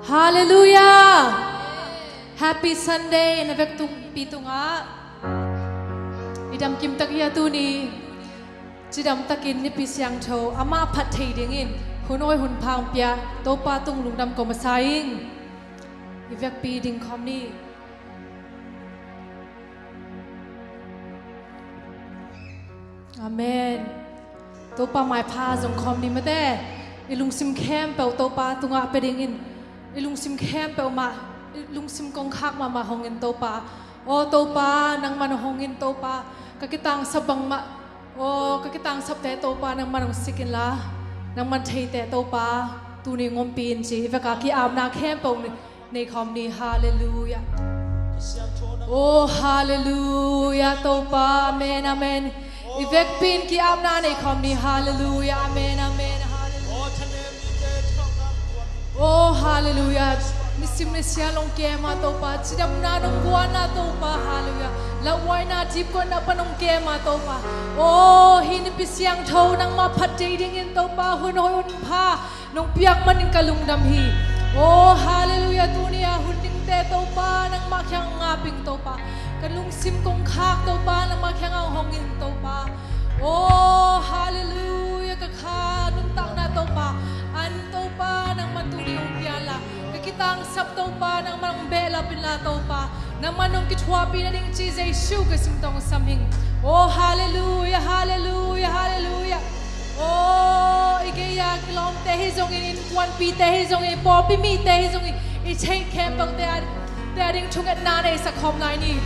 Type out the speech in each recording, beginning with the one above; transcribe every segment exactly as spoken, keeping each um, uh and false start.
Halleluiah. Happy Sunday na vekpi tungah. I damkim tak hi a, tuni cidam takin Nipi Siangtho amah phat thei dingin hun awi hun pha hong pia Topa tung lungdam ko masa ing. I vekpi ding khawm ni. Amen. Topa maipha zong khawm ni mate. I lungsim khempeuh Topa tungah pia dingin, i lungsim khempeuh mah, i lungsim kongkhak mahmah hongin Topa. Aw Topa, nangman hongin Topa, ka kitangsap bangmah, aw ka kitangsapte Topa nangman hong sik inla, nangman theite Topa tuni ngompi in ci. I veka ki-apna khempeuh ni nei khawm ni. Halleluiah. Oh halleluiah Topa, amen, amen. I vekpi in ki-apna nei khawm ni. Halleluiah, amen, amen. Halleluiah. Oh halleluiah. Nisim nisiam hong kem a Topa, cidamna nong guan a Topa. Halleluiah. Lauhuaina dipkuatna pan hong kem a Topa. Oh hih Nipi Siangtho nangmah phat thei dingin Topa hun awi hun pha nong piak manin ka lungdam hi. Oh halleluiah. Tuni a hun dingte Topa nangmah kiang ngap ing Topa. Ka lungsim kongkhak Topa nangmah kiang hong hong ing Topa. Oh halleluiah. Ka kha nuntakna Topa, an Topa nangmah tuni hong pia inla, ka kitangsap Topa nangmah hong behlap inla Topa, nangmah hong kithuahpih nading ci Jesu ka sim tawh hong sam ing. Oh halleluiah, halleluiah, halleluiah. Oh i gei-a kilawmte hi zongin, innkuanpihte hi zongin, pawlpi mite hi zongin, i theih khempeuhte a, te a ding thungetna nei sa khawm lai ni.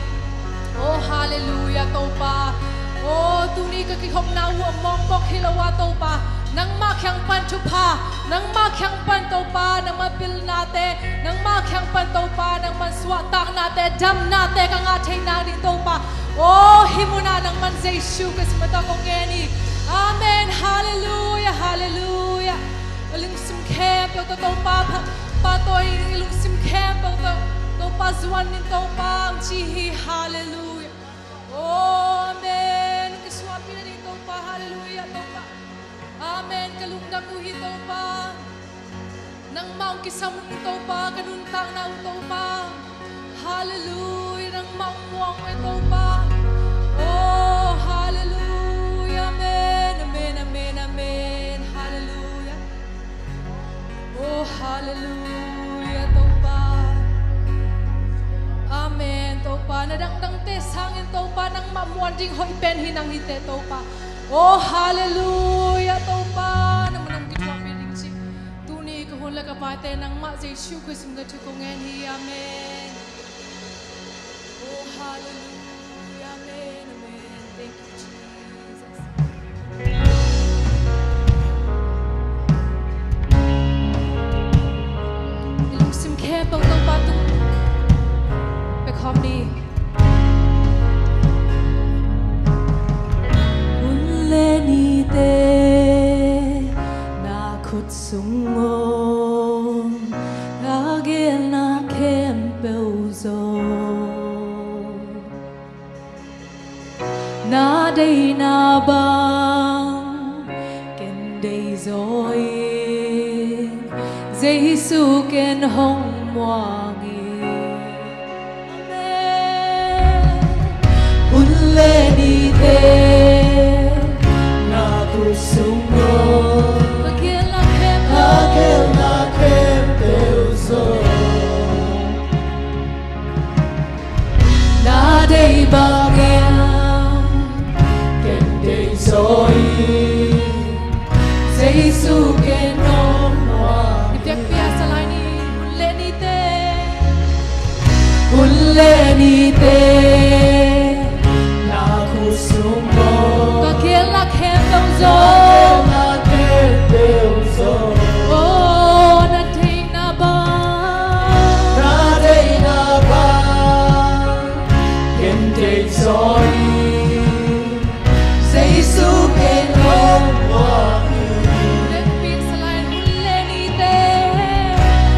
Oh halleluiah Topa. Oh tuni ka kikhopna uh a mawkmawk hi lo a Topa, nangmah kiang pan thupha, nangmah kiang pan Topa nangmah pilnate, nangmah kiang pan Topa nangmah suahtaknate, damnate ka ngah theihna ding Topa. Oh hih munah nangmah Jesu ka sim tawh kong ngen hi. Amen. Halleluiah, halleluiah. I lungsim khempeuh tawh Topa pha, pahtawi, i lungsim khempeuh tawh Topa zuan in Topa hong ci hi. Halleluiah. Amen. Ka suahpih nading Topa. Halleluiah Topa. Amen. Ka lungdam uh hi Topa. Nangmah hong kisam uh Topa, ka nuntakna uh Topa. Halleluiah, nangmah hong muang uh e Topa. Oh halleluiah, amen, amen, amen, amen. Halleluiah. Oh halleluiah Topa. Amen Topa. Na dangdangte sangin Topa nangmah muan ding hoih pen hi nang hi teh Topa. Oh halleluiah Topa, nangmah hong kithuahpih ding ci. Tuni ka hun le ka vaite nangmah Jesu Khrist min tawh thu kong ngen hi. Amen. Oh halleluiah, amen, amen. Thank you Jesus. I lungsim khempeuh Topa tung pia khawm ni. Hun le nite na khut sung om, ka gelna khempeuh zong, na deihna bang ken deih zaw ing, Jesu ken hong muang ing. Amen. Hun le nite na khut sung om, ka gelna khempeuh, ka gelna khempeuh zong, na deih bangin ken deih zaw ing, Jesu ken hong muang. I biakpiak sa lai ni. Hun le nite, hun le nite na khut sung om, ka gelna khempeuh zong, ka gelna khempeuh zong, oh na deihna bang, na deihna bang ken deih zaw ing, Jesu ken hong muang ing. Hun le nite,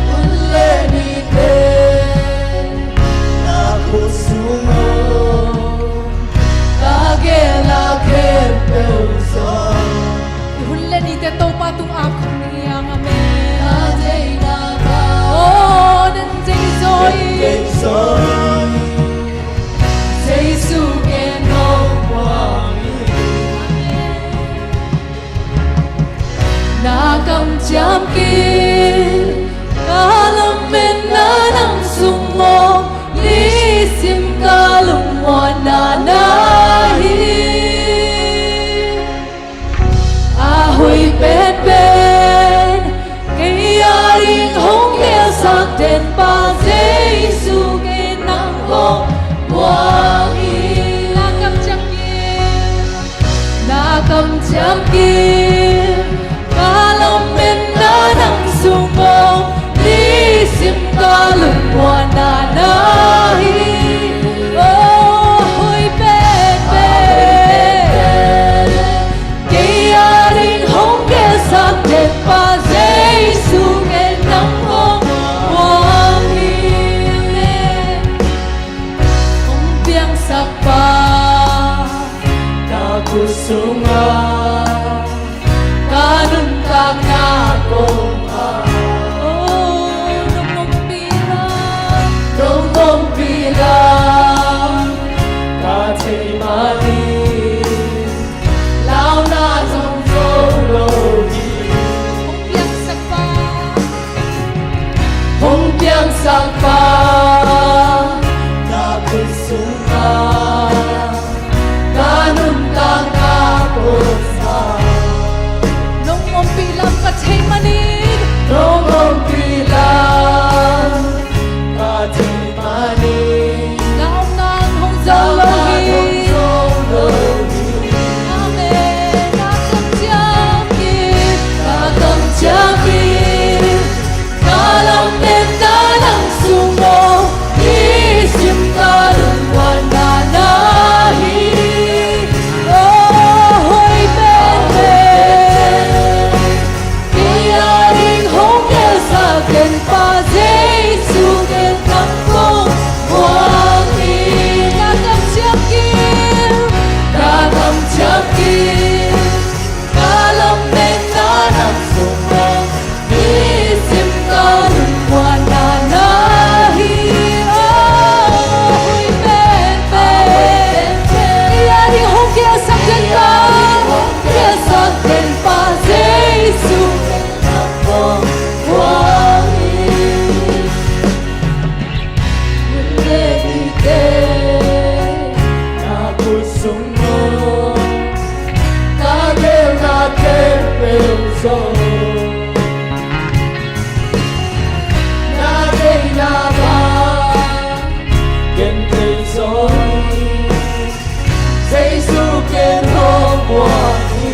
hun le nite na khut sung om, Sak den pa Jesu, kei nang kong muang hi. Na kam ciang kim, na kam ciang kim, ka lametna nang sung om, nisim ka lungmuanna na hi. Oh, hoih penpen, kei ading hong gelsak den pa Jesu, kei nang kong muang hi. Hong piangsak pa, na khut sungah ka nuntakna kong, oh, nong ompih lam, nong ompih lam, ka thei manin launa zong zo lo hi. Hong piangsak pa, hong piangsak pa, na khut sungah ka nuntakna kong sa, nong ompih lam ka thei manin, nong ompih lam ka thei manin, na omna hong zo lo hi. Amen. Na kam ciang kim, na kam ciang kim, ka lametna nang sung om, nisim ka lungmuanna na hi. Oh, hoih penpen, kei ading hong gelsak den pa Jesu, kei nang kong muang hi. Na kam ciang kim, na kam ciang kim, ka lametna nang sung om, nisim ka lungmuanna na hi. Oh, hoih penpen, kei ading hong gelsak den pa, hong gelsak den pa Jesu, kei nang kong muang hi. Hun le nite na khut sung om, ka geelna khempeuh zong, na deihna bang ken thei zaw hi. Jesu, ken hong muang hi.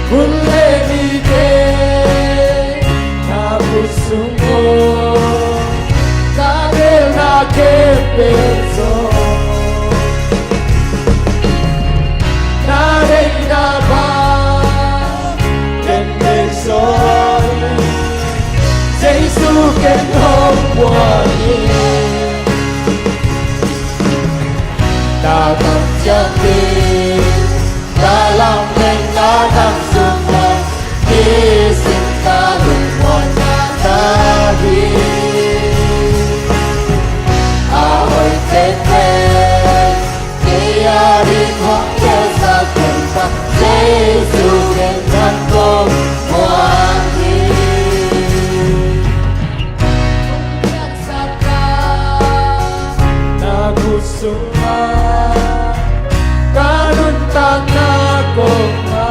Hun le nite na khut sung om, ka geelna khempeuh zong, na deihna bang ken thei zaw hi. Jesu, ken hong muang hi. Na kam ciang kim, ka lametna nang sung om, nisim ka lungmuanna na hi. A hoih penpen, kei ading hong gelsak den pa Jesu, kei nang kong muang hi. Hong piangsak pa, na khut sungah ka nuntakna kong sa,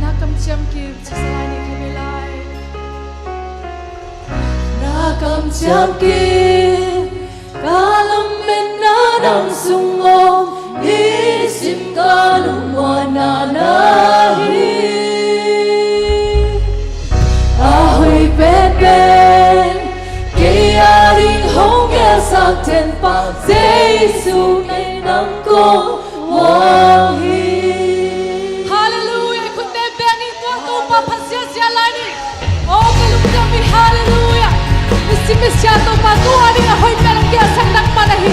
Na kamciam kim, ci sa lai ni, kha ve lai. Na kamciam kim, ka lametna nang sung om, nisim ka lungmuanna na hi. A hoih penpen, kei a ding hong gelsak Tangpa Jesu, kei nang kong muang hi. Halleluiah. Khut beng in tua Topa phat ziahziah lai ni. Aw ka lungdam hi, halleluiah. Nisim nisim Topa tua ding a hoih pen hong gelsak nangmah na hi.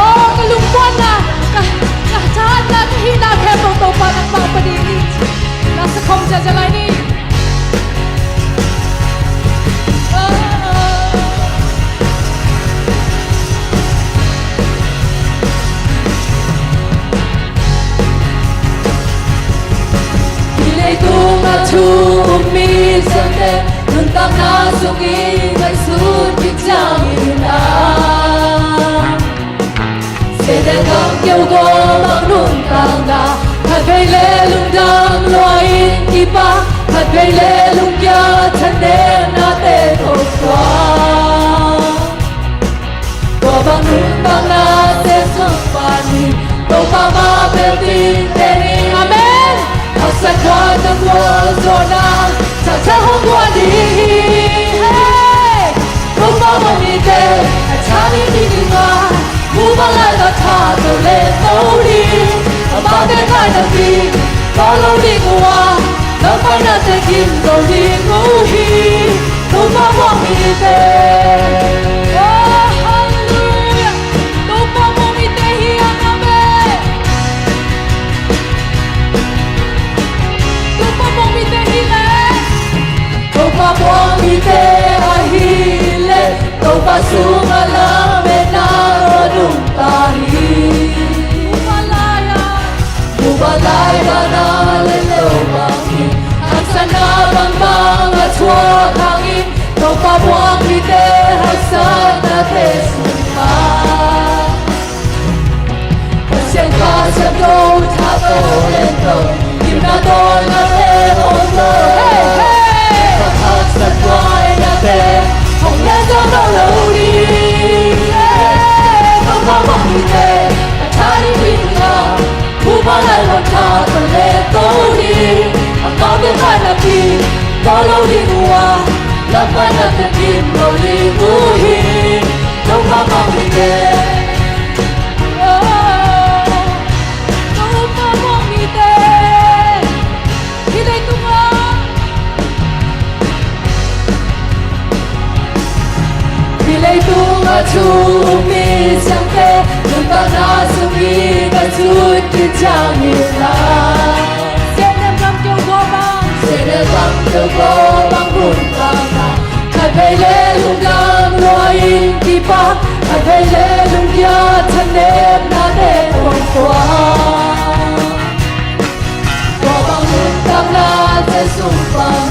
Aw ka lungmuanna, ka, ka thahatna, ka hihna khempeuh Topa nangmah pa ding hi. Na sa khawm ziahziah lai ni. Hih leitung a thu um mi zong te nuntakna sung i ngaihsut kik ciangin a Satan gam keu gawp a nuntakna, khatvei le lungdam lua in kipak, khatvei le lungkia thanemnate tawh suak. Tua bang nuntakna Jesu pan in Topa mah bel ding te ni. Amen. Haksa khat na gualzawhna, thakthak hong guan ding hi. Hey! Topa mawh mite a tha ding hi ding a, muh bang lai tawh tha to le to ding. Amahte thaina ding, to lo ding uh a, lampai nate kim to ding uh hi. Topa mawh mite. Oh, halleluiah. Topa mawh mite hi hang a ve. Topa mawh mite hi leh. Topa mawh mite Topa muang mite haksatnate sungah Pasian Kha Siangtho tha tawh lento, gimna tawlnate hong lo. Hei, hei. Haksat buainate hong leh zawh nawn lo ding. Hei, Topa muang mite a tha ding ding a, mumal lai tawh tha tawh lento ding. Amau te paina pi tawh lo ding uh a, lam paina te kim lo ding uh hi. Topa muang mite. Oh, Topa muang mite. Hih leitungah, hih leitungah thu um mi siamte, nuntakna sung in a sut kician in la. Sehnel gamkeu gua bang, sehnel gamkeu gua bang nuntakna. Khatvei le lungdam lua in kipak, khatvei le lungkia thanemnate hong tuak. Tua bang nuntaknate sung pan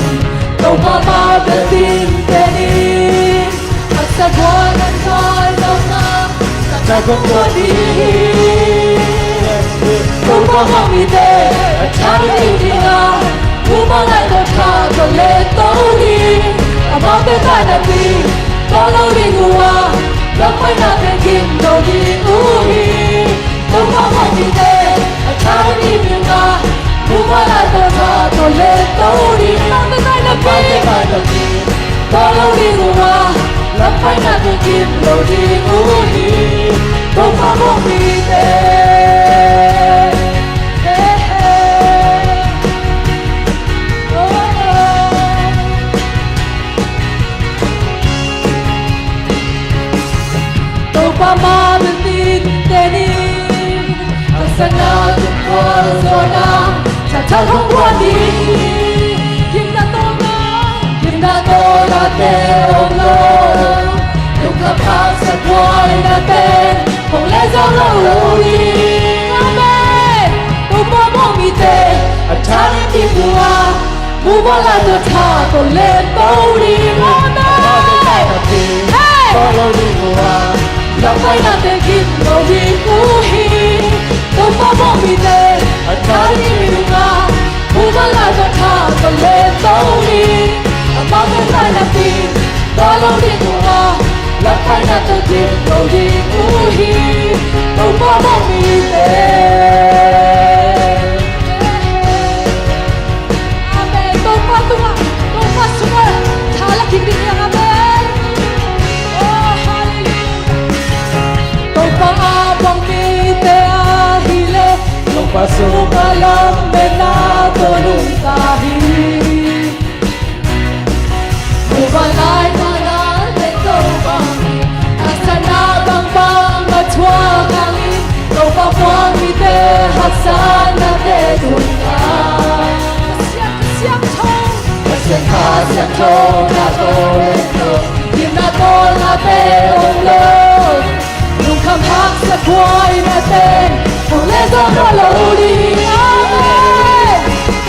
Topa mah bek ding pen in, haksa guan an khual zawhna, haksa kong tua ding hi. Topa muang mite a tha ding ding a, mumal lai tawh tha tawh lento ding. Amau te paina pi tawh lo ding uh a, lam paina te kim lo ding uh hi. Topa muang mite a tha ding ding a, mumal lai tawh tha tawh lento ding. Amau te paina pi tawh lo ding uh a, lam paina te kim lo ding uh hi. Topa muang mite. Hey, hey. Oh, oh. Topa mah bek ding pen in, haksatna tungtawn zawhna, tha tawh hong tua ding hi. Gimna tawlna, gimna tawlnate hong lo, lungkham haksat buainate hong leh zawh nawn lo ding. Amen. Topa muang mite a tha ding ding uh a, mumal lai tawh tha tawh lento ding. Amen. Hey. Lam paina te kim lo ding uh hi. Topa muang mite a tha ding ding a, mumal lai tawh tha tawh lento ding. Amau te paina pi tawh lo ding uh a, lam paina te kim lo ding uh hi. Topa muang mite. Amen. Topa tungah, Topa sungah tha la kik ding hi hang. Amen. Oh, hallelujah. Topa a muang mite ahih leh, Topa sungah lametna tawh nungta hi. Mumal lai tawh tha lento bang hi. Haksatna bangbang a thuak hangin, Topa muang mite haksatnate tungta. Pasian Kha Siangtho, Pasian Kha Siangtho tha tawh lento, gimna tawlnate hong lo, lungkham haksat buainate hong leh zawh nawn lo ding. Amen.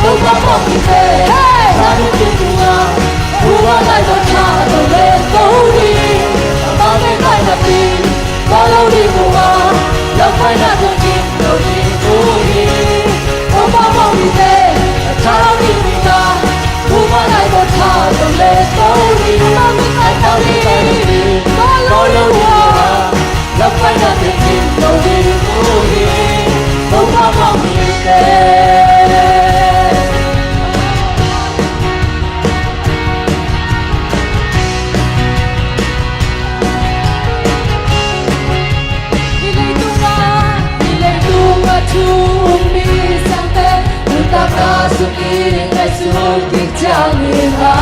Topa muang mite, hey, tha ding ding uh a, mumal lai tawh tha tawh lento ding. Amau te paina pi tawh lo ding uh a, lam paina te kim lo ding uh hi. Topa muang mite a tha ding ding a, mumal lai tawh tha tawh lento ding. Amau te paina pi tawh lo ding uh a, lam paina te kim lo ding uh hi. Topa muang mite. Hih leitungah, hih leitungah thu um mi siamte, nuntakna sung in a sut kician in la.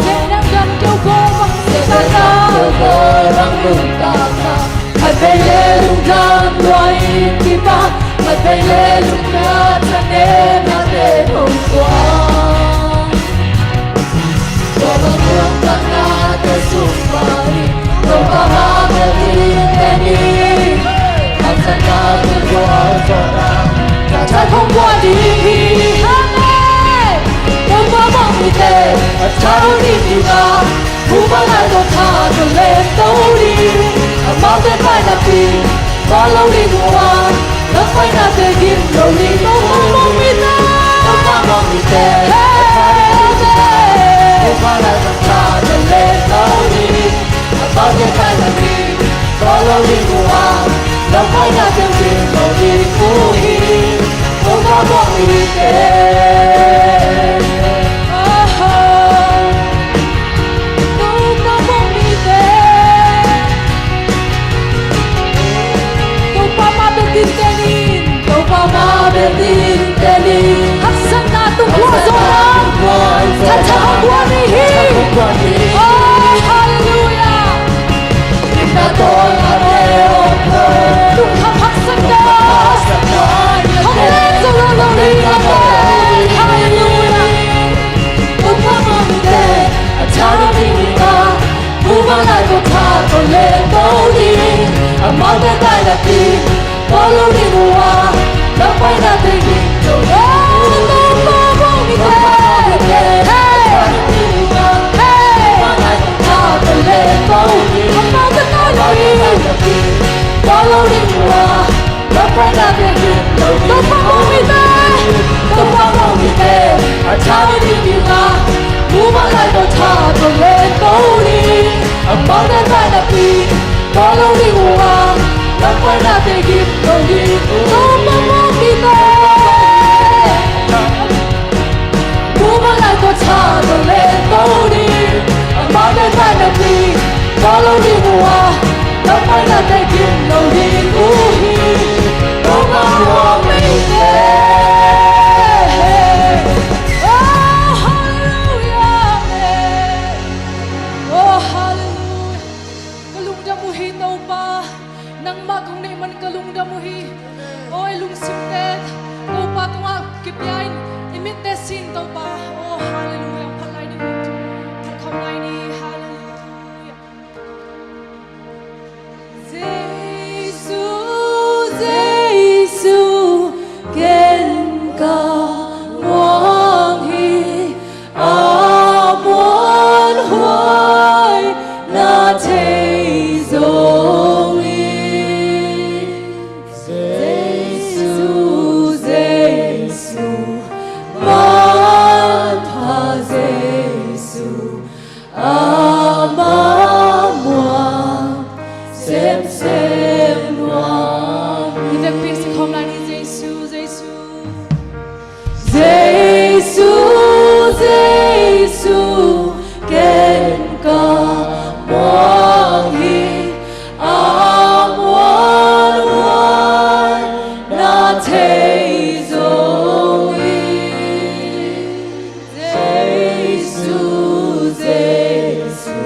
Sehnel gamkeu gua bang, sehnel gamkeu gua bang nuntakna. Khatvei le lungdam lua in kipak, khatvei le lungkia thanemnate hong tuak. Tua bang nuntaknate sung pan Topa mah bek ding pen in, haksatna tungtawn zawhna, tha tawh hong tua ding hi. Amen. Topa muang mite a tha ding Ina, Bumahlai tawh tha tawh len to ding, amaute tainakpi bawl lo ding uh a, na painate gim lo ding uh. Topa muang mite, Topa muang mite, Bumahlai tawh tha tawh len to ding, amaute tainakpi bawl lo ding uh a, na painate gim lo ding uh hi. Topa muang mite. Topa muang mite. Topa mah bek ding teni in. Topa mah bek ding teni in. Haksatna tung khua zong a, thatha hong guan ni hi. Oh, halleluiah. Tung kham haksatna hong len zo lo lo ding a, halleluiah. Topa muang mite, a tha ding ding a, Bumahlai tawh tha tawh len to ding, amaute tainakpi bawl lo ding uh a, na painate gim lo ding uh. Topa muang mite. Hey. Hey. Bumahlai tawh tha tawh len to ding, amaute tainakpi bawl lo ding uh a, na painate gim lo ding uh. Topa muang mite. Topa muang mite, a tha ding ding a, Bumahlai tawh tha tawh len to ding, amaute tainakpi bawl lo ding uh a, na painate gim lo ding uh. Topa muang mite. Bumahlai tawh tha tawh len to ding, amaute tainakpi bawl lo ding uh a, na painate gim lo ding uh hi. Topa muang mite. Oh, halleluiah, amen. Oh, halleluiah. Ka lungdam uh hi, Topa. Nangmah kong neih man ka lungdam uh hi. Aw, i lungsimte Topa tungah kipia in, i mitte sin Topa. Aw, halleluiah. Phat lai ni, phat khawm lai ni. Halleluiah. Jesu, Jesu, ken ka muang hi, a muanhuai na thei zong hi. Jesu, Jesu, manpha Jesu, amah muang semsem nuam hi. I vekpi si khawm lai ni. Jesu, Jesu. Jesu, Jesu, ken ka muang hi, a muanhuai na thei zong hi. Jesu, Jesu,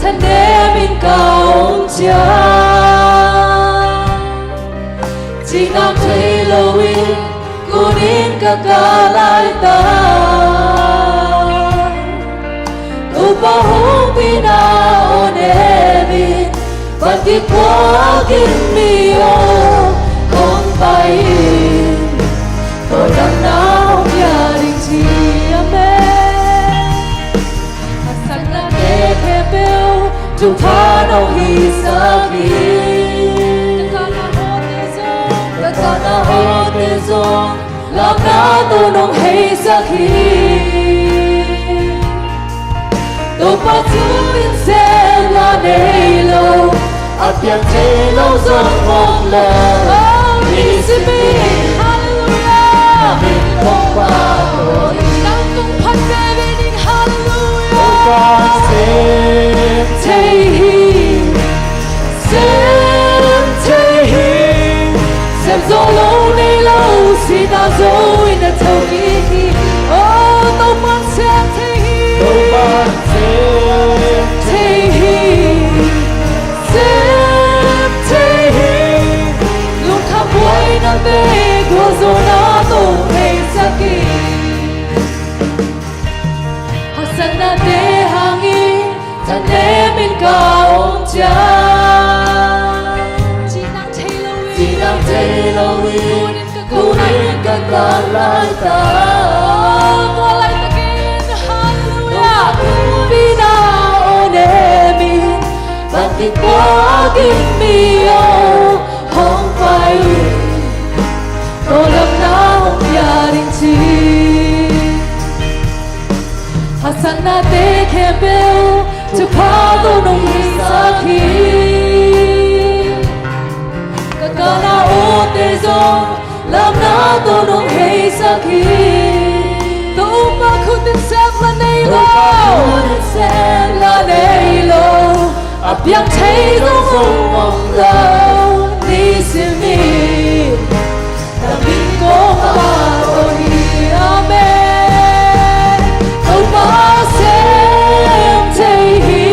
Nemin ka om ciang, cinam thei loin kunin ka kah laitak. Topa hong pina aw nemin, van kikuakin mi aw hong pai in, tawldamna hong pia ding ci. Amen. Haksatnate khempeuh thupha nong hisak hi. Ka kahna hawte zong, ka kahna hawte zong, lamna tawh nong heisak hi. Topa thu in sem la nei lo, a piang thei lo zong om lo. Amen. Nisim in, hallelujah. Amen. Topa aw, nang kong phat veve ning, hallelujah. Topa sem thei hi, sem thei hi. Sem zo lo nei lo, sihna zo in na thokik hi. Oh, Topa sem thei hi. Topa sem thei hi. Sem thei hi. Lungkham buaina te gualzawhna tawh heisak hi. Haksatnate hangin thanem in ka om ciang, cinam thei loin, cinam thei loin kunin ka kah laitak. Tua laitakin, hallelujah, hong pina aw nemin, van kikuakin mi aw hong pai in, tawldamna hong pia ding ci. Haksatnate khempeuh thupha tawh nong hisak hi. Ka kahna awte zong, lamna tawh nong heisak hi. Topa khut in sem la nei lo, Topa khut in sem la nei lo, a piang thei zong om lo. Nisim in na min kong phat aw hi. Amen. Topa sem thei hi.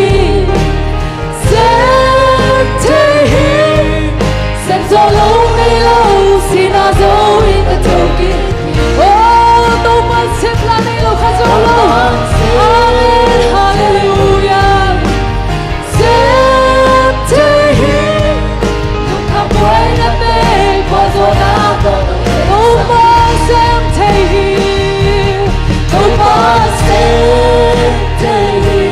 Sem thei hi. Sem zo lo nei lo, sihna zo in na thokik hi. Oh, Topa sem la nei lo khat zong om lo. Amen. Hallelujah. Sem thei hi. Lungkham buaina te gualzawhna tawh, Topa sem thei hi. Topa sem thei hi.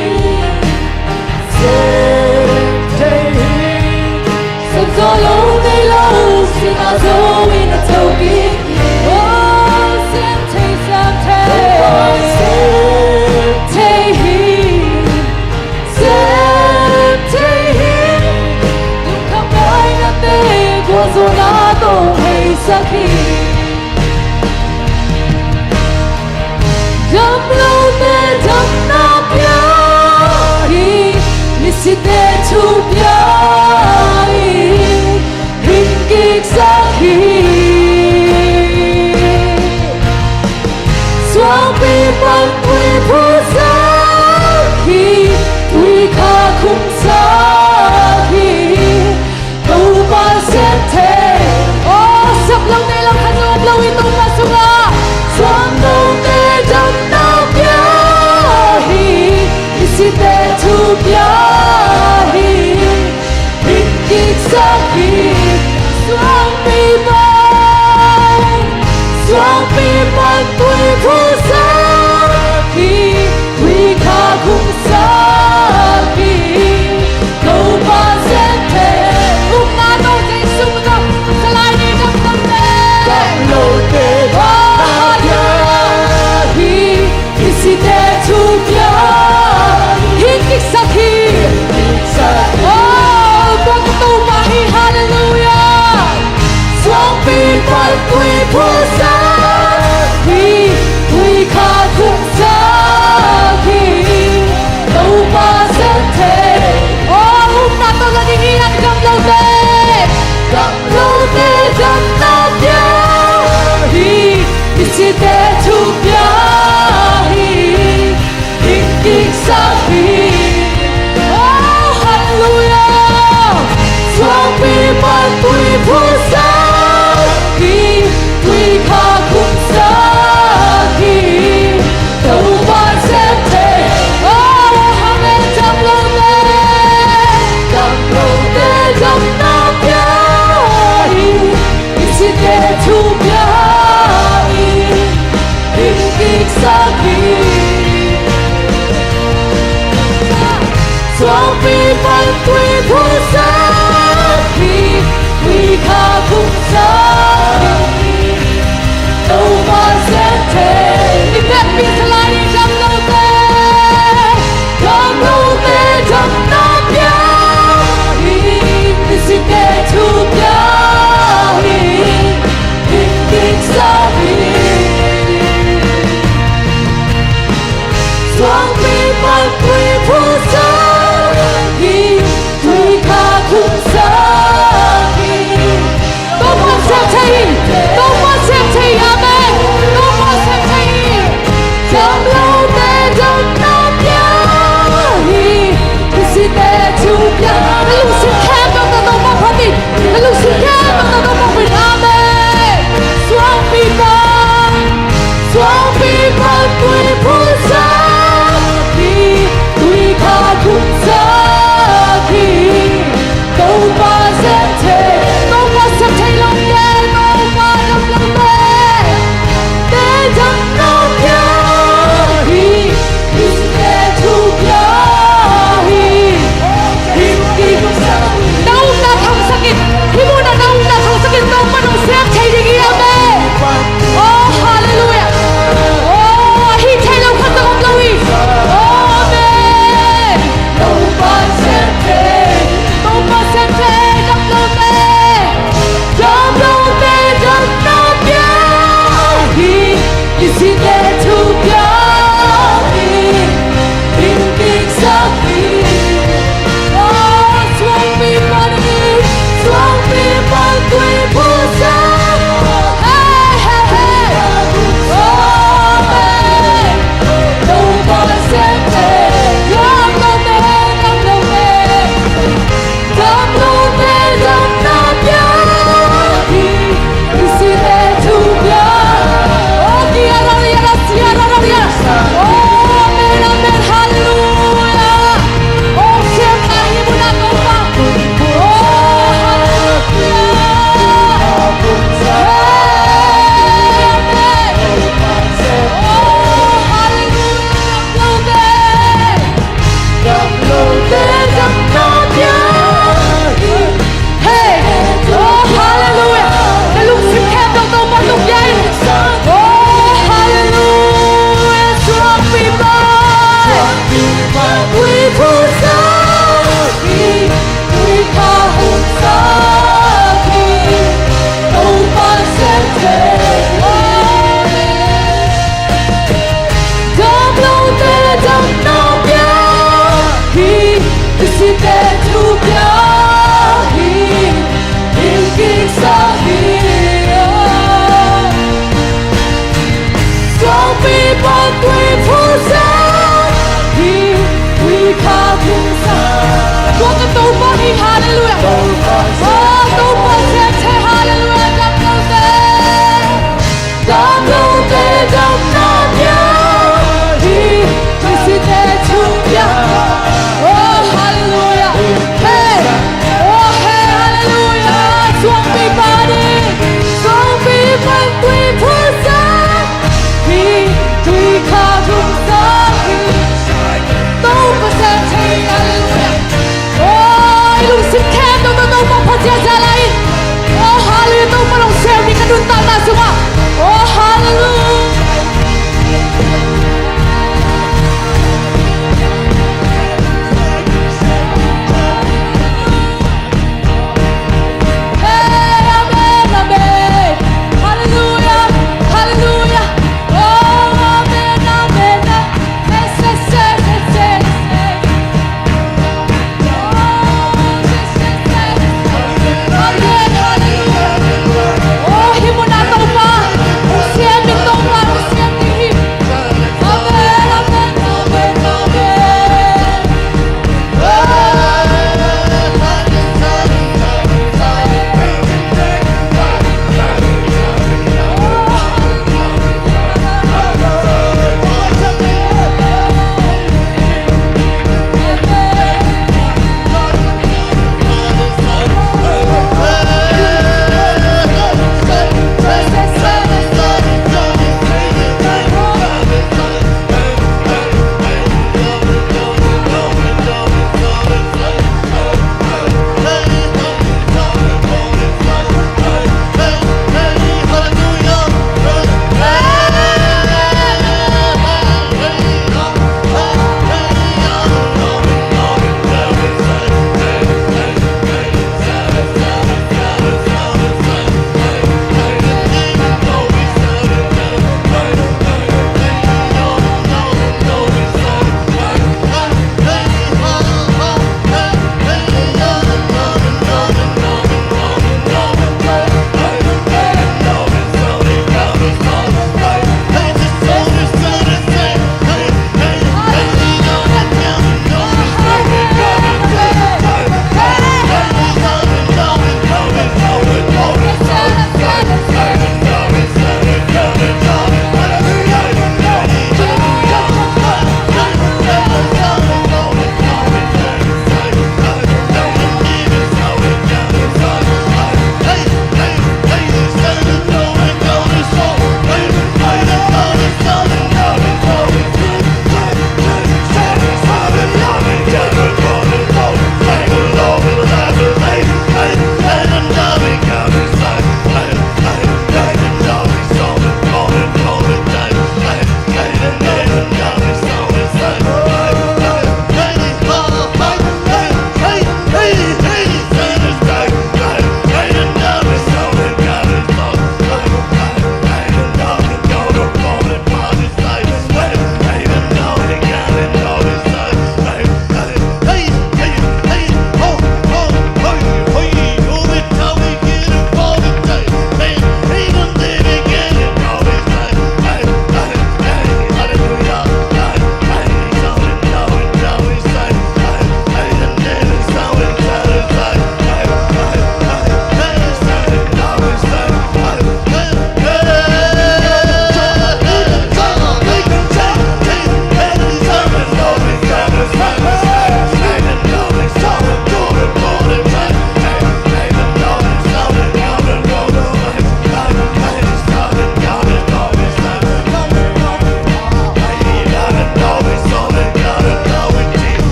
Sem thei hi. Sem zo lo nei lo, sihna zo in na thokik hi. Oh, sem thei, sem thei. Topa sem thei hi. Sem thei hi. Lungkham buaina te gualzawhna tawh heisak hi. Damlote damna pia hi. Misite thupia hi. Hing kiksak hi. Suangpi pan tui phusak hi. Tui kha khumsak hi. Topa sem thei. Oh, sap lo nei lo khat zong om lo hi Topa sungah. Suangnote damna pia hi. Misite thupia hi. Hing kiksak hi. Suangpi pan, suangpi pan tui phusak hi. Tui kha khumsak hi. Suangpi pan tui phun sak hi, tui kha khum sak hi. Topa sem thei. I pekpi salai ni gamlote, gamlote damna pia hi, misite thu pia hi. Suangpi pan tui phun sak hi, tui kha khum sak hi. Topa sem thei hi, Topa sem thei hi, amen. Topa sem thei hi. Gamlote damna pia hi, misite thu pia. Na lungsim khempeuh tawh Topa phat in. Na lungsim khempeuh tawh Topa phat in. Amen. Suangpi pan, suangpi pan tui phun sak hi, tui kha khum sak hi. Topa sem thei, Topa sem thei lote, Topa dam lote, te damna pia hi, misite thu pia hi. Na upna thangsak in, hih munah na upna thangsak in, Topa nong sem thei ding hi, amen. Oh, hallelujah. Oh, ahi thei lo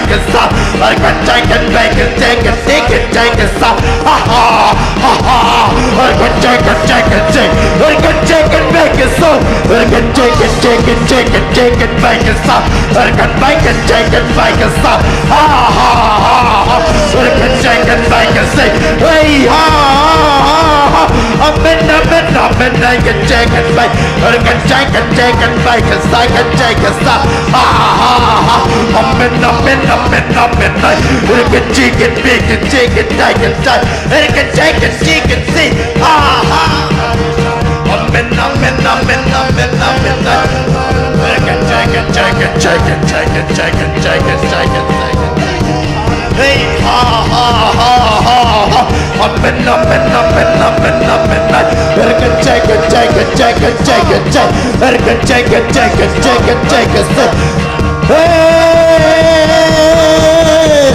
bacon sa. Erkan chicken bacon chicken chicken chicken sa. Ha ha ha ha. Erkan chicken chicken chicken. Erkan chicken bacon so. Erkan chicken chicken chicken chicken bacon sa. Erkan bacon chicken bacon sa. Ha ha ha ha. Erkan chicken bacon si. Hey ha ha ha ha. Amen amen amen. Erkan chicken bacon. Erkan chicken chicken bacon sa. Erkan chicken sa. Ha ha ha ha. Amen amen amen amen. Erkan chicken bacon chicken bacon sa. Erkan chicken chicken si. Ha ha. Amen amen amen amen amen. Erkan chicken chicken chicken chicken chicken chicken chicken. Hey ha ha ha ha ha. Amen amen amen amen amen. Erkan chicken chicken chicken chicken chicken. Erkan chicken chicken chicken chicken si. Hey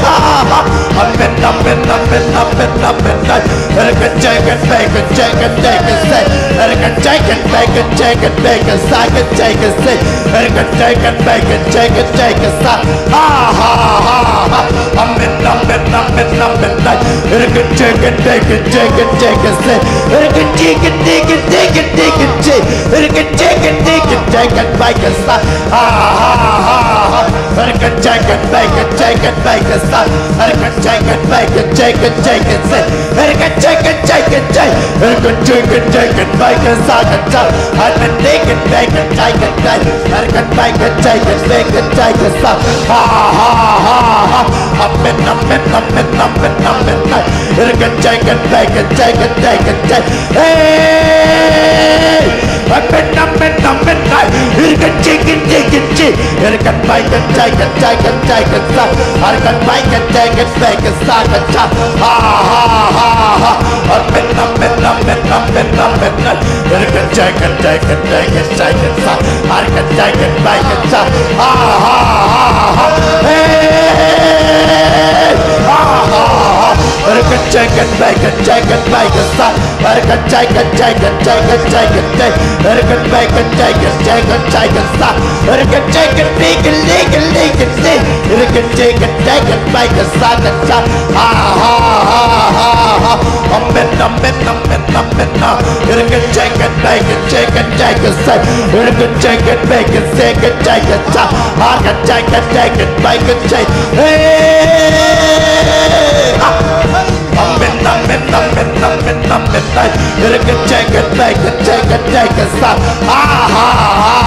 ha ha ha. Amen amen amen amen amen. Erkan chicken bacon chicken chicken si. Erkan chicken bacon chicken bacon sa. Erkan chicken si. Erkan chicken bacon chicken chicken sa. Ha ha ha ha. Amen amen amen amen. Erkan chicken bacon chicken chicken si. Erkan chicken chicken chicken chicken si. Erkan chicken chicken chicken bacon sa. Ha ha ha ha. Erkan chicken bacon chicken bacon sa. Erkan chicken bacon chicken chicken si. Erkan chicken chicken chicken. Erkan chicken chicken bacon sa. Erkan chicken bacon chicken chicken. Erkan bacon chicken bacon chicken sa. Ha ha ha ha. Amen amen amen amen amen. Erkan chicken bacon chicken chicken chicken. Hey. Amen amen amen. Erkan chicken chicken chicken. Erkan bacon chicken chicken chicken sa. Erkan bacon chicken bacon sa. Ha ha ha ha. Amen amen amen amen amen. Erkan chicken chicken chicken chicken sa. Erkan chicken bacon sa. Ha ha ha ha. Hey. Ha ha ha. Erkan chicken bacon chicken bacon sa. Erkan chicken chicken chicken chicken chicken. Erkan bacon chicken chicken chicken sa. Erkan chicken bacon chicken chicken si. Erkan chicken chicken bacon sa. Ha ha ha ha ha. Amen amen amen amen. Erkan chicken bacon chicken chicken si. Erkan chicken bacon chicken chicken sa. Erkan chicken chicken bacon chicken. Hey. Ha. Amen amen amen amen amen. Erkan chicken bacon chicken chicken sa. Ha ha ha ha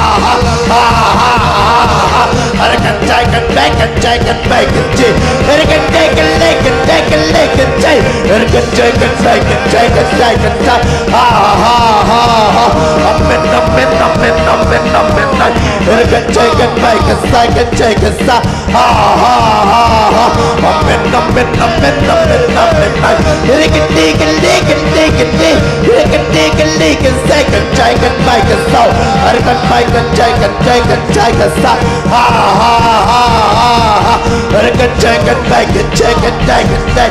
ha ha ha ha. Erkan chicken bacon chicken bacon si. Erkan chicken chicken chicken chicken si. Erkan chicken bacon chicken chicken sa. Ha ha ha ha. Amen amen amen amen amen. Erkan chicken bacon chicken chicken sa. Ha ha ha ha. Amen amen amen amen amen. Erkan chicken chicken chicken chicken. Erkan chicken chicken chicken chicken bacon sa. Erkan bacon chicken chicken chicken sa. Ha ha ha ha ha. Erkan chicken bacon chicken chicken chicken.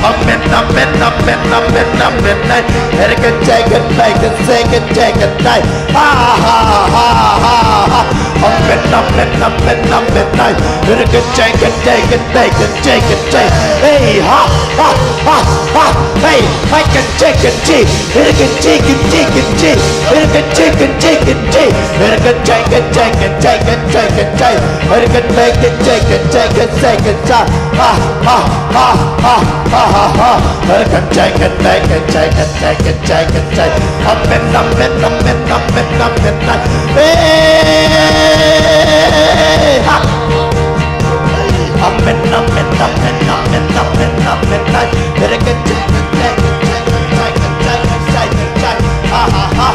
Amen, amen, amen, amen, amen. Hey, can take it, take it, take it, take it, take. Ha, ha, ha, ha, ha. Amen, amen, amen, amen, amen. Hey, can take it, take it, take it, take it, take. Hey, ha, ha, ha, ha. Hey, I can take it, take. Hey, can take it, take it, take. Hey, can take it, take it, take. Hey, can take it, take it, take it, take it, take. Hey, can take it, take it, take it, take it, take. Ha, ha, ha, ha, ha, ha, ha. Hey, can take it, take it, take it, take it, take it, take. Amen, amen, amen, amen, amen, amen. Hey, ha. Amen, amen, amen, amen, amen, amen, amen. Hey, can take it, take it, take it, take it, take it, take it, take. Ha, ha, ha.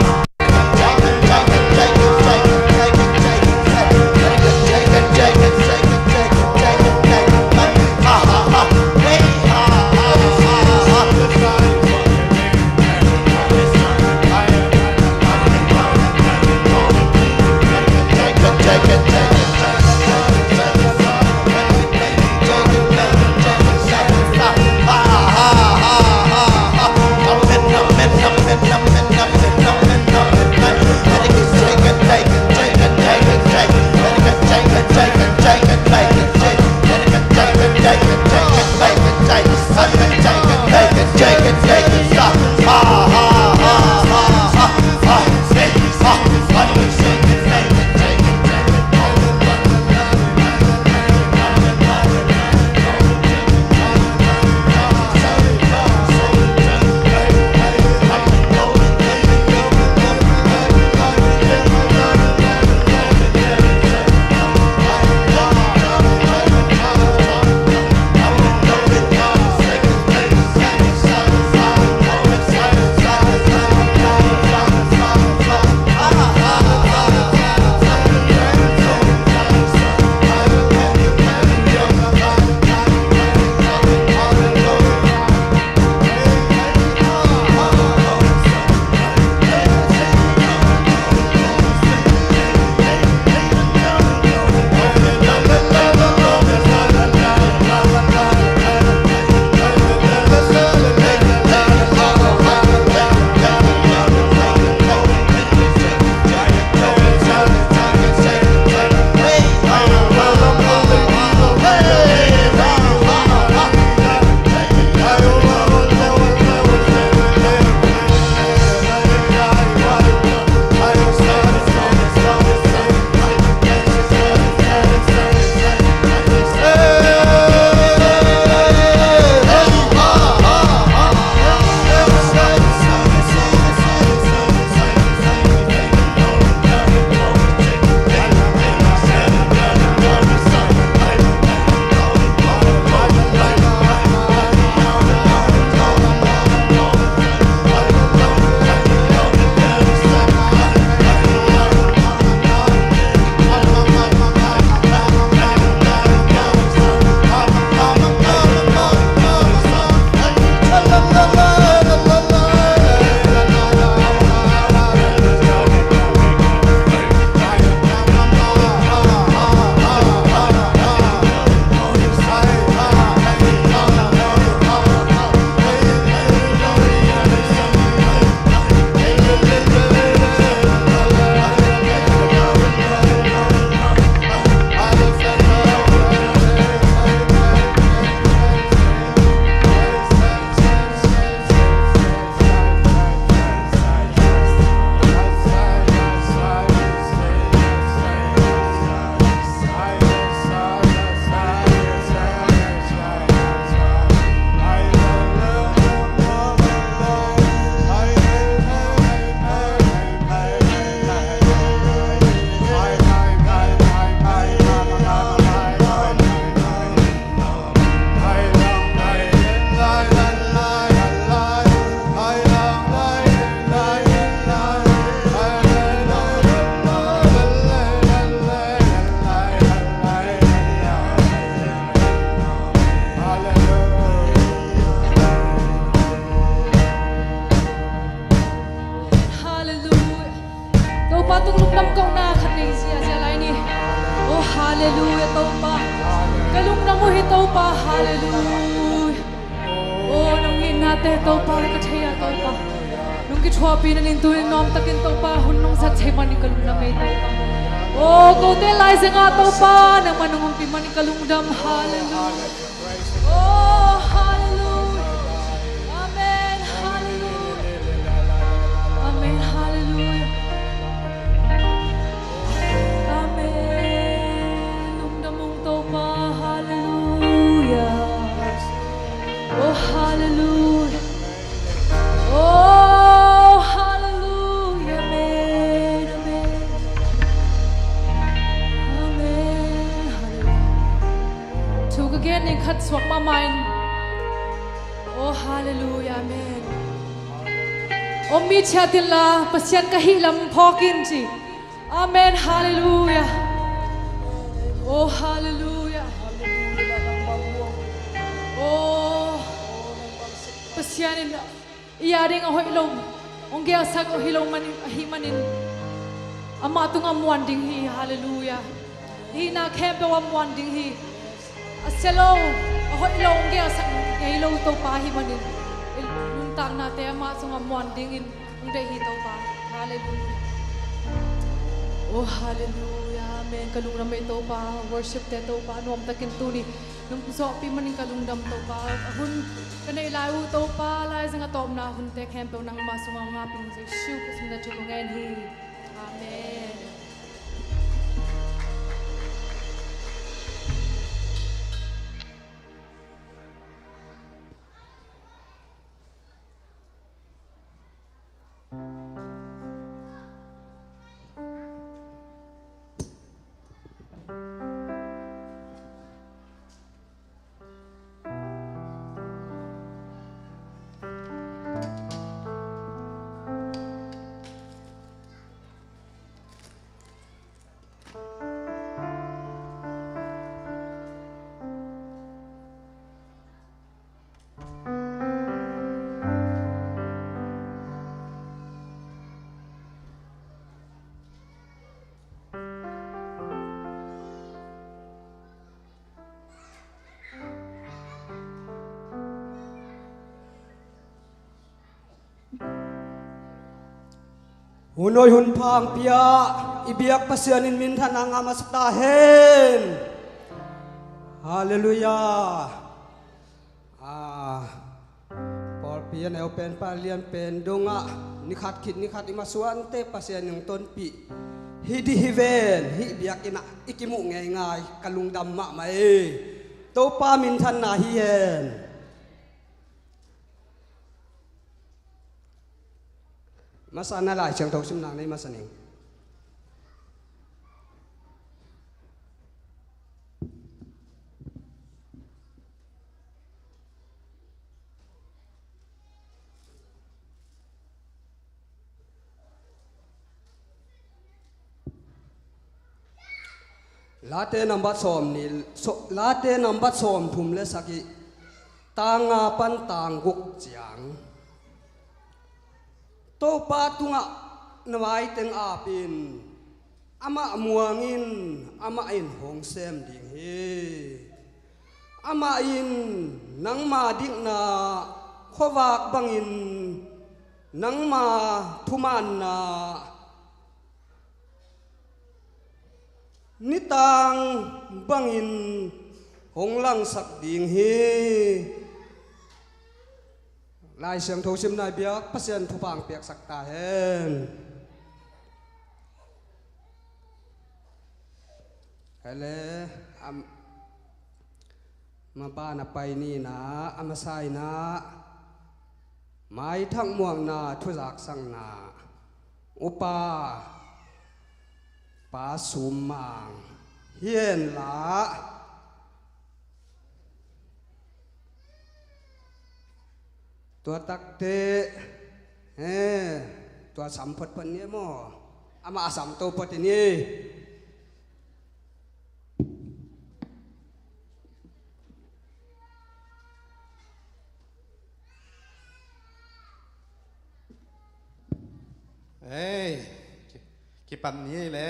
Lungdam kohna khat nei ziahziah lai ni. Oh, halleluiah, Topa. Ka lungdam uh hi, Topa. Halleluiah. Oh, nong itnate, Topa, ka thei a, Topa. Nong kithuahpih nanin tu-in nuamtakin, Topa, hun nong zat thei manin ka lungdam ei, Topa. Oh, kote laizang ah, Topa, nangmah nong ompih manin ka lungdam. Halleluiah. Oh, halleluiah. Amen. Halleluiah. Amen. Halleluiah. Amen. Lungdam ung, Topa. Halleluiah. Oh, halleluiah. Oh, halleluiah. Amen. Amen. Amen. Halleluiah. Thu ka gen ding khat suak mahmah in. Oh, halleluiah, amen. Om mi ciat inla, Pasian ka hih lam phawk in ci. Amen, halleluiah. Oh, halleluiah. Oh, Pasian in i a ding a hoih lo hong gelsak ahi lo manin, ahih manin, amah tungah muan ding hi. Halleluiah. Hihna khempeuh ah muan ding hi. A sia lo, a hoih lo hong gelsak ngei lo Topa ahih manin, i nuntaknate amah sungah muan dingin hong deih hi, Topa. Halleluiah. Oh, halleluiah. Amen. Ka lungdam ei, Topa. Worship te, Topa, nuamtakin tuni nong zawhpih manin ka lungdam, Topa. A hun ka neih lai uh, Topa, laizang a tawpna hunte khempeuh nangmah sungah hong ngap ing. Jesu Khrih min tawh thu ka ngen hi. Amen. Hun hoih hun pha hong pia i biak Pasian in minthanna ngah masa ta hen. Halleluiah. Ah, pawlpi a neu pen, palian pen dongah ni khat khit ni khat i masuante Pasian in hong tonpih hi dih hi ven. Hih biakinn ah i kimuh ngeingai, ka lungdam mahmah ei. Topa minthanna hi hen. Masa na Lai Siangtho simna nei masa ning. Late nambat sawm nih, so-, Late nambat sawm thum le sagih, tang nga pan tang guk ciang. Topa tungah na vai teng ap in, amah muang in, amah in hong sem ding hi. Amah in nangma dikna khuavak bangin, nangma thumaanna nitang bangin hong langsak ding hi. Lai Siangtho simna i biak Pasian thupha hong piaksak ta hen. Kei le, am, maban a pai nina, a masa ina, maithak muakna thuzaksakna upa Pa Sum Mang hi henla, tua takte, he, tua sam photphot ni maw? Amah a sam to phot ni. Ei, Pan ni le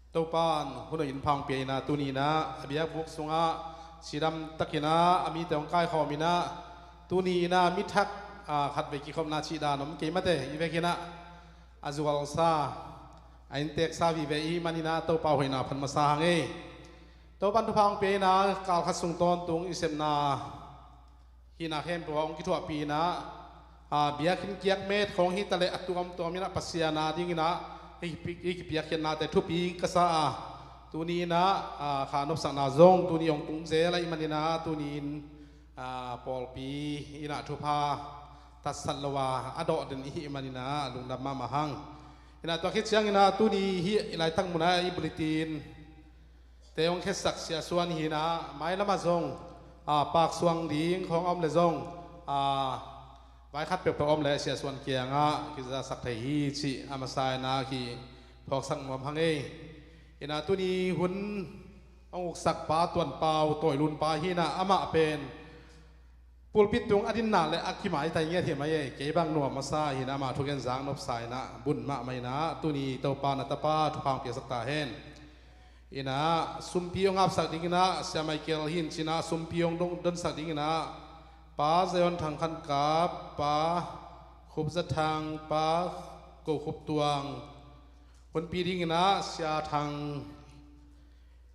Topan hun in phang pia ina, tuni ina a biakbuk sungah sidam takina a mite hong kaikhawm ina, tuni ina mi thak, a, khat vei kikhopna cih dan om kei mate, i vekina a zualsa a innteksa vive i hih manina Topa hoihna phat masa hang ei. Topan thupha hong pia ina, kal khat sung tawntung i sepna hihna khempeuh hong kithuahpih ina, a, biakinn kiak met khawng hi taleh a tuamtuam ina Pasian a dingina i kipi-, i kipiakkhiatnate thupi ka sa a, tuni ina, a, kha nopsakna zong tuni hong tung zel ahih manina tuni in, a, pawlpi ina thupha tatsat lo a a dawh den i hih manina lungdam mahmah hang. Ina tua khit ciangina tuni hih i laitak muna i bulletin te hong khetsak Sia Suan hi ina, mailamah zong, a, paksuang ding khawng a om le zong, a, vaikhat peuhpeuh a om le Sia Suan kiangah kizasak thei hi cih a masa ina kiphawksak nuam hang ei. Ina tuni hun hong uksak pa Tuan Pau Tawi Lun pa hi ina, amah pen pulpit tung a dinna le a kimaitai ngiat hi mai ei. Kei bang nuam masa hi ina, amah thugen zak nopsa ina bun mahmah ina, tuni Topa na tapa thupha hong piasak ta hen. Ina sumpi hong apsak ding ina Sia Michael hi in ci ina sumpi hong dong, donsak ding ina Pa Zion Thang Khan Kap, Pa Khup Za Thang, Pa Ko Khup Tuang, hunpi ding ina Sia Thang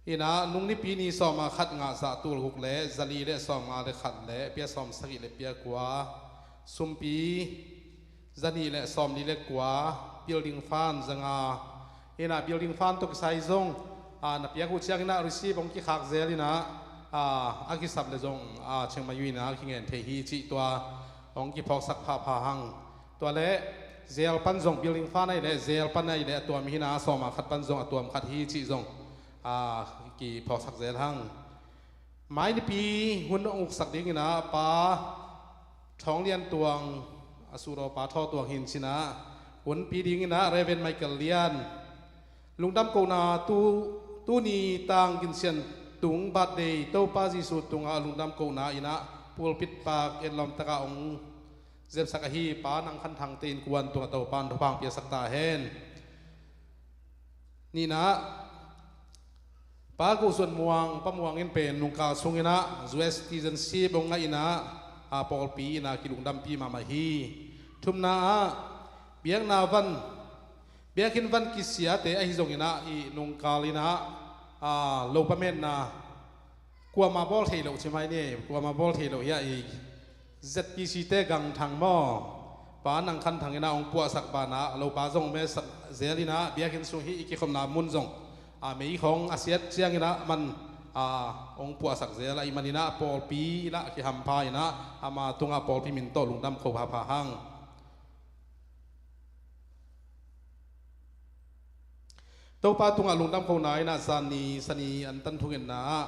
ina nung nipi ni sawma khat ngahzah tul guk le zali le sawmnga le khat le pia sawmsagih le pia kua, sumpi zanih le sawmli le kua, building fund zanga ina building fund tawh kisai zong, a, na piak uh ciang ina receipt hong kikhak zel ina, a, a kisap le zong, a, Chiang Mai ina kingen thei hi cih tua hong kiphawksak phapha hang. Tua le zel pan zong building fund ahih le zel pan ahih le a tuam hi ina sawma khat pan zong a tuam khat hi cih zong, a, kiphawksak zel hang. Mai nipi hun hong uksak ding ina Pa Thawng Lian Tuang, a suraw Pa Thaw Tuang hi in ci ina, hunpi ding ina Reverend Michael Lian. Lungdam kohna tu, tuni tang ginsian tung birthday Topa Jesu tunga lungdam kohna ina pulpit pak etlawm taka hong zepsak ahi Pa Nang Khan Thangte innkuan tungah Topan thupha hong piasak ta hen. Nihna, Pa Ko Suan Muang, Pa Muang in pen nungkal sung ina U S citizenship hong ngah ina, a, pawlpi ina kilungdampi mahmah hi. Thumna ah biakna van, biakinn van kisiate ahi zong ina i nungkal ina, a, lopa metna kuamah bawl thei loh ci mai ni, kuamah bawl thei loh hi a, i Z P C te gangthang maw, Pa Nang Khan Thang ina hong puahsak banah lopa zong hong metsak zel ina biakinn sung hi i kikhopna mun zong, a, mei khawng a siat ciang ina man, a, hong puahsak zel ahih man ina pawlpi ina kihampha ina ama tungah pawlpi min tawh lungdam kho phapha hang. Topa tungah lungdam khona ina zan ni, Sani an tan thungetna ah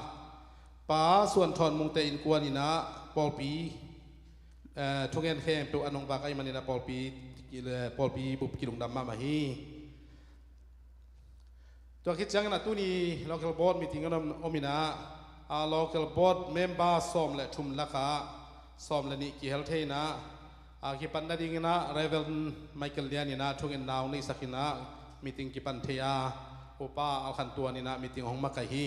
Pa Suan Thawn Mungte innkuan ina pawlpi, eh, thungen khempeuh an hong vak ahih man ina pawlpi, pawlpi bup kilungdam mahmah hi. Tua khit ciangin a tuni local board meeting an om, om ina, a, local board member sawm le thum lakah sawm le nih kihel thei ina, a, kipan nading ina Reverend Michael Lian ina thungetna hong neihsak ina meeting kipan thei a, Upa Al Khan Tuan ina meeting hong makaih hi.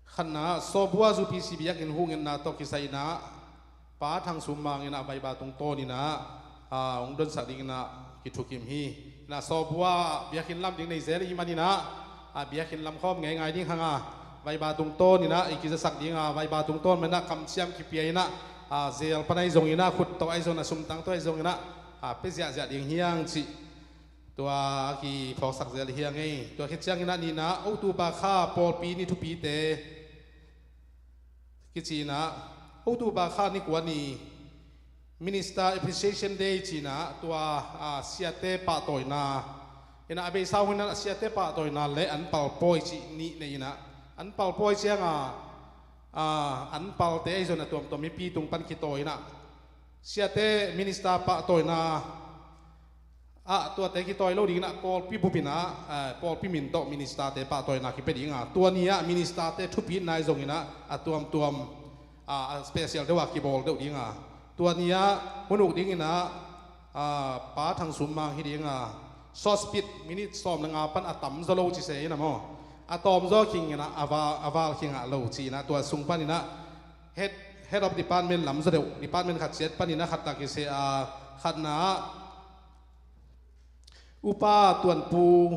Khatna, Sawbua U P C biakinn huhngetna tawh kisai ina Pa Thang Sum Mang ina vaiba tungtawn ina, a, hong donsak ding ina kithukim hi. Ina Sawbua biakinn lam ding nei zel ahih man ina, a, biakinn lam khawm ngeingai ding hang a, vaiba tungtawn ina i kizasak ding a, vaiba tungtawn man ina kamciam kipia ina, a, zel pan ahi zong ina, khut tawh ahi zong ina, sumtang tawh ahi zong ina, a, pia ziahziah ding hi hang cih tua a kiphawksak zel hi hang ei. Tua khit ciangin a nihna, October kha pawlpi ni thupite kici ina, October kha ni kua ni Minister Appreciation Day ci ina, tua, a, siate pahtawina ina, a beisa hun ina siate pahtawina le an palpawi cih nih nei ina, an palpawi cianga, a, an palte ahi zong ina tuamtuam mipi tung pan kitawi ina, siate minister pahtawina ah tuate kitawi lo ding ina pawlpi bup ina, eh, pawlpi min tawh ministerte pahtawina kipia ding a, tua ni ah ministerte thupitna ahi zong ina a tuamtuam, a, a special deuh a kibawl deuh ding a, Tua ni-ah hun uk dingin ah, ah, Pa Thang Sum Mang hi ding a, short speech minute sawm le nga pan a tamzaw lo ci se in a maw, a tawmzaw khing in ah, a val, a val khing ah lo ci in ah, tua sung panin ah head, head of department lam zaw deuh, department khat ciat panin ah khat tak hi se a, khatna ah Upa Tuan Pu,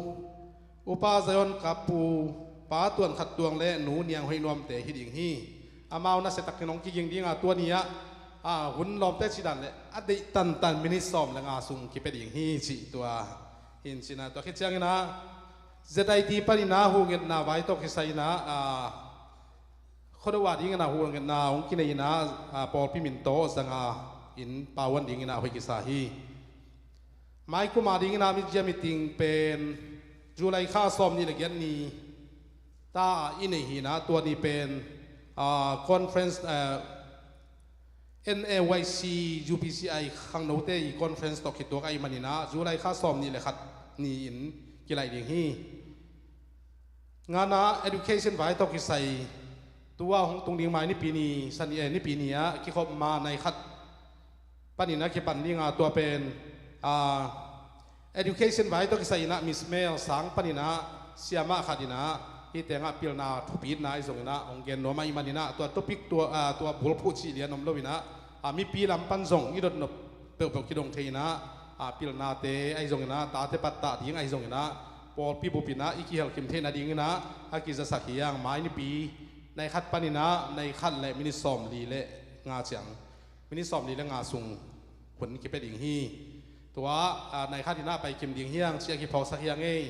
Upa Zion Kap Pu, Pa Tuan Khat Tuang le Nu Niang Hoih Nuamte hi ding hi. Amau nasia takin hong kiging ding a, tua ni-ah, a, hun lawmte cih dan le a deih tantan minute sawm le nga sung kipia ding hi cih tua hi in ci in ah, tua khit ciangin ah Z I T panin ah huhgelhna vai tawh kisai in ah, a, Khuado a dingin ah huhgelhna hong kinei in ah, a, pawlpi min tawh zanga in pauan dingin ah hoih kisa hi. Mai kum a dingin ah mizia meeting pen July kha sawm nih le giat ni ta i nei hi in ah, tua ni pen, a, conference, a, N A Y C U B C I khangnote i conference tawh kituak ahih manin ah July kha sawm nih le khat ni-in kilaih ding hi. Ngana education vai tawh kisai tua hong tung ding mai Nipi ni, Sani, eh, Nipi ni-ah kikhop ma nai khat panin a kipan ding a, tua pen, a, education vai tawh kisai in ah Miss Mel sang panin ah siamah khat in ah hih tengah pilna thupitna ahi zongin ah hong gen nuam ahih manin ah tua topic tua, a, tua bulphuh cih lian om lo in ah, a, mipi lam pan zong i dotnop peuhpeuh kidong thei in ah, a, pilnate ahi zongin ah, tate pattah ding ahi zongin ah, pawlpi bup in ah i kihelkim theih nadingin ah a kizasak hi hang. Mai Nipi nai khat panin ah nai khat le minute sawm li le nga ciang, minute sawm li le nga sung hun kipia ding hi. Tua, a, nai khat in ah paikim ding hi hang ci a kiphawksak hi hang ei.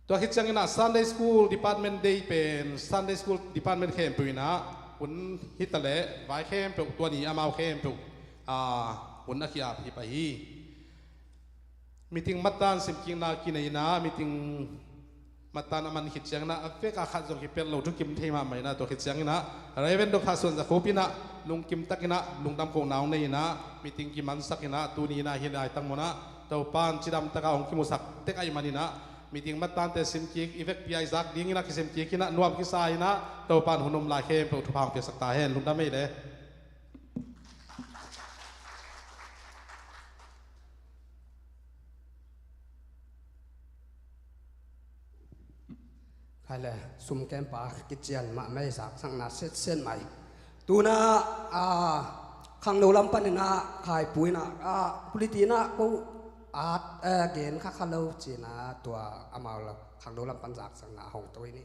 Tua khit ciangin ah Sunday School Department Day pen Sunday School Department khempeuh in ah hun hi ta leh vai khempeuh tua ni amau khempeuh, a, hun a ki-ap hi pah hi. Meeting mattan simkikna kinei in ah meeting mattan a man khit ciangin ah a vek a khat zong kipelh lo thukim thei mahmah in ah, tua khit ciangin ah Reverend Doctor Suan Za Khup in ah lungkim takin ah lungdam kohna hong nei in ah meeting kimansak in ah tuni in ah hih lai tangmun ah Topa'n cidam takin hong kimusak tek ahih manin ah meeting mattante simkik i vekpi a i zak dingin ah kisimkik in ah nuam kisa in ah Topa'n hun um lai khempeuh thupha hong piaksak ta hen. Lungdam ei le. Khai le, sum kempa kician mahmah ei, zaksakna setset mai. Tu-in ah, a, khangno lam panin ah Khai Pu in ah, a, quality in ah ko at, eh, gen kha kha lo ci-in ah tua amau la khangno lam pan zaksakna hong to i ni.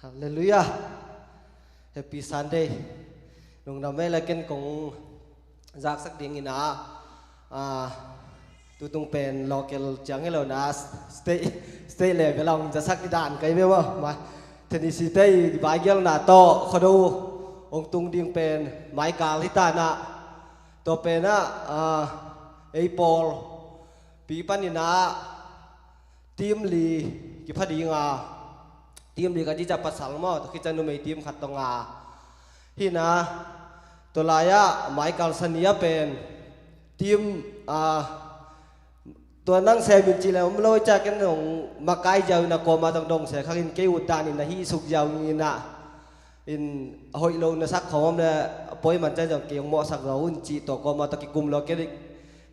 Halleluiah. Happy Sunday. Lungdam ei le, ken kong zaksak dingin ah, a, tutung pen local ciang hi lo in ah state, state level ah hong zasak i dan kai ve maw. Ma, Tennessee te i vaigelna tawh Khuado hong tung ding pen Michael hi ta in ah, tua pen ah, a, ei pawlpi panin ah team li kipha ding a, team li ka cih ciang pasal maw, tua khit ciang numei team khat tawh nga hi in ah, tua lai-ah Michael Sania pen team, a, tua nang sem in cih leh om lo, i ciah ken hong makai ziau in ah kuamah tawh dong se khak in, kei ut dan in ah hih suk ziau in ah, in a hoih lo na sak khawng om leh a pawi man ciang zong kei hong mawhsak zaw un cih tawh kuamah tawh kikum lo, kei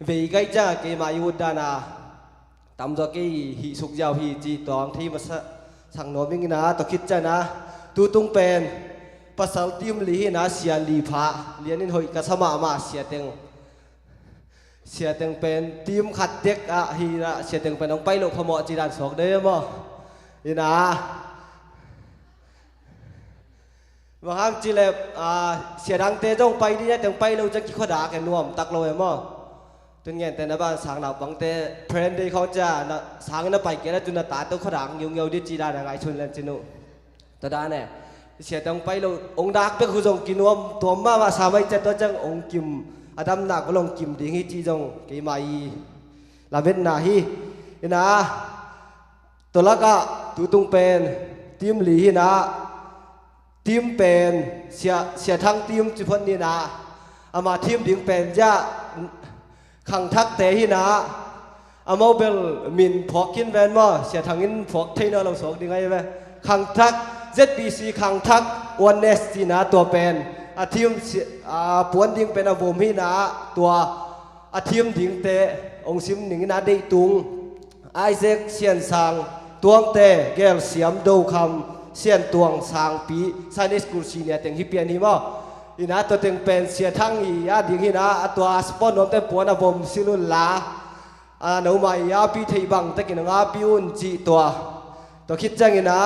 vei kai ciang keimah i ut dan a tamzaw kei hih suk ziau hi cih tua hong thei masa sak nuam ing in ah, tua khit ciang ah tutung pen pasal team li hi in ah, sia li pha lian in hoih ka sa mahmah, sia teng, sia teng pen team khat tek ah hi in ah, sia teng pen hong pai loh phamawh cih dan suak deuh maw. In ah, bang hang cih leh, a, sia dangte zong pai ding a, teng pai lo ciang kikhuadak e, nuam tak lo e maw. Tun ngente na ban sang naupangte friend day khawng ciah na sang na pai kei leh tun na tate uh khuadak ngiungeu ding cih dan a ngaihsun len cin uh. Tua dan e, sia teng pai lo, hong dak bek uh zong kinuam tuam mahmah sa mai ciang, tua ciang hong kim, a damnak bel hong kim ding hi cih zong keimah i lametna hi. In ah, tua lakah tutung pen team li hi in ah, Team pen Sia, Sia Thang team ci phot ni na, ama team ding pen zia Khangthakte hi na, amau bel min phuak khin ven maw, Sia Thang in phuak thei nawn lo suak ding ahi ve. Khangthak, Z B C Khangthak Oneness ci na, tua pen a team Sia, a puan ding pen a vom hi na, tua a team dingte hong sim ning in a, Deih Tung, Isaac, Sian Sang, Tuangte, Gel Siam, Do Kham, Sian Tuang, Sang Pi, Sunday School senior teng hi pian hi maw. Hi na, tua teng pen Sia Thang i a ding hi na, a tua sport nuamte puan a vom silh un la, a, no mai a pi thei bang takin hong a pi un cih tua. Tua khit ciangin a,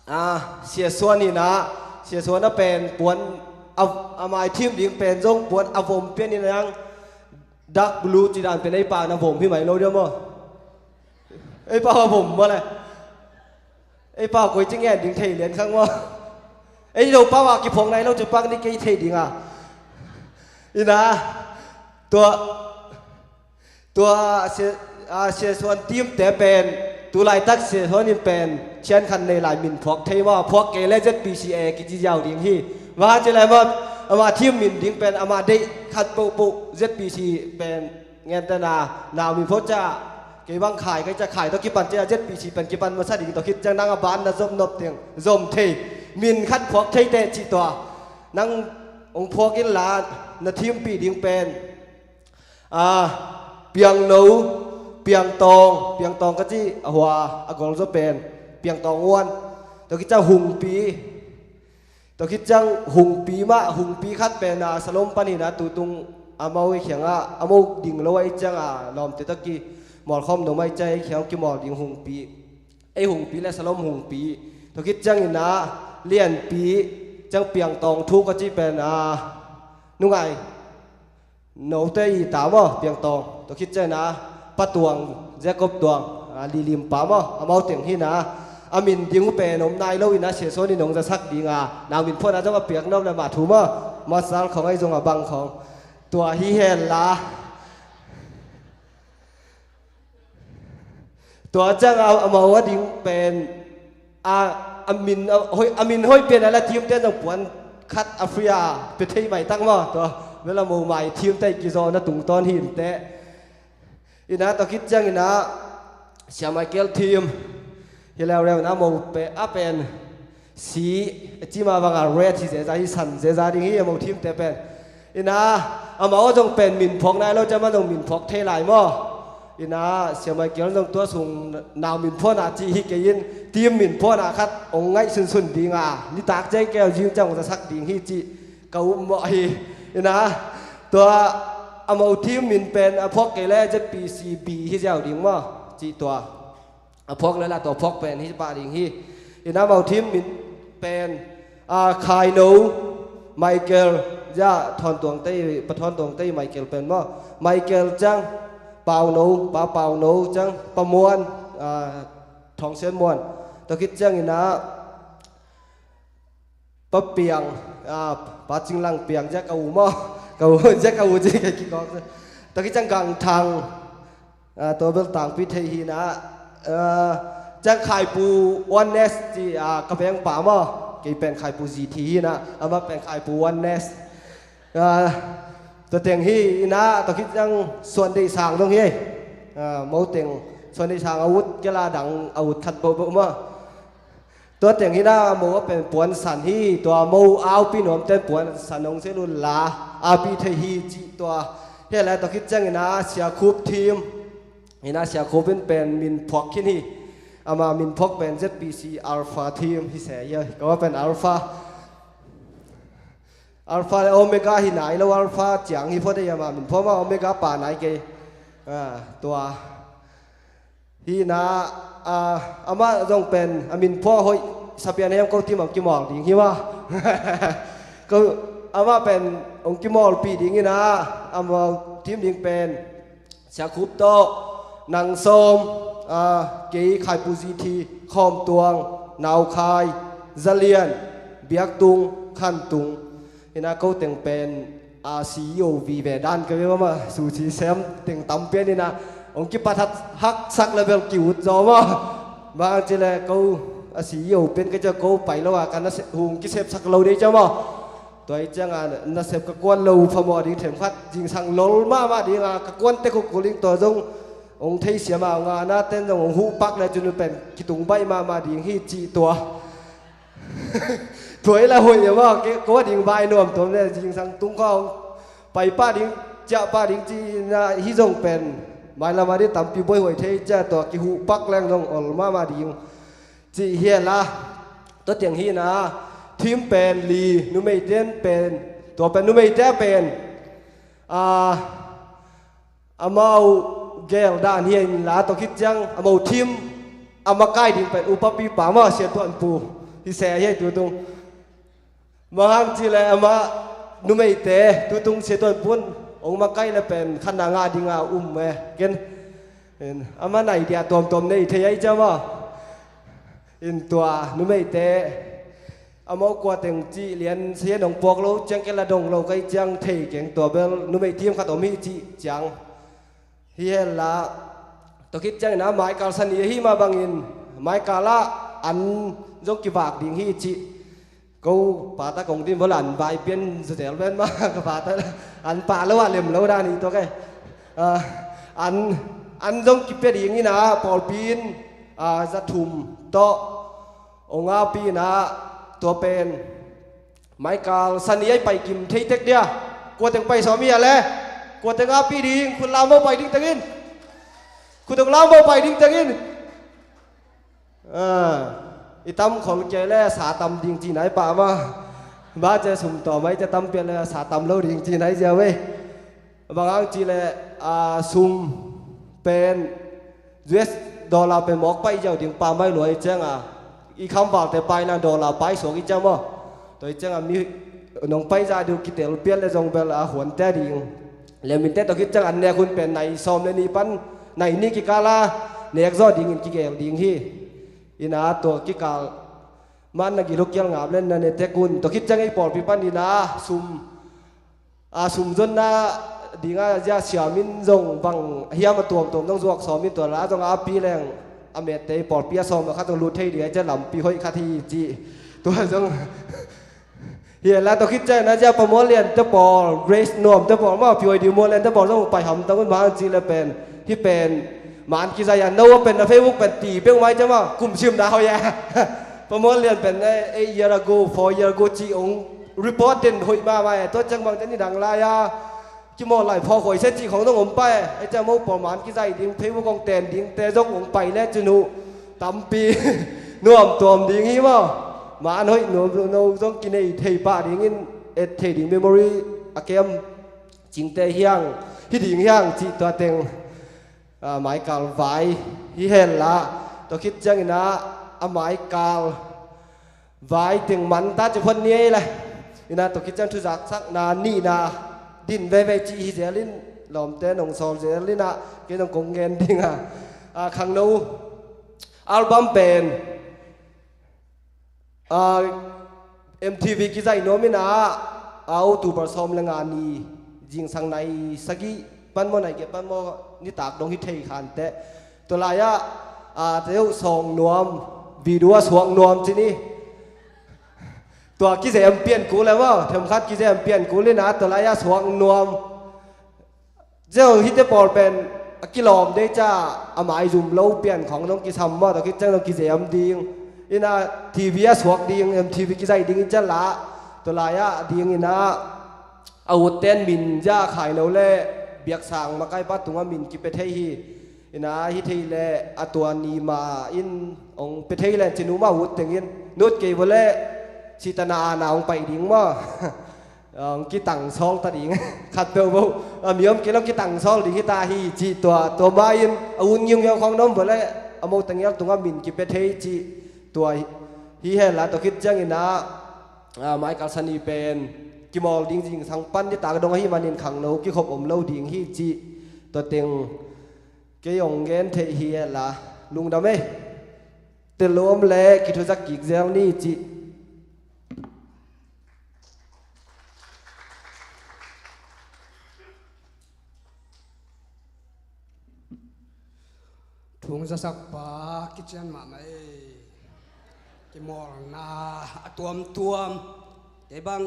a, Sia Suan hi na, Sia Suan a pen puan a, a mai team ding pen zong puan a vom pian hi na, dark blue ci dan pen ei pa na vom hi mai lo dia maw. Ei pa a vom maw le. Ei pa koi ci ngen ding thei lian khang maw. Ei lo pa a kiphawk nai lo cu pak ni kei thei ding a. Hi na, tua, tua Sia, a, Sia Suan team te pen, tu laitak Sia Suan in pen, Chian Khan Nei Lai min phuak thei maw, phuak kei le Z B C A kici ziau ding hi. Mah ci lai maw, ama team min ding pen, ama deih khat pohpoh Z B C pen, ngen ta na, nau min phuak ca, kei bang khai, kei ca khai, tua kipan ca, Z B C pen kipan masa ding, tua khit ciang nang a ban na zom nop teng, zom thei. Min khat phuak thei teh cih tua. Nang hong phuak in la, na team pi ding pen. A, Piangno, Piangtawng, Piangtawng ka ci, a hua, a gol zaw pen, Piangtawng Uan. Tua khit ciang Hungpi. Tua khit ciang Hungpi mah, Hungpi khat pen a Salom pan hi na, tutung amau i khiang a, amau ding lo a i ciang a, lawmte tawh ki, mawlkhawm nuam a i ciang a i khiang kimawl ding Hungpi. Ei Hungpi le Salom Hungpi. Tua khit ciangin a, Lianpi, ciang Piangtawng thu ka ci pen a, nungai. Note i ta maw, Piangtawng. Tua khit ciangin a, Pa Tuang, Jacob Tuang, a, Lilim pa maw, amau teng hi na. A min ding uh pen om nai lo in a, Sia Suan in hong zasak ding a. Nau min phuan a zong a piak nop le mah thu maw. Mah sal khawng ahi zong a bang khawng. Tua hi hen la. Tua ciang a, amau a ding pen, a, a min, a, hoih, a min hoih pian a la team te zong puan khat a free a, pia thei mai tak maw, tua, bel amau mai team te kizawhna tungtawn hi in teh. Hi na, tua khit ciangin a, Sia Michael team, hi leuleu na amau pe, a pen, si, a ci mah bang a red hi zeza, hi san zeza ding hi, amau team te pen. Hi na, amau zong pen min phuak nai lo ciang amah zong min phuak thei lai maw. Hi na, Sia Michael zong tua sung nau min phuan a ci hi kei in, team min phuan a khat hong ngaih sunsun ding a, nitak ciang keu zing ciang hong zasak ding hi cih ka up mawh hi. Hi na, tua amau team min pen a phuak kei le Z P C B hi ziau ding maw, cih tua. A phuak le la tua phuak pen hi pah ding hi. Hi na, amau team min pen, a, Khaino, Michael, zia Thawn Tuang te, Pa Thawn Tuang te Michael pen maw. Michael ciang, Pauno, Pa Pauno ciang, Pa Muan, a, Thawng Sian Muan. Tua khit ciangin a, Pa Piang, a, Pa Cing Lang Piang, zia ka u maw. Ka u, zia ka u ci ka kikawk. Tua khit ciang Gang Thang, a, tua bel tangpi thei hi na, a, ciang Khaipu Oneness ci, a, ka veng pa maw, kei pen Khaipu G T hi na, amah pen Khaipu Oneness. A, tua teng hi na, tua khit ciang Suan Deih Sang dong hi. A, mo teng Suan Deih Sang a ut, kei la dang a ut khat bohboh maw. Tua teng hi na, amau a pen puan san hi, tua amau aupi nuamte puan san hong zel un la, aupi thei hi cih tua. Hi lai tua khit ciangin a Sia Khup team. Hi na, Sia Khup in pen min phuak khin hi. Ama min phuak pen Z P C Alpha team hi se hi, ka pen Alpha. Alpha le Omega hi nai lo, Alpha ciang hi phot ei, ama min phuak ma Omega pa nai kei. A, tua. Hi na, a, amah zong pen, a min phuak hoih, sapian hiam ko team hong kimawl ding hi ma. Ko, amah pen, hong kimawlpih ding hi na, amah team ding pen, Sia Khup tawh, Nang Sawm, a, kei Khaipu G T, Khawm Tuang, Nau Khai, Za Lian, Biak Tung, Khan Tung. Hi na, ko teng pen, a, C E O vive dan ka ve mah, suci sem teng tam pian hi na, hong kipat hak, haksak le bel ki ut zaw mah. Bang ci le ko, a si i o pen ka ciah ko pai lo a, ka nasep hong kisepsak lo dei ciah maw. Tua i ciangah nasep ka kuan lo phamawh ding themkhat, zingsang lol mahmah dingah ka kuan tek uh kul ding, tua zong hong theisiam a, hong a na ten zong hong huh pak le cun pen kitung baih mahmah ding hi cih tua. Tua i la hoih a maw, ko a ding vai nuam tuam le zingsang tung kha hong pai pah ding, ciah pah ding cihna hi zong pen mailam ah dih tampi buaihuai thei ciah, tua kihuh pak leng zong ol mahmah ding cih hi a la. Tua tiang hi na, thim pen li, numeite pen, tua pen numeite pen, a, amau gel dan hi in la, tua khit ciang amau thim a makai ding pen upapi pa maw, Sia Tuan Pu hi se hi tutung. Bang hang cih leh amah numeite tutung Sia Tuan Pu in hong makai le pen khatna ngah dinga um e. Ken amah nai dia tuamtuam nei thei ai ciam a. In tua numeite amau kua teng cih lian sia nong puak lo ciang, ken la dong lo kai ciang thei keng, tua bel numei thim khat om hi cih ciang. Hi hen la, tua khit ciangin a Michael Sani ahi mah bangin Michael ah an zong kivak ding hi cih. Ko pata kong din vala an vai pian zazel pen mah ka pata an pah lo a lem lo dan hi tua ke. Ah, an, an zong kipia dingin a pawlpi in, ah, za thum tawh hong api in a, tua pen Michael Sani ai pai kim thei tek dia. Kua teng pai sawm hi a le? Kua teng api ding, khut lam bo pai ding tengin. Khut hong lam bo pai ding tengin. Ah, i tam khol kei le sa tam ding ci nai pah ma. Ba ce sum tawm ai ce tam pian le sa tam lo ding ci nai zia ve. Bang hang ci le, ah, sum pen U S dollar pen mawk pai ziau ding pa mai luai ciang a, i khamvalte pai na dollar pai suak i ciang maw. Tua i ciang a mi nong pai za diu kitel pian le zong bel a huante ding. Le minte tua khit ciang an nek hun pen nai sawm le nih pan nai nih kikal a nek zaw dingin kigel ding hi. Ina tua kikal man na giluk kial ngap le na ne tek hun tua khit ciang i pawlpi pan ina sum a sumzonna dinga zia siamin zong bang hiam a tuamtuam zong zuak sawmin tua la zong a pi leng a mette i pawlpi a sawm a khat zong lut thei ding a cia lampi hoih khat hi ci. Tua zong hi la tua khit ciang na zia pa Mual Lian te pawl, Grace Nuam te pawl, ma pi hoih ding Mual Lian te pawl zong pai ham tang un ma hang ci le pen hi pen man kizai a no a pen na Facebook pen ti peuh mai cia ma kum sim na hoih a. Pa Mual Lian pen eight year ago, four year ago ci ong report den hoih mahmah e. Tua ciang bang te ni dang lai a kimawl lai phawk hoih se cih khong dong om pai. Ei ciang mo pawl man kizai ding Facebook kong ten ding te zong ong pai le cin uh tampi nuam tuam ding hi maw. Man hoih nuam no zong kinei thei pah dingin et thei ding memory a kem cingte hiang hi ding hiang cih tua teng. A, Michael vai hi hen la tua khit ciangin a, a Michael vai teng man ta ci phot ni ei le. Ina tua khit ciang thuzaksakna nihna din veve ci hi zel in lawmte nong sawl zel in a kei nong kong ngen ding a, a, khangno album pen a, M T V kizaih nuam in a, a, October sawm le nga ni zingsang nai sagih pan maw nai giat pan maw nitak dong hi thei khan teh. Tua lai-ah a, teu sawng nuam video a suak nuam cin hi. Tua kizem pian kul le maw themkhat kizem pian kul in a tua lai-ah suak nuam. Ziau hite pawl pen a kilawm dei ca a maizum lo pian khawng zong kisam maw tua khit ciang zong kizem ding. Ina T V a suak ding, M T V kizaih ding in cian la tua lai-ah ding ina a utten min zia khaino le biaksang makaipa tungah min kipia thei hi. Ina hi thei le a tua ni ma in ong pia thei le cinu ma ut tengin nut kei vua le sitana ana ong pai ding maw. Ang kitang sawl ta ding khat peuh bo a mi om kei lo kitang sawl ding hi ta hi cih tua tua ma in a un ngiungiau khawng na om bo le a mo tangial tungah min kipia thei cih tua hi hen la tua khit ciangin a, a, Michael Sani pen kimawl ding zingsang pan nitak dong ahi manin khangno kikhop om lo ding hi cih tua teng kei ong gen theih hi hen la lungdam ei. Tel lo om le kithuzak kik zel ni cih. Thung zasak pa kician mahmah ei. Kimawlna a tuamtuam. Kei bang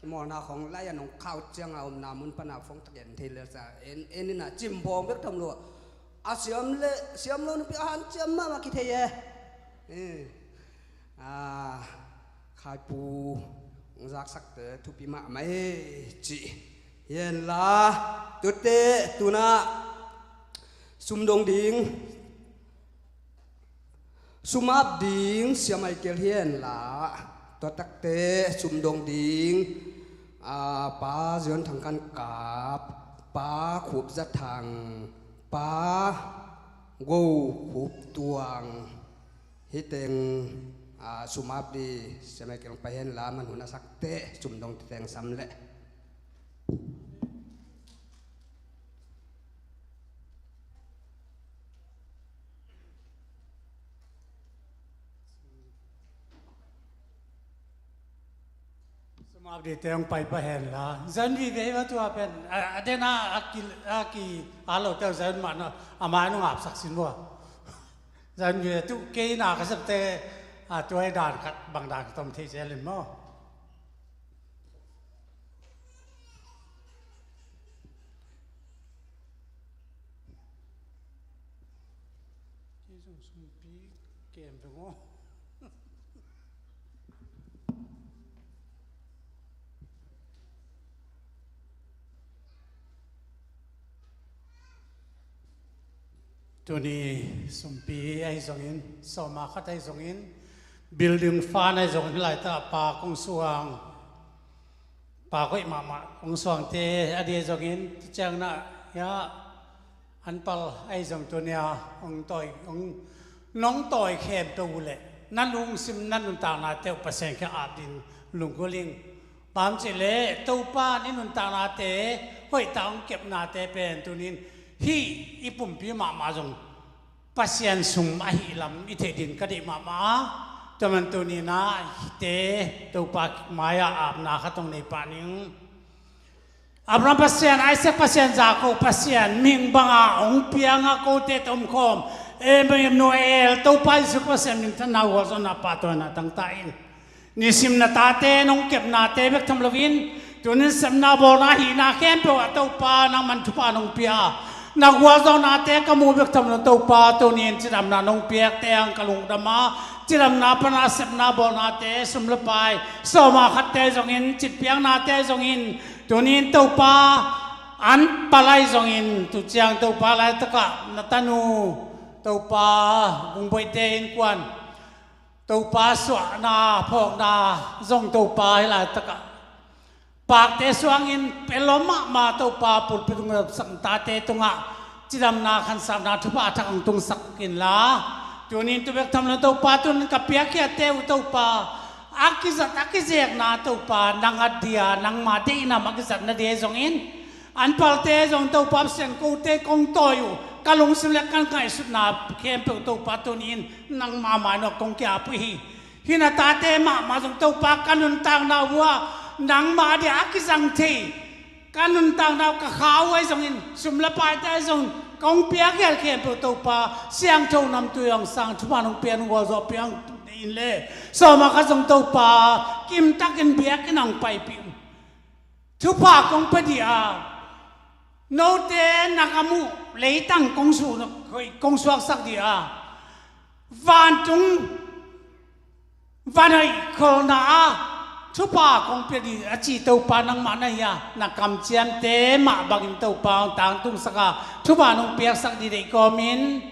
kimawlna khawng lai a nong khau ciang a omna mun pana phone tak en thei le sa en en ina cim bawng bek tham lua. A siam le siam lo nupi a hanciam mahmah kithei e. Eh. A, Khaipu hong zaksakte thupi mahmah e ci hi henla, tute tunah sumdong ding, sumap ding Sia Michael hi henla, tua takte sumdong ding, a, Pa Zion Thang Khan Kap, Pa Khup Za Thang, Pa Go Khup Tuang, hih teng, a, sumap ding Sia Michael hong pai henla, man hun a sakte sumdong teng sam leh. Sumap dingte hong pai pah henla. Zan vive hi va tua pen. A, a dena a ki, a ki, a lo teu zan mah na, a mai nong apsak sin vua. Zan vive tu kei na ka septe, a, tua hi dan khat, bang dan khat om thei zel in maw. Kei zong sumpi kem veng aw. Tuni sumpi ahi zongin, sawma khat ahi zongin, building fund ahi zongin, hih laitak Pa Kong Suang, Pa koih mahmah Kong Suangte a ding ahi zongin, tu ciang na, ya, an pal ahi zong tunia hong tawi, hong nong tawi khempeuh uh leh na lungsim, na nuntaknate uh Pasian kiang ap ding lunggulh ing. Bang hang hiam cih leh Topa in i nuntaknate, hoihtak hong kepnate pen tunin hih i pumpi mahmah zong Pasian sung ahih lam i theih ding ka deih mahmah a, tua man tunin ah hihte Topa mai-ah apna khat hong nei pah ning. Abraham Pasian, Isaac Pasian, Jacob Pasian, mihing banga hong pianga kote tawh omkhawm Emmanuel, Topa Jesu Pasian minthanna gualzawhna pahtawina tangta in. Nisim na tate nong kepnate bek tham loin, tunin sepna bawlna hihna khempeuh ah Topa nangman thupha nong pia a, na gualzawhnate ka mu bek tham lo Topa, tunin cidamna nong piakte ang ka lungdam a, cidamna pana sepna bawlnate, sum le pai, sawma khatte zongin, citpiaknate zongin, tunin Topa an pal ahi zongin, tu ciang Topa laitakah na tanu Topa Gung Boihte innkuan, Topa suahna phawkna zong Topa hih laitakah pakte suangin pelawm mahmah Topa pulpit hong lamsang tate tungah cidamna khansakna thupha thak hong tungsak inla, tunin tu bek tham lo Topa, tunin ka piakkhiatte uh Topa a kizat a kizekna Topa nang a dia nangma deihna mah kizatna dia zongin, an palte zong Topa Pasian kote kong tawi uh, ka lungsim le ka ngaihsutna khempeuh Topa tunin nangma mai-ah kong ki-ap uh hi. Hih na tate mahmah zong Topa ka nuntakna uh ah nangma dia a kizang thei, ka nuntakna uh ka kha uh ahi zongin, sum le paite ahi zongin, kong piakkhiat khempeuh Topa siangtho namtui hong sang, thupha nong pia, nong gualzawhpih hong deih in le, sawma khat zong Topa kimtakin biakinn ah hong paipih uh. Thupha kong pia ding a, note na gam uh leitang kong su, kong suaksak ding a, vantung van hoih kholna a thupha kong pia ding a ci Topa nangmah na hi a, na kamciamte mah bangin Topa hong tangtungsak a, thupha nong piaksak ding deih kawmin,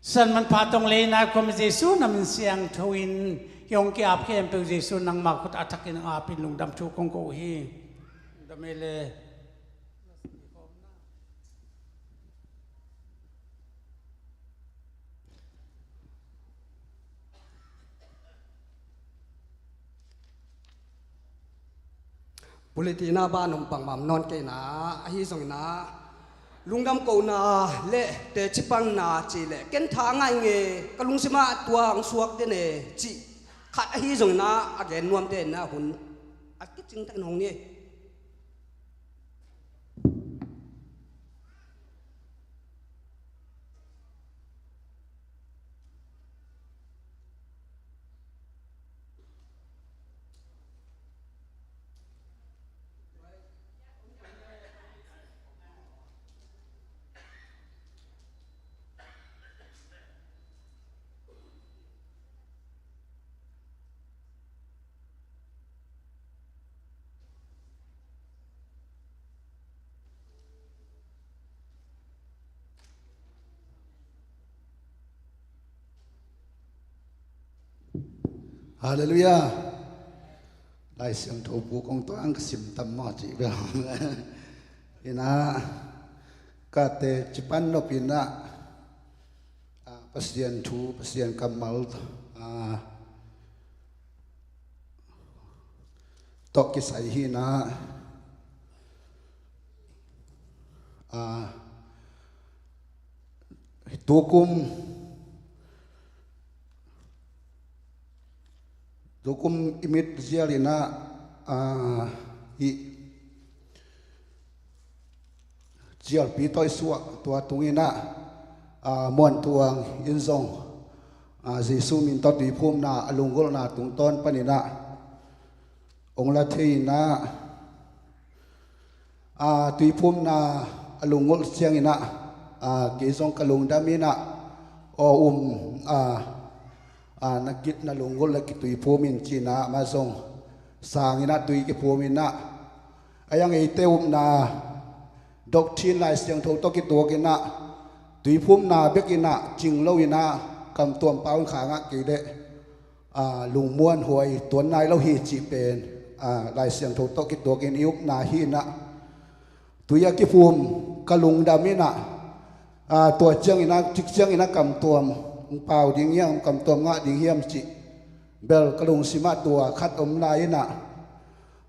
san manpha tong lei nai khuam Jesu na min siangtho in hong ki-ap khempeuh Jesu nangma khut a thakin hong apin lungdam thu kong ko uh hi. Lungdam ei le. Pulitihna ban om pangmam nawn kei na, ahi zongin ah lungdam kohna le teci panna cih leh ken tha ngai nge, ka lungsim ah tua hong suak den e cih khat ahi zongin ah a gen nuamte in ah hun a kicing takin hong ni. Halleluiah. Lai Siangtho bu kong tuang ka sim tam maw cih bel. Inah kate cipan nop inah, ah, Pasian thu, Pasian kammal, ah, tawh kisai hi inah, ah, tukum tukum i mit zial inah, ah, i zialpi tawh i suah tua tung inah, ah, muantuang in zong, ah, Jesu min tawh tuiphumna a lunggulhna tungtawn pan inah ong la thei inah, ah, tuiphumna a lunggulh ciang inah, ah, kei zong ka lungdam inah, aw um, ah, ah, na git na lunggulh la kituiphum in ci inah amah zong sang inah tui kiphum inah, a yang eite upna doctrine Lai Siangtho tawh kituak inah tuiphumna bek inah cing lo inah kamtuam pau in kha ngah kei leh, ah, lungmuan huai tuan nai lo hi cih pen, ah, Lai Siangtho tawh kituakin i upna hi inah, tui a kiphum ka lungdam inah, ah, tua ciang inah, cik ciang inah kamtuam pau ding hiam, kamtuam ngah ding hiam cih bel ka lungsimah tua khat om lai inah,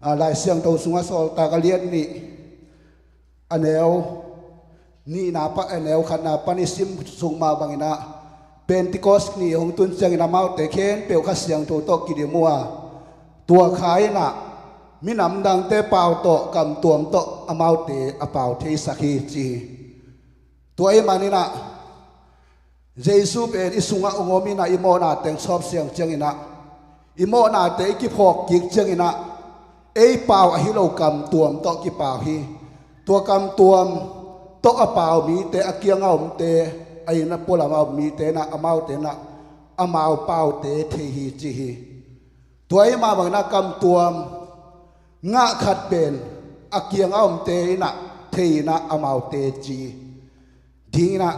ah, Lai Siangtho sungah Sawltak a lian nih a neu nihna pan, a neu khatna pan i sim suk mah bang inah, Pentecost ni hong tun ciangin amaute khempeuh Kha Siangtho tawh kidim uh a, tua kha inah minam dangte pau tawh kamtuam tawh amaute a pau theisak hi ci hi. Tua ahih man inah Jesu pen i sungah ong om inah i mawhna teng sawp siang ciang inah, i mawhnate i kiphawk kik ciang inah, ei pau ahi lo kamtuam tawh kipau hi. Tua kamtuam tawh a pau mite, a kiang a omte, a inn a pualam a om mite inah, amaute inah amau paute thei hi ci hi. Tua ahih mah bang inah kamtuam ngah khat pen a kiang a omte inah thei inah amaute ci ding inah,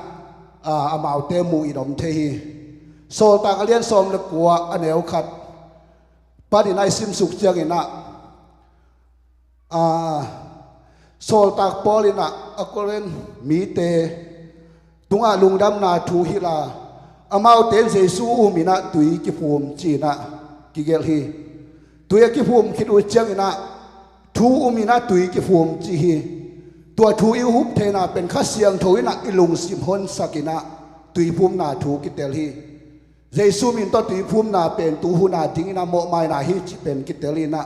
ah, amaute muh in om thei hi. Sawltak a lian sawm le kua a neu khat pan inah i sim suk ciang inah, ah, Sawltak Paul inah a Korin mite tungah lungdamna thu hilh a, amaute in Jesu um inah tui kiphum ci inah kigelh hi. Tui a kiphum khit uh ciang inah thu um inah tui kiphum ci hi. Tua thu i hup theihna pen Kha Siangtho inah i lungsim honsak inah tuiphumna thu kitel hi. Jesu min tawh tuiphumna pen tu hun a ding inah mawhmaina hi cih pen kitel inah,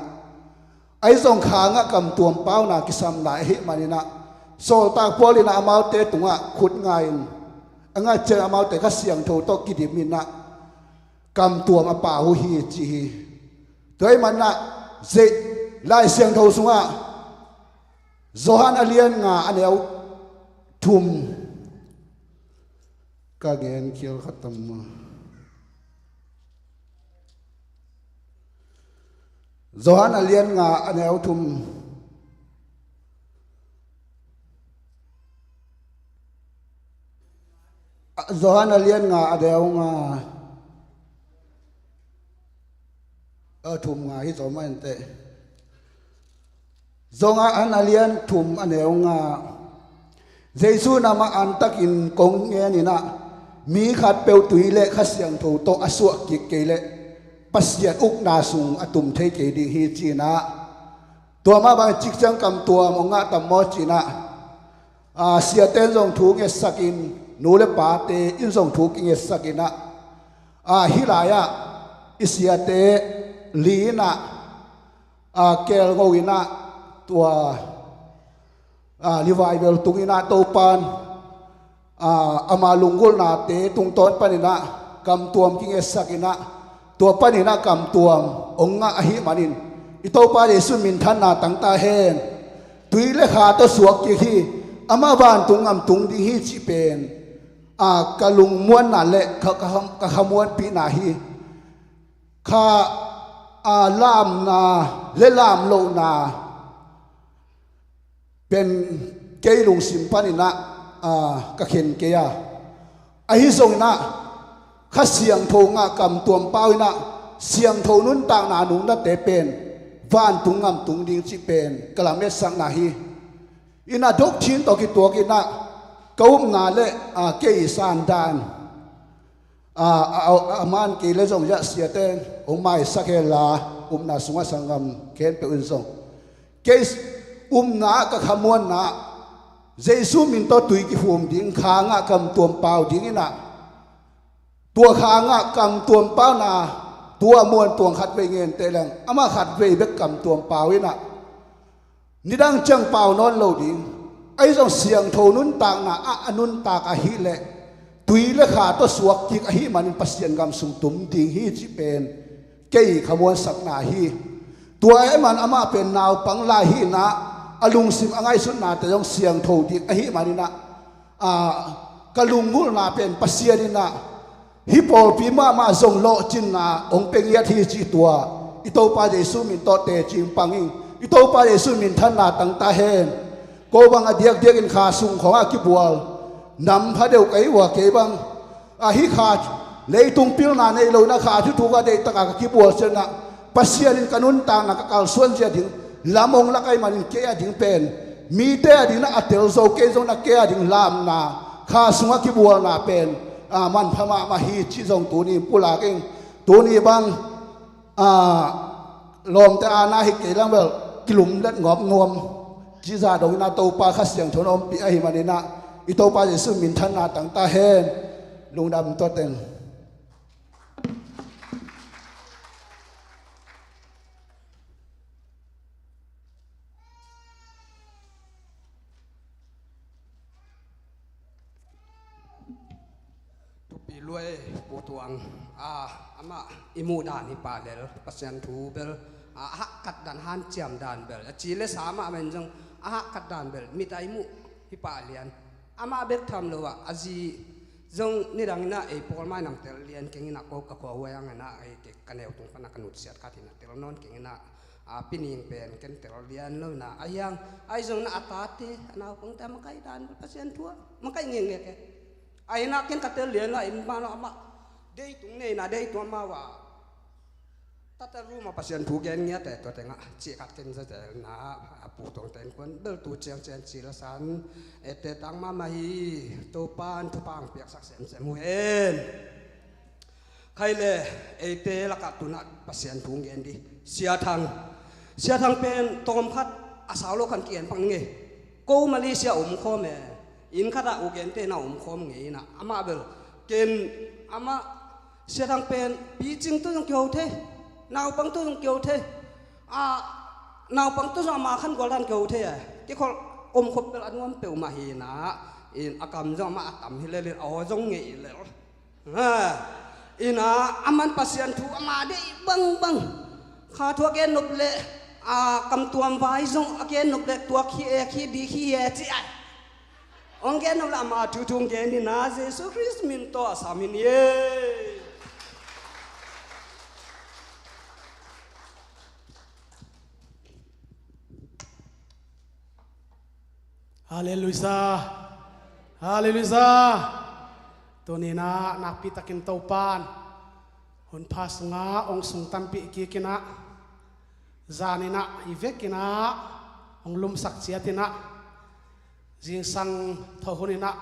ahi zong kha ngah kamtuam pauna kisam lai ahih man inah, Sawltak Paul inah amaute tungah khut nga in, a ngah ciang amaute Kha Siangtho tawh kidim inah kamtuam a pau uh hi ci hi. Tua ahih man inah, Lai Siangtho sungah Johan a lian nga a neu thum, ka gen khial khat tam maw. Johan a lian nga a neu thum. Johan a lian nga a neu nga. A thum nga hi zaw mah inteh. Johan a lian thum a neu nga. Jesu in amah antakin kong ngen inah, mi khatpeuh tui le Kha Siangtho tawh a suah kik kei leh Pasian ukna sung a tum thei kei ding hi ci inah. Tua mah bang cik ciang kamtuam ong ngah tam maw ci inah, ah, siate in zong thu ngetsak in, nu le pate in zong thu kingetsak inah, ah, hih lai-ah i siate li inah, ah, kelngo inah tua, ah, revival tung inah Topan, ah, ama lunggulhnate tungtawn pan inah kamtuam kingetsak inah, tua pan inah kamtuam ong ngah ahih manin, i Topa Jesu minthanna tangta hen. Tui le kha tawh suak kik hi. Amah vantung gam tung ding hi cih pen, ah, ka lungmuanna le ka, ka, ka khamuanpihna hi. Kha, ah, lamna le lamlohna pen kei lungsim pan inah, ah, ka khen kei a. Ahi zong inah Kha Siangtho ngah kamtuam pau inah siangtho nuntakna nungnate pen vantung gam tung ding cih pen ka lam etsakna hi. Inah doctrine tawh kituak inah ka upna le, a, kei i san dan, a, a, a, a man kei le zong zah siate hong maisak hen la, upna sungah sanggam khempeuh in zong kei upna ah ka khamuanna, Jesu min tawh tui kiphum ding, khangah kamtuam pau ding inah, tua khangah kamtuam pauna, tua muantuang khatvei ngente leng amah khatvei bek kamtuam pau inah, nidang ciang pau nawn lo ding. Ahi zong siangtho nuntakna ah a nuntak ahileh tui le kha tawh suak kik ahih manin Pasian gam sung tum ding hi cih pen kei khamuansakna hi. Tua ahih man amah pen naupang lai hi inah, a lungsim a ngaihsutnate zong siangtho ding ahih man inah, a, ka lunggulhna pen Pasian inah hih pawlpi mahmah zong lawhcinna hong pia ngiat hi cih tua i Topa Jesu min tawh teci pang ing. I Topa Jesu minthanna tang ta hen. Ko bang a diakdiakin kha sung khawngah kibual, nam pha deuh ka hi uh a, kei bang, a, hih kha leitung pilna nei lo inah kha thuthu ka deih takah ka kibual ciangah Pasian in ka nuntakna ka kalsuan zia ding lam hong lak ahih manin kei a ding pen, mite a ding inah a tel zo, kei zong inah kei a ding lamna, kha sungah kibualna pen, a, manpha mahmah hi cih zong tuni in pulak ing. Tuni bang, a, lawmte aana hi kei lang bel kilumlet ngawp nuam. Cih zah dong inah Topa Kha Siangtho in ompih ahih man inah i Topa Jesu minthanna tang ta hen. Lungdam tua teng. Thupi lua e, Pu Tuang. A, amah i muh dan hi pah lel, Pasian thu bel, a, a hahkat dan, hanciam dan bel, a ci le sa mahmah in zong a hahkat dan bel mit a i muh hi pah lian. Amah bek tham lo ah, a zi zong nidang inah ei pawl mai nam tel lian keng inah, ko ka khuahuai ang inah, ei, ka neu tung pan a ka nutsiat khat inah tel nawn keng inah, a, pining pen ken tel lian lo inah, ahi hang, ahi zong inah a tate, a naupangte a makaih dan bel Pasian thu ah makaih ngekngek e. Ahi inah ken ka tel lian lo ah, in ban lo amah deitung nei inah, deitung amau ah Tata ruma Pasian thu gen ngiat e, tua tengah cih khat ken za tel na, a, Pu Tuang ten kuan bel tu ciang cian ci la san, ete tang mahmah hi, Topan thupha piaksak semsem uh hen. Khai le, eite lakah tunah Pasian thu gen di. Sia Thang. Sia Thang pen tawm khat a sau lo khan kigen pak ning e. Ko Malaysia om khawm e. Inn khatah u gente na om khawm ngei inah. Amah bel ken amah Sia Thang pen picing tawh zong kiho thei, naupang tawh zong kiho thei. A, naupang tawh zong ama khan gualdan kiho thei e. Kikholh om khop bel a nuam peuhmah hi inah. In a kam zong amah a tam hi lel in, a aw zong ngei lel. Ha, inah aman Pasian thu ama deih bangbang. Kha thu a gen nop leh, a, kamtuam vai zong a gen nop leh tuak hi e, khi di khi e ci ai. Hong gen nop leh ama thu thu hong gen inah Jesu Khrist min tawh a sam hi ni e. Halleluiah. Halleluiah. Tuni inah nakpi takin Topan hun pha sungah hong sungtanpih kik inah, zan inah i vek inah hong lumsak ciat inah, zingsang tho hun inah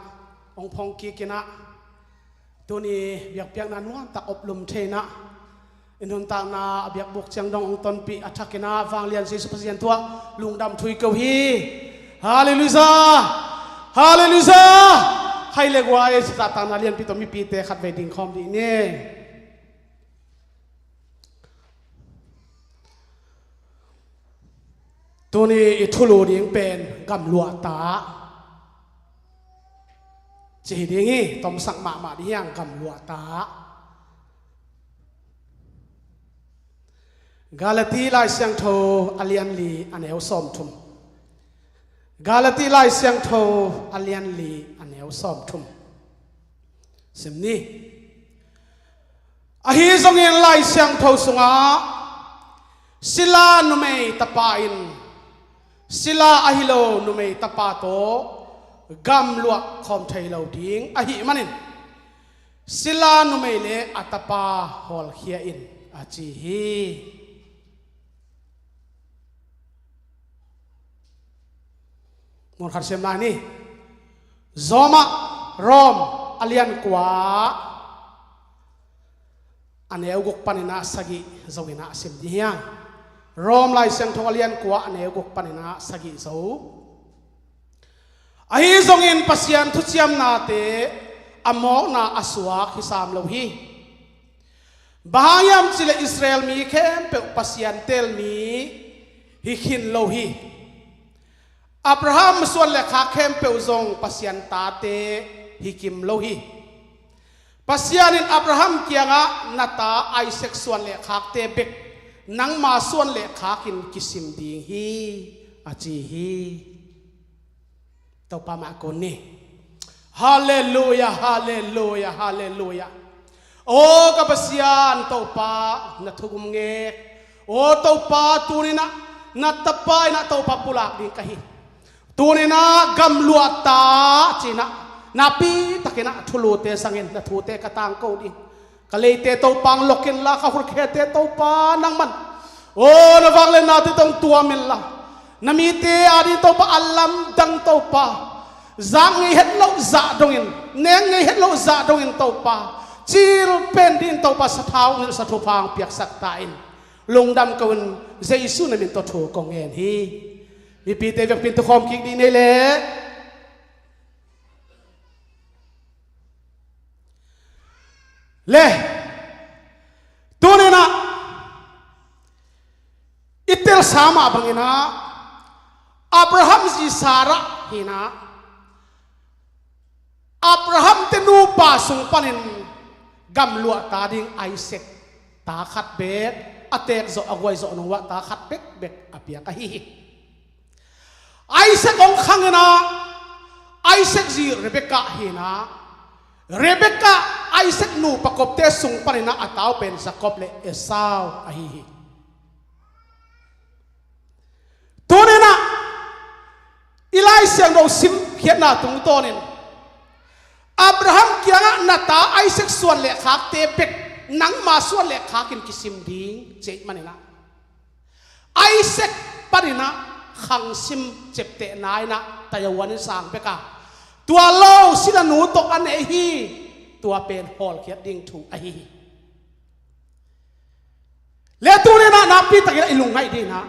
hong phong kik inah, tuni biakpiakna nuamtak oplum thei inah, i nuntakna a biakbuk ciang dong hong tonpih a thak inah vanglian Jesu Pasian thu ah lungdam thu i ko hi. Halleluiah. Halleluiah. Khai le guai, zahtakna lianpi tawh mipite khatvei ding khawm dih ni. Tuni i thulu ding pen gamluahta ci hi ding hi. Tomsak mahmah ding hi hang, gamluahta. Galati Lai Siangtho a lian li a neu sawmthum. Galati Lai Siangtho a lian li a neu sawmthum. Sim ni. Ahi zongin Lai Siangtho sungah sila numei tapa in sila ahi lo numei tapa tawh gamluah khawm thei lo ding ahih manin sila numei le a tapa hawlkhia in, a ci hi. Mun khat siam lai ni. Rom ah, Rom a lian kua, a neu guk panin ah sagih zo in ah sim dih hiang. Rom Lai Siangtho a lian kua, a neu guk panin ah sagih zo. Ahi zongin Pasian thuciamnate a mawkna a suak hi sam lo hi. Bang hang hiam cih leh Israel mi khempeuh Pasian teel mi hi khin lo hi. Abraham suan le khak khempeuh zong Pasian tate hi kim lo hi. Pasian in Abraham kiangah, "Na ta Isaac suan le khakte bek nangma suan le khakin kisim ding hi," a ci hi. Topa mah kun ni. Halleluia, halleluia, halleluia. O ka Pasian Topa, na thugum ngek. O Topa, tuni-in ah na tapa in ah Topa pulak ding ka hi. Tuni-in ah gamluah ta ci-in ah nakpi takin ah thulute zangin na thute ka tangko ding. Ka leite Topa hong lok inla, ka khutkhete Topa nangman, o, na vangliatnate tawh hong tuam inla, na mite ading Topa a lamdang Topa, zak ngei het loh zah dongin, nek ngei het loh zah dongin Topa, cil pen dingin Topa sathau nilhsa thupha hong piaksak ta in. Lungdam ko in, Jesu na min tawh thu kong ngen hi. Mipite vekpi-in tukhawm kik dih ni leh. Le, tuni-in ah i telsa mah bangin ah Abraham zi Sarah hi-in ah, Abraham te nupa sung panin gamluah ta ding Isaac ta khat bek, a teek zawh a guai zawh nung uah ta khat bekbek a piak ahi hi. Isaac hong khang in ah, Isaac zi Rebekah hi-in ah, Rebekah Isaac nupa kopte sung panin ah a tau pen Jacob le Esau ahi hi. Tuni-in ah i Lai Siangtho simkhiatna tungtawnin Abraham kiangah, "Na ta Isaac suan le khakte bek nangma suan le khakin kisim ding," ci ahih manin ah, Isaac panin ah khangsim ciaptehna in ah tayawan in sang bek a, tua lo silanu tawh a neih hi. Tua pen hawlkhiat ding thu ahi hi. Le tuni-in ah nakpi takin ah i lungngaih dingin ah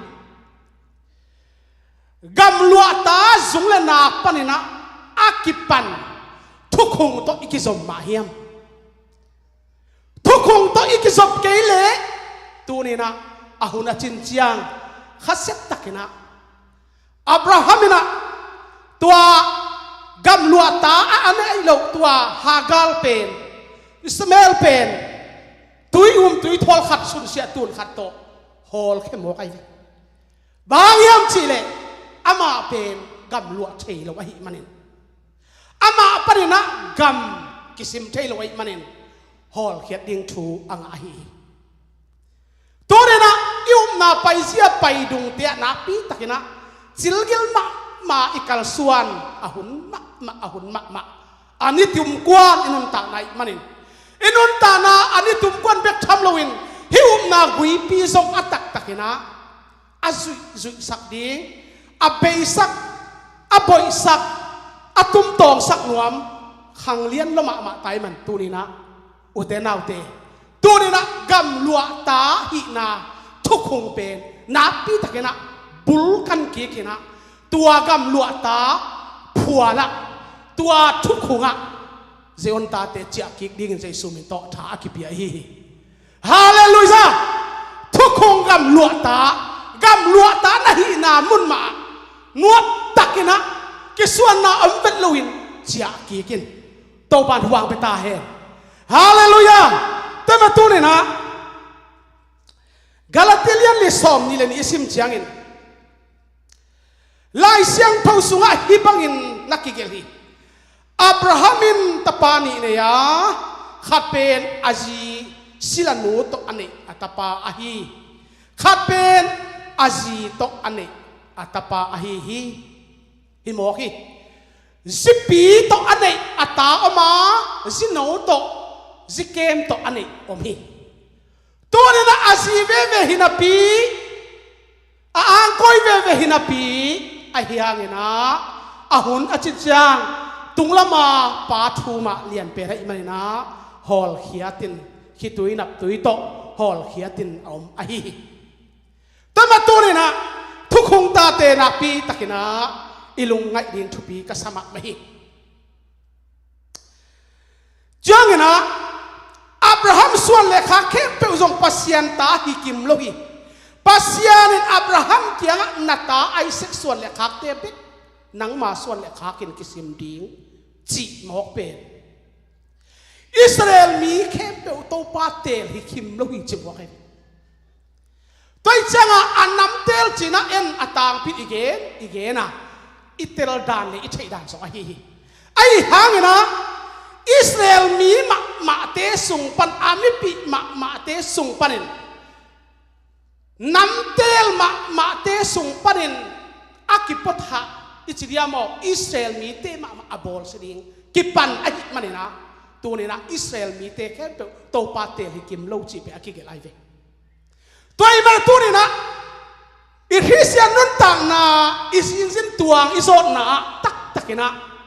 gamluahta zung le nak panin ah a kipan thukhung tawh i kizom mah hiam? Thukhung tawh i kizop kei leh, tuni-in ah a hun a cin ciang khasiat takin ah Abraham in ah tua gamluahta a, a neih loh tua Hagar pen, Ishmael pen, tui um tui thawl khat sunsiah tun khat tawh hawlkhia mawk ahi ve. Bang hang hiam cih leh amah pen gamluah thei lo ahih manin, amah panin ah gam kisim thei lo ahih manin hawlkhiat ding thu a ngah ahi hi. Tuni-in ah i upna paizia paidungte ah nakpi takin ah cilgil mahmah i kalsuan, a hun mahmah, a hun mahmah. A ni tumkuan i nuntakna ahih manin, i nuntakna a ni tumkuan bek tham loin hih upna guipi zong a taktakin ah a zuihzuihsak ding, a beisak, a boihsak, a tumtawngsak nuam khanglian lua mahmah ta ahih man tuni-in ah, ute naute, tuni-in ah gamluahta hihna thukhung pen nakpi takin ah bulkan kik in ah, tua gamluahta phual ah, tua thukhung ah Zion tate ciah kik dingin Jesu min tawh tha a kipia ahi hi. Halleluiah! Thukhung gamluahta, gamluahta na hihna mun mah nuam takin ah kisuanna om vet loin ciah kik in. Topa'n huang pia ta hen. Halleluiah! Tua mah tuni-in ah Galati lian li sawm nih le nih i sim ciangin, Lai Siangtho sungah hih bangin na kigelh hi. Abraham in tapa nih nei a, khat pen a zi silanu tawh a neih a tapa ahi, khat pen a zi tawh a neih a tapa ahi hi. Hi mawk hi. Zipi tawh a neih a ta om a, zino tawh, zikem tawh a neih om hi. Tuninah a zi veve hi napi, a angkoi veve hi napi, ahi hanginah a hun a cin ciang tunglama pa thu mah lianpen ahih maninah hawlkhiatin, khitui naptui tawh hawlkhiatin a om ahi hi. Tua mah tuninah thukhung tate nakpi takinah i lungngaih ding thupi ka sa mahmah hi. Cianginah Abraham suan le khak khempeuh zong Pasian ta hi kim lo hi. Pasian in Abraham kiangah na ta Isaac suan le khakte bek nangma suan le khakin kisim ding cih mawk pen Israel mi khempeuh Topa teel hi kim lo hi cih mawk hi. Tua ih ciangah a namteel cinah en a tangpi i gen, i gen a i tel dan le i theih dan zong ahi hi. Ahi hanginah Israel mi mahmahte sung pan, a mipih mahmahte sung panin, namteel mahmahte sung panin a kipuathah i ci diam aw, Israel mite mahmah a bawlsia ding kipan ahih maninah tuninah Israel mite khempeuh Topa teel hi kim lo cih pen a kigelh ahi ve. Tua ih manin tuninah i Khristian nuntakna, i zinzin tuang i zawtna ah taktakinah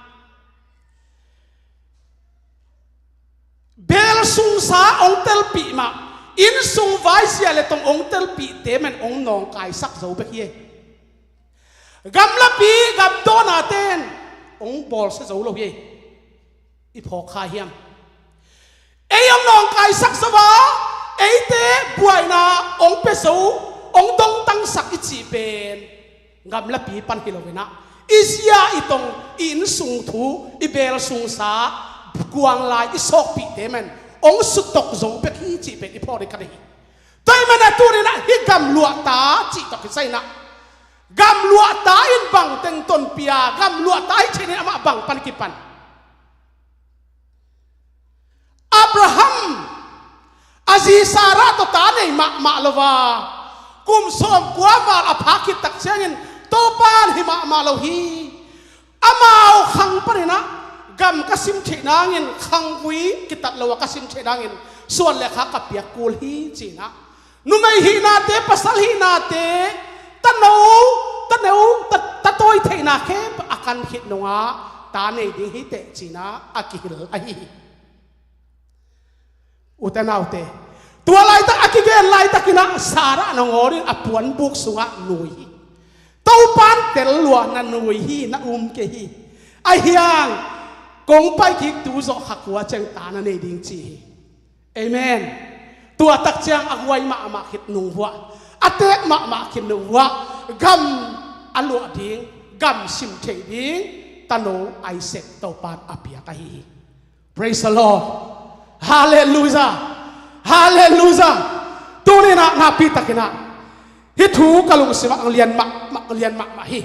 beel sungsa hong telpih mah, inn sung vaizia le tong hong telpihte men hong nawngkaisak zo bek hi. Gamlapi gamdawnate in hong bawlsia zo lo hi. I phawk kha hiam? Ei hong nawngkaisak zo a, eite buaina hong pia zo, hong dongtangsak i cih pen gamlapi pan hi loinah i zia, i tong, i inn sung thu, i beel sungsa, kuang lai i sawkpihte men hong sutok zo bek hi cih pen i phawk ding ka deih hi. Tua ih manin a tuninah hih gamluahta cih tawh kisai inah gamluahta in bang teng tonpih a, gamluahta hi cih nin amah bang pan kipan? Abraham a zi Sarah tawh ta nei mahmah lo a, kum sawmkua val a phak khit tak ciangin Topa in hi mahmah lo hi. Amau khang paninah gam ka sim theih nangin, khangvui kitat lo a ka sim theih nangin suan le khak ka piak kul hi cinah numei hihnate, pasal hihnate, tano, taneu, ta, tatawi theihna khempeuh a kan khit nungah ta nei ding hi teh cinah a kihil ahi hi. Ute naute, tua laitak a kigen laitakinah Sarah nangawn in a puanbuk sungah nui hi. Topan tel lua na nui hi, na um kei hi. Ahi hang kong pai kik tu zawh kha kua ciang ta na nei ding ci hi. Amen. Tua tak ciang a guai mahmah khit nungvuah, a teek mahmah khit nungvuah gam a luah ding, gam sim theih ding tano Isaac Topan a piak ahi hi. Praise the Lord. Halleluijah. Halleluijah. Tuninah nakpi takinah hih thu ka lungsimah ang lian mahmah, lian mahmah hi.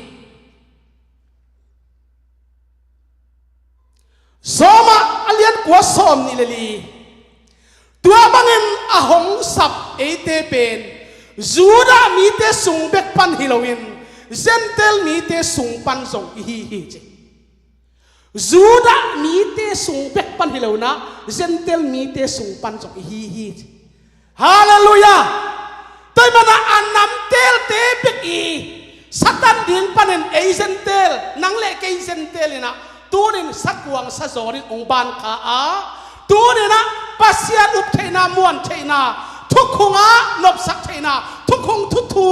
Sawmah a lian kua sawm nih le li. Tua bangin a hong sap eite pen Judah mite sung bek pan hi loin Gentile mite sung pan zong i hi hi ci. Judah mite sung bek pan hi lo inah Gentile mite sung pan zong i hi hi ci. Halleluijah. Tua ih manah a namteelte bek i Satan ding panin ei Gentile, nang le kei Gentile inah tunin sakuang sazawnin hong ban kha a, tuninah Pasian up theihna, muan theihna, thukhungah nopsak theihna, thukhung thuthu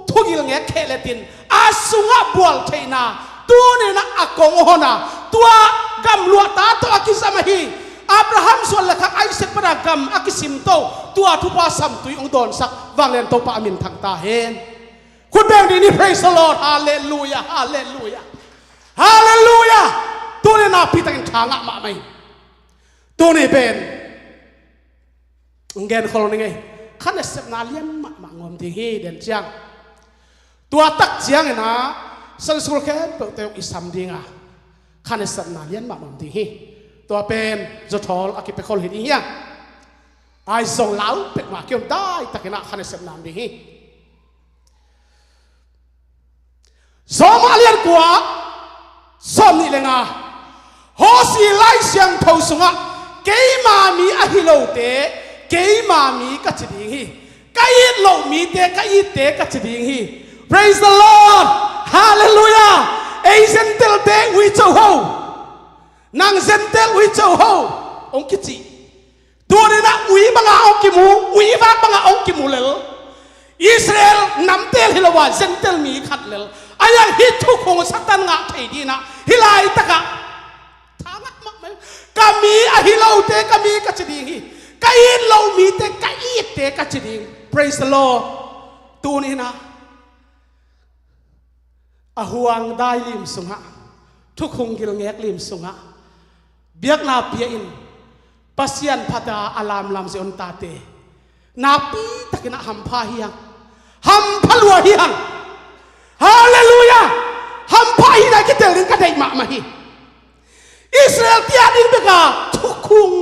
thugil ngek khehletin a sungah bual theihna tuninah a kong hon a, tua gamluahta tawh a kizam ahi Abraham suan le khak Isaac pana gam a kisim to, tua thupha samtui hong dawnsak vanglian Topa a min thang ta hen. Khut beng dih ni, praise the Lord, halleluijah, halleluijah, halleluijah. Tuni nakpi takin tha ngah mahmah hi. Tuni pen Gen khol ning ei. Kha nasepna lian mahmah ngawm ding hi den ciang. Tua tak ciangin ah Sunday school khempeuhte i sam ding a, kha nasepna lian mahmah ngawm ding hi. Tua pen zothawl a kipia khol hi ding hiang. Ai zong lau pek mah kiom dai takin ah kha nasepna ngawm ding hi. Sawm a lian kua, sawm nih le nga. Hawsi Lai Siangtho sungah keima mi ahi lote keima mi ka ci ding hi. Ka it loh mite ka itte ka ci ding hi. Praise the Lord. Halleluiah. Ei Gentile-te uico ho, nang Gentile uico ho, hong kici. Tuninah ui banga hong kimu, ui vak banga hong kimu lel. Israel namtel hi lo a Gentile mi khat lel. A yang hi thukhung Satan ngah thei dinah hi laitakah thangah mahmah. Ka mi ahi lote ka mi ka ci ding hi. Ka it lo mite ka itte ka ci ding. Praise the Lord. Tuninah a huang dai lim sungah, thukhung gilngek lim sungah biakna pia in, Pasian phata a lamlam zia un tate nakpi takinah hampha hi hang. Hampha lua hi hang. Halleluiah. Hampha hi na kitel ding ka deih mahmah hi. Israel tia ding beka thukhung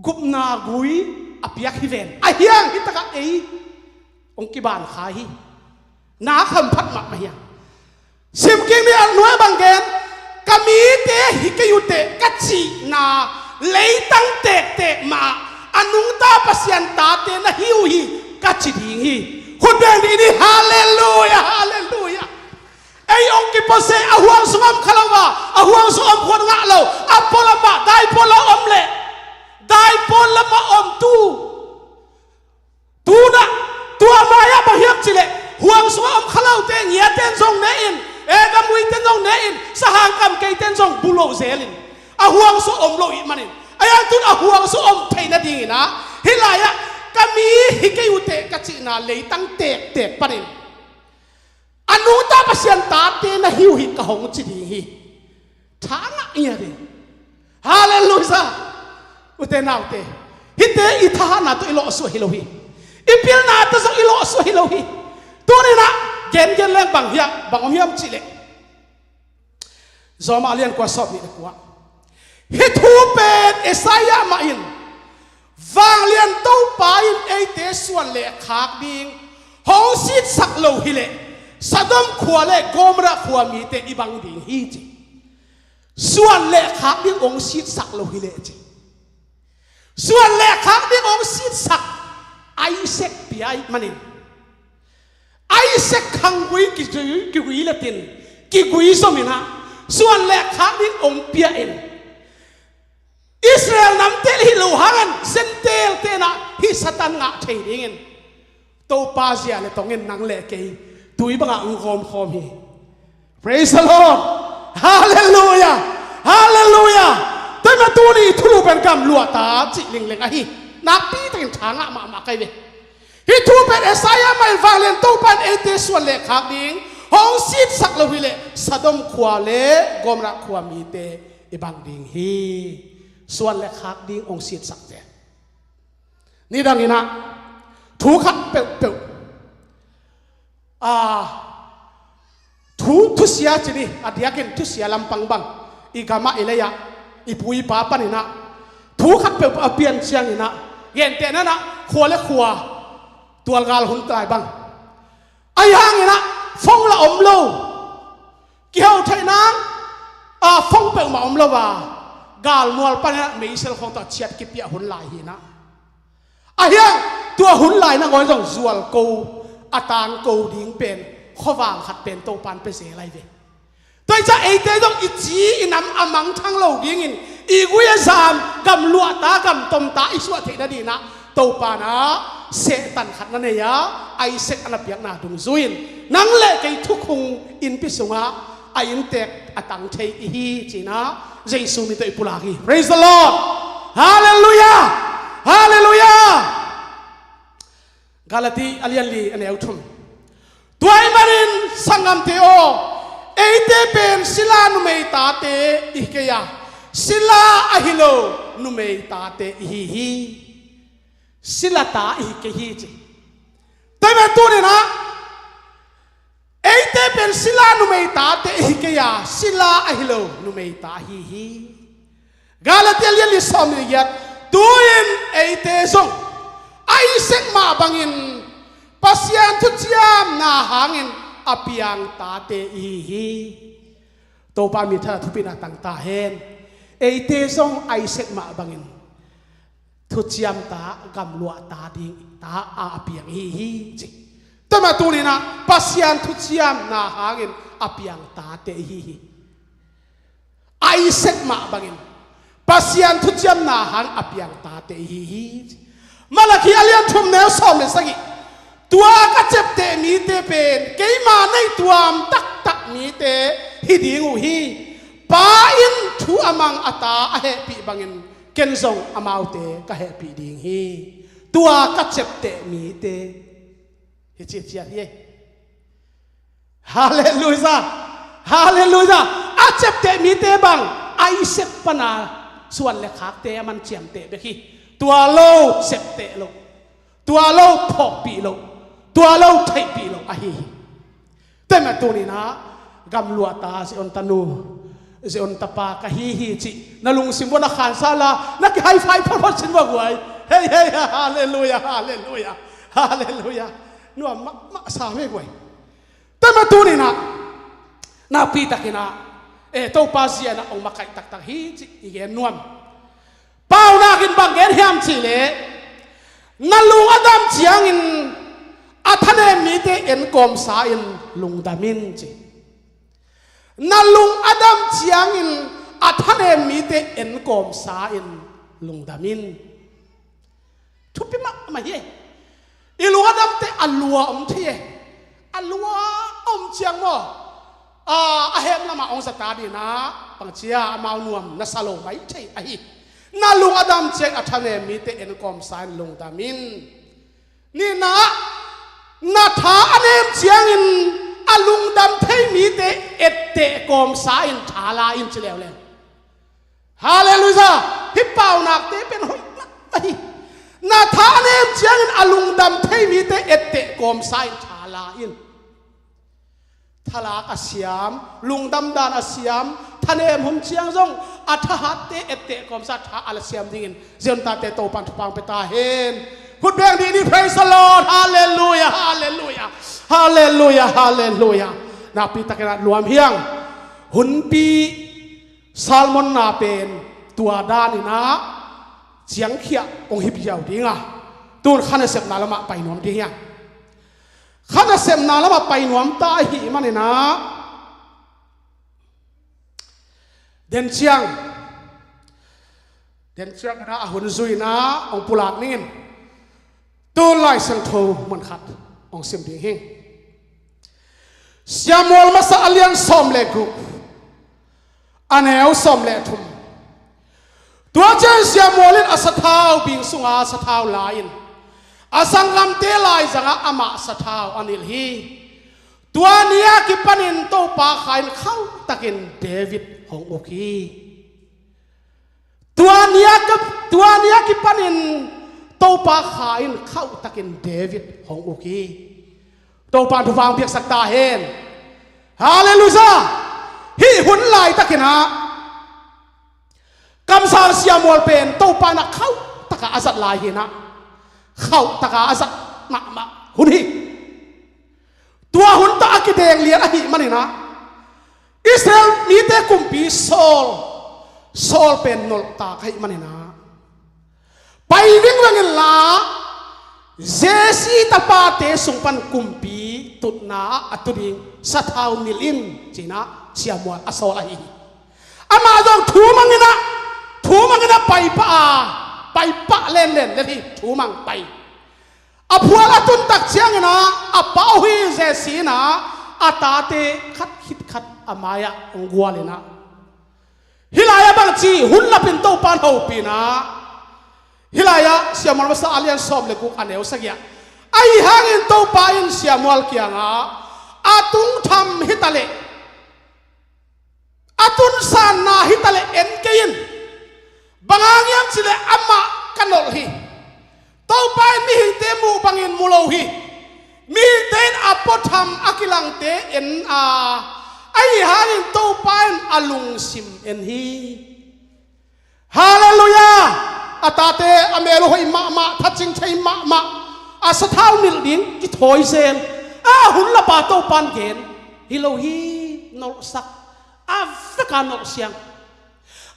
gupna gui a piak hi ven. A hiang hi takah ei hong kiban kha hi. Na khamphat mahmah hiang. Simking ni a nuai bang gen, ka mite hi kei uh teh ka cihna leitang tektek mah a nungta Pasian tate na hi uh hi ka ci ding hi. Khut beng dih ni. Halleluiah. Halleluiah. Ei hong kiposeh a huang sung om kha lo a, a huang sung om khuat ngah lo, a pualamah dai pualamah om leh, dai pualamah om tu. Tunah tua mai-ah bang hiam cileh, huang sungah om kha lote ngiaten zong ne in, e, gamuiten zong ne in, sahang kamkeiten zong bu lo zelin, a huang sungah om lo ih manin, a yangtun a huang sungah om thei nadinginah hi lai-ah ka mi hi kei uh teh ka cihna leitang tektek panin a nungta Pasian tate na hi uh hi ka hong ci ding hi. Thangah ngia ding. Halleluiah. Ute naute, hihte i thahatna tawh i lawhsuah hi lo hi. I pilna tawh zong i lawhsuah hi lo hi. Tuninah gengen leng bang hiam, bang om hiam cihleh, Rom a lian kua sawm nih le kua. Hih thu pen Isaiah mah in, Vanglian Topa in eite suan le khak ding hong sitsak lo hileh Sodom khua le Gomorrah khua mite i bang ding hi ci. Suan le khak ding hong sitsak lo hileh ci. Suan le khak ding hong sitsak Isaac pia ih manin, Isaac khanggui kigui, kigui letin kigui zominah suan le khak ding hong pia in, Israel namte hi lo hangin Gentile tenah hih Satan ngah thei dingin Topa zia le tongin nang le kei tui bangah hong gawmkhawm hi. Praise the Lord. Halleluiah. Halleluiah. Tua mah tuni thulu pen gamluahta cih lingleng ahi. Nakpi takin thangah mahmah kai ve. Hih thu pen Isaiah mah in Vanglian Topa in eite suan le khak ding hong sitsak lo hileh Sodom khua le Gomorrah khua mite i bang ding hi. Suan le khak ding hong sitsak ve. Nidanginah thu khat peuhpeuh, a, thu, thusia ci ni, a diakin thusia lampang bang i gamah i lei-ah i pu i pa paninah thu khat peuhpeuh a pian cianginah, gentehna-inah khua le khua tualgal hun tai bang, ahi hanginah phone la om lo. Kiho theih nang, a, phone peuhmah om lo a, galmual paninah meisel khawng tawh ciat kipiah hun lai hinah. Ahi hang tua hun lai nangawn zong zual ko, a tang ko ding pen khuavang khat pen Topan pia zel lai ve. Tua hi ciah eite zong i ci i nam a mangthang lo dingin i gui a zam, gamluahta gamtomta i suah theih nadinah Topa inah sehtan khat na nei a, Isaac a na piakna dungzui-in nang le kei thukhung innpi sungah a inntek a tang thei i hi cinah Jesu min tawh i pulak hi. Praise the Lord. Halleluiah. Halleluiah. Galati a lian li a neu thum. Tua ahih manin sanggamte aw, eite pen sila numei tate i hi kei a, sila ahi lo numei tate i hi hi. Sila ta i hi kei hi ci. Tua ahih manin tuninah eite pen sila numei tate i hi kei a, sila ahi lo numei ta hi hi. Galati a lian li sawm le giat. Tu-in eite zong Isaac mah bangin Pasian thuciamna hangin a piang tate i hi hi. Topa min thanah thupina tang ta hen. Eite zong Isaac mah bangin thuciam ta, gamluah ta ding ta a, a piang ihi hi ci. Tua mah tuni-in ah Pasian thuciamna hangin a piang tate ihi hi. Isaac mah bangin Pasian thuciamna hang a piang tate ihi hi. Malakhi a lian thum neu sawm le sagih. Tua ka ciapteh mite pen keima nei tuam taktak mite hi ding uh hi. Pa in thu a mang a ta a hehpih bangin ken zong amaute ka hehpih ding hi. Tua ka ciapteh mite hi ci, ciat hi. Halleluiah. Halleluiah. A ciapteh mite bang Isaac pana suan le khakte a man ciamteh bek hi. Tua lo septeh lo, tua lo phawkpih lo, tua lo theihpih lo ahi hi. Tua mah tuni-in ah gamluah ta, Zion tanu, Zion tapa ka hi hi cih na lungsim uah na khansa la, na kihigh five photphot sin uah guai. Hei, hei, halleluiah, halleluiah, halleluiah. Nuam mahmah sa mei guai. Tua mah tuni-in ah nakpi takin ah, eh, Topa zia-in ah hong makaih taktak hi cih i gen nuam. Paunak in bang gen hiam cih leh, na lung a dam ciangin a thanem mite enkawmsa in lungdam in ci. Na lung a dam ciangin a thanem mite enkawmsa in lungdam in. Thupi mahmah hi. I lung a damte a lua om thei e. A lua om ciang maw, a, a hem lamah hong zata ding in ah bangci a, amau nuam na sa lo mai thei ahi. Na lung a dam ciang a thanem mite enkawmsa in lungdam in. Nihna, na tha a nem ciangin a lungdam thei mite etteh kawmsa in tha la in ci leuleu. Halleluiah. Hih paunakte pen hoih mahmah hi. Na tha a nem ciangin a lungdam thei mite etteh kawmsa in tha la in. Thalak a siam, lungdam dan a siam, thanem hun ciang zong a thahatte etteh kawmsa tha a la siam dingin Zion tate Topan thupha hong pia ta hen. Khut beng dih ni. Praise the Lord. Halleluiah, halleluiah, halleluiah, halleluiah. Nakpi takin ah nuam hi hang. Hunpi sermon na pen tua dan in ah ciangkhiat hong hi piau ding a, tun kha nasepna lamah pai nuam ding hi hang. Kha nasepna lamah pai nuam ta ahih manin ah, den ciang, den ciang in ah a hun zui in ah hong pulak ning in, tun Lai Siangtho mun khat hong sim ding hi. Samuel masa a lian sawm le guk, a neu sawm le thum. Tua ciang Samuel in a sathau bing sunga sathau la in a sanggamte laizangah amah sathau a nilh hi. Tua ni a kipanin Topa Kha in khauhtakin David hong uk hi. Tua ni a ka, tua ni a kipanin Topa Kha in khauhtakin David hong uk hi. Topa thupha hong piaksak ta hen. Halleluiah. Hih hun laitakin ah kamsang Samuel pen Topa in ah khauhtaka a zat lai hi in ah, khauhtaka a zat mahmah hun hi. Tua hun tawh a kideng lian ahih manin ah Israel mite kumpi Saul, Saul pen nolhtak ahih manin ah pai vingveng inla Jesse tapate sung pan kumpi tutna ah a tu ding sathau nilh in ci-in ah Samuel a sawl ahi hi. Amah zong thu mang in ah, thu mang in ah pai pah a, pai pah lenlen lel hi. Thu mang pai. A phual a tun tak ciangin ah a pa uh hi Jesse in ah a tate khat khit khat a mai-ah hong gual in ah, hih lai-ah bangci hun lapin Topa in hopih in ah, hih lai-ah Samuel masa a lian sawm le guk a neu sagih ah, ahi hangin Topa in Samuel kiangah, a tungtham hi taleh, a tunsanna hi taleh en kei in. Bang hang hiam cih leh amah ka nolh hi. Topa in mihingte muh bangin mu lo hi. Mihingte in a puatham a kilangte en a, ahi hangin Topa in a lungsim en hi. Halleluiah. A tate a mel uh hoih mahmah, thacing thei mahmah, a sathau nilh ding kithawi zel. A hun lapa Topa in gen hi lo hi. Nolhsak, a veka nolh siang.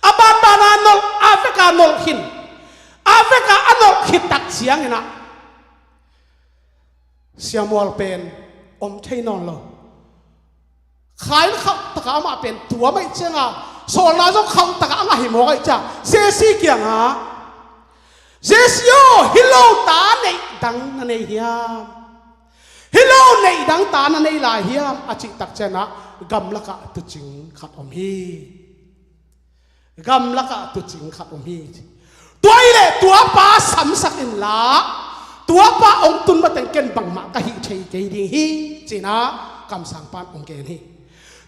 A banbana nolh, a veka nolh khin. A A vekah a nolh khit tak ciangin ah Sia Mual pen om thei nawn lo. Khain khauh takah amah pen tuam ahih cianga sawlna zong khauh takah a ngah hi mawk ahih ciang Jesse kiangah, "Jesse aw, hi lo ta neih dang na nei hiam? Hi lo neih dang ta na nei lai hiam?" a cih tak ciangah gamlakah tuucing khat om hi. Gamlakah tuucing khat om hi. Tua ahih leh tuapa samsak inla, tuapa hong tun mateng ken bangmah ka hih thei kei ding hi, ci-in ah kamsangpa in hong gen hi.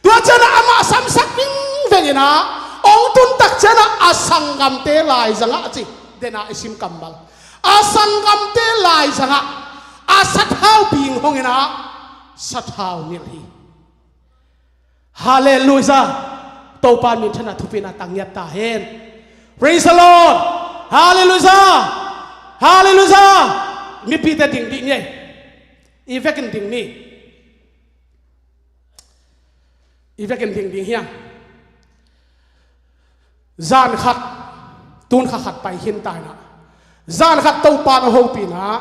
Tua ciangah amah samsak vingveng in ah hong tun tak ciangah a sanggamte laizangah, ci, dena i sim kammal, a sanggamte laizangah a sathau bing hong in ah sathau nilh hi. Halleluiah. Topa minthanna thupina tang ngiat ta hen. Praise the Lord. Halleluiah. Halleluiah. Mipite ding dih ni. I vekin ding ni. I vekin ding ding hiam? Zan khat, tun kha khat pai khin ta in ah, zan khat Topa in hong hopih in ah,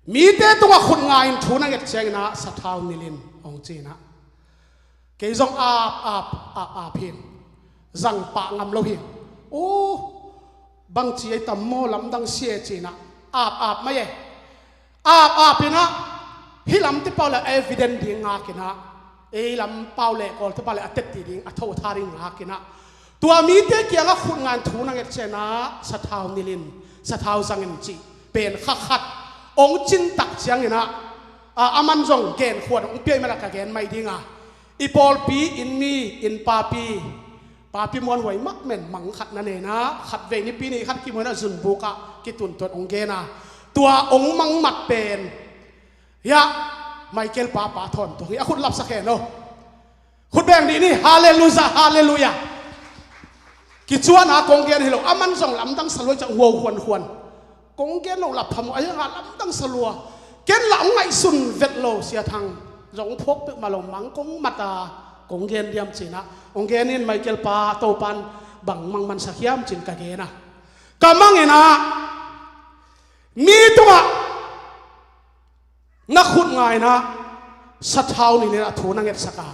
mite tungah khut nga in thu na nget ciangin ah sathau nilh in, hong ci in ah, kei zong ap ap ap ap hi ing, zang pah ngam lo hi ing. Uh, bangci ei tam maw, lamdang sia e, ci in ah ap ap mai e. Ap ap in ah, hih lamte pau le evidence ding ngak in ah, ei lam pau le kawlte pau le a tetti ding, a tho a tha ding ngak in ah, tua mite kiangah khut nga in thu na nget ciangin ah sathau nilh in, sathau zang in, cih pen kha khat hong cin tak ciangin ah, a, aman zong genkhuan hong pia ahih manin ah ka gen mai ding a, i pawlpi inn mi, inn papi, Papi Muan Huai Mak Men mang khat na nei in ah, khatvei Nipi ni khat kimu in ah zunbuk ah kituntuan hong gen a, tua hong mangmat pen, hiah, Michael pa, Pa Thawn Tuang hi. A khut lapsak hen aw. Khut beng dih ni. Halleluiah, halleluiah. Kicuan a kong gen hi lo, aman zong lamdang sa lua, ciang huau huan huan. Kong gen loh lap phamawh, a hiangah lamdang sa lua. Ken lah hong ngaihsun vet lo, Sia Thang zong phawk peuhmah lo, mang kong mat a, kong gen diam, ci in ah, hong gen in, Michael pa, Topa in bang mang mansak hiam, ci-in ka gen a, ka mang in ah, mi tungah na khut nga in ah sathau nilh in ah thu na ngetsak a,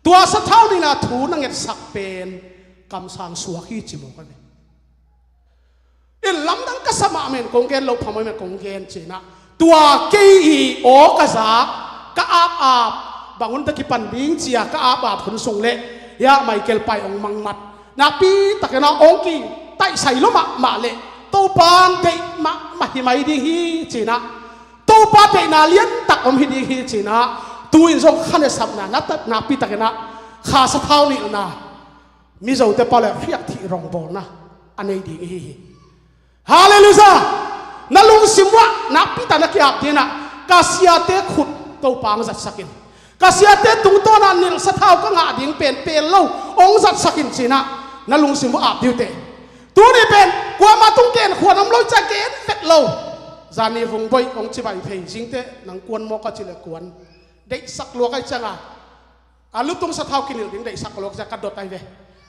tua sathau nilh in ah thu na ngetsak pen kamsang suak hi, ci mawk a ve. In lamdang ka sa mahmah in kong gen loh phamawh ahih manin kong gen, ci in ah, tua kei i aw ka zak, ka ap ap, bang hun teh kipan ding, ci a ka ap ap hun sung leh, hiah, Michael pa in hong mangmat. Nakpi takin ah hong kitaihsai lua mahmah leh, Topa in deih mahmah hi mai ding hi, ci in ah, Topa deihna liantak om hi ding hi, ci in ah, tu-in zong khanesapna na tat, nakpi takin ah kha sathau nilhna, Mizote pau le hriak thih rongbawlna a nei ding i hi hi. Halleluiah. Na lungsim uah nakpi tak na ki-ap ding in ah, ka siate khut Topa hong zatsak in, ka siate tungtawn ah nilh sathau ka ngah ding pen pel lo hong zatsak in, ci in ah na lungsim uah ap dih uh teh. Tuni pen kuamah tung genkhuan om lo, ci a gen vet lo. Zani Vung Boih hong cibai phei, zingteh nang kuan maw ka cih leh kuan. Deihsak lua ka hih ciangah, a lutung sathau kinilh ding deihsak lua ka hih ciang ka dot ahi ve.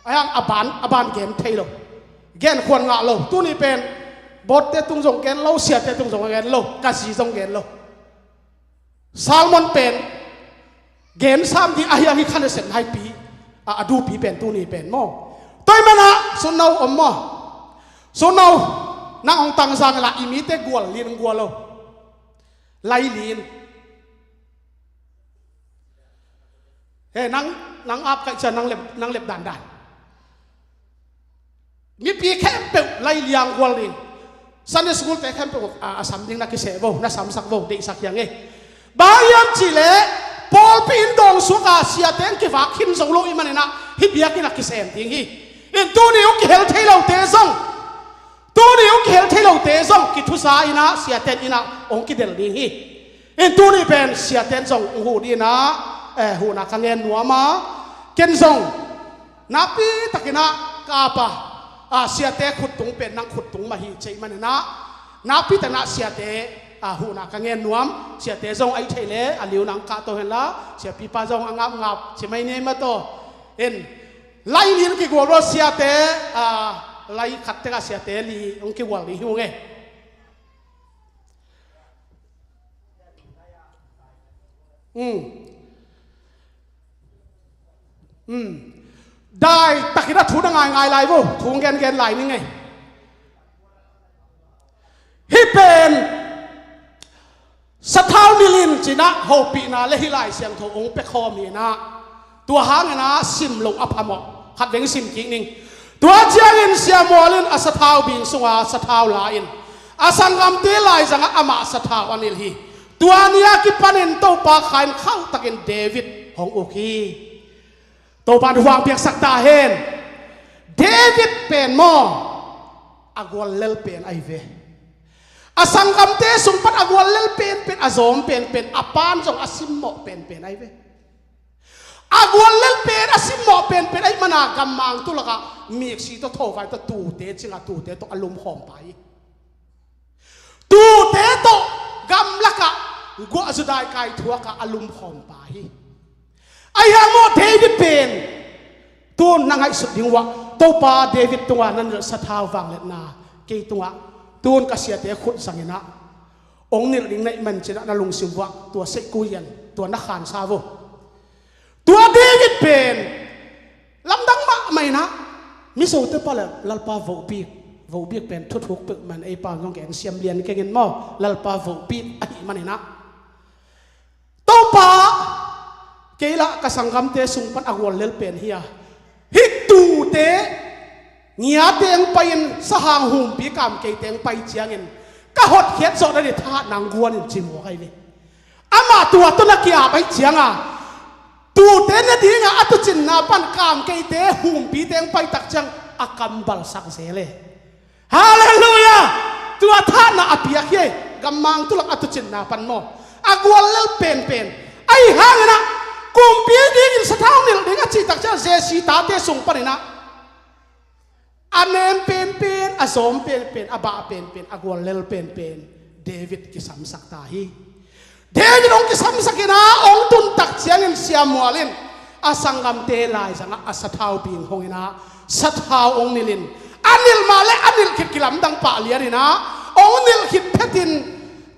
A hiang, a ban, a ban gen thei lo. Genkhuan ngah lo. Tuni pen bawtte tung zong gen lo, siate tung zong gen lo, ka zi zong gen lo. Sermon pen gen sam ding a hiang hi, kha nasep naipi, a, a dupi pen tuni pen maw. Tua ahih manin ah, Sun No om maw? Sun No, nang hong tangzang in la, i mite gual lin gual lo. Lai lin. He, nang, nang ap ka hih ciang nang lep, nang lep dandan. Mipi khempeuh lai liang gual ding. Sunday school te khempeuh, a, a sam ding na kiseh vo, na samsak vo, deihsak hi hang e. Bang hiam cih leh, pawlpi in dawng suak a, siate in kivak khin zo lo ahih manin ah, hih biakinn ah kisem ding hi. In tuni hong kihel thei lote zong, tuni hong kihel thei lote zong kithusa in ah, siate in ah hong kidel ding hi. In tuni pen siate in zong hong huh ding in ah, eh, huhna ka ngen nuam a, ken zong nakpi takin ah ka ap a, ah, siate khut tung pen nang khut tung mah hi, ci ahih manin ah, nakpi takin ah siate, ah, huhna ka ngen nuam. Siate zong ahih theih leh a liu nang kah to hen la, siapipa zong a ngapngap ci mai ni ei mah tawh. In lai lin kigual lo, siate, ah, lai khat tekah siate li hong kihual ding hi ung e. Hmm. Hmm. Dai takin a thu na ngaingai lai vo, thu hong gengen lai ning e. Hih pen sathau nilh in ci-in ah hopihna le hih Lai Siangtho hong pia khawm hi-in ah, tua hangin ah sim loh a phamawh. Khatvei sim kik ning. Tua ciangin Sia Mual in a sathau bing sunga sathau la-in a sanggamte laizangah amah sathau a nilh hi. Tua ni-a kipanin Topa Kha in khauhtakin David hong uk hi. Topa in huang piaksak ta hen. David pen maw, a guallel pen ahi ve. A sanggamte sung pan a guallel penpen, a zawm penpen, a pan zong a simmawh penpen ahi ve. A guallel pen, a simmawh penpen ahih manin ah gammang tu lakah miksi tawh, thawvai tawh, tuute cingah tuute tawh a lumkhawm pah hi. Tuute tawh gamlakah guah zudai kai thuakah a lumkhawm pah hi. Ahi hang maw, David pen tun na ngaihsut ding uh ah, Topa, David tungah na nilh sathau vangliatna kei tungah tun ka siate khut zangin ah hong nilh ding na hih manin ci-in ah na lungsim uh ah tua seihku hian, tua na khansa vo. Tua David pen lamdang mahmah in ah, Mizote pa le Lalpa vohbik, vohbik pen thuthuk peuhmah in ei pa zong kei hong siam lian keng in maw, Lalpa vohbik ahih manin ah, Topa, kei lah ka sanggamte sung pan a guallel pen hi a, hih tuute ngiate hong pai-in sahang humpi kamkeite hong pai ciangin ka hotkhiat zawh nading thahatna hong guan in, ci mawk ahi ve. Amah tua tawh na ki-ap ahih ciangin ah, tuute nadingah a tuucinna pan kamkeite humpite hong pai tak ciang a kambalsak zel e. Halleluiah! Tua thahatna a piak hi. Gammang tu lak a tuucinna pan maw, a guallel penpen. Ahi hangin ah kumpi dingin sathau nilh ding a cih tak ciang Jesse tate sung panin ah a nem penpen, a zawm penpen, a bah penpen, a guallel penpen David kisamsak ta hi. David hong kisamsak in ah hong tun tak ciangin Sia Mual in a sanggamte laizangah a sathau bing hong in ah sathau hong nilh in, a nilh mah le a nilh khit kilamdang pah lian in ah hong nilh khit phetin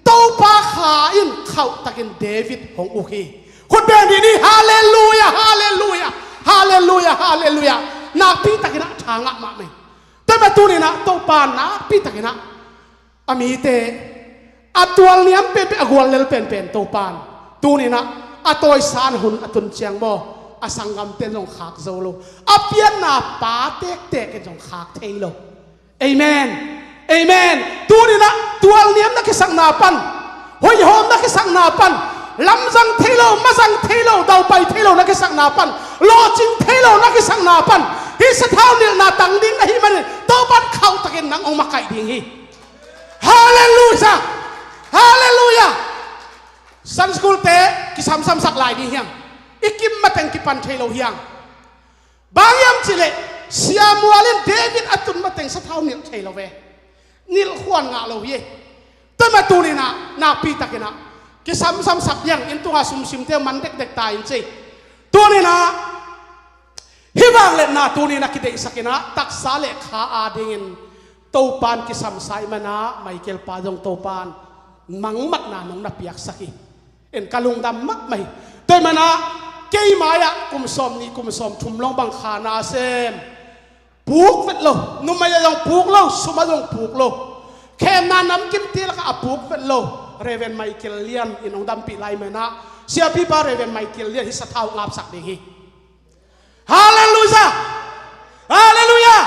Topa Kha in khauhtakin David hong uk hi. Khut beng dih ni. Halleluiah, halleluiah, halleluiah, halleluiah. Nakpi takin ah tha ngah mahmah hi. Tua mah tuni-in ah Topa nakpi takin ah a mite a tualniam penpen, a guallel penpen Topa in tuni-in ah a tawisan hun a tun ciang maw, a sanggamte in zong khak zo lo, a pianna pa tektek in zong khak thei lo. Amen. Amen. Tuni-in ah tualniam na kisakna pan, hoihhawm na kisakna pan, lamzang thei lo, mazang thei lo, daupai thei lo na kisakna pan, lawhcing thei lo na kisakna pan, hih sathau nilhna tang ding na hih manin Topa in khauhtakin nang hong makaih ding hi. Halleluiah! Halleluiah! Sunday school-te kisamsamsak lai ding hiang. I kim mateng kipan thei lo hiang. Bang hiam cih leh Sia Mual in David a tun mateng sathau nilh thei lo ve. Nilh khuan ngah lo hi. Tua mah tuni-in ah nakpi takin ah kisamsamsak hiang, inn tungah sumsimte man dekdek ta in ci. Tuni-in ah hih vangliatna tuni-in ah kideihsak in ah taksa le kha adingin Topa in kisamsa ahih manin ah Michael pa zong Topa in mangmatna nong na piaksak hi. In ka lungdam mahmah hi. Tua ahih manin ah kei mai-ah kum sawmnih kum sawmthum long bang kha nasem puk vet lo. Numei-ah zong puk lo, sum-ah zong puk lo. Khemna namkim te lakah a puk vet lo Reverend Michael Lian in hong dampih lai manin ah siapipa Reverend Michael Lian hih sathau ngapsak ding hi. Halleluiah! Halleluiah!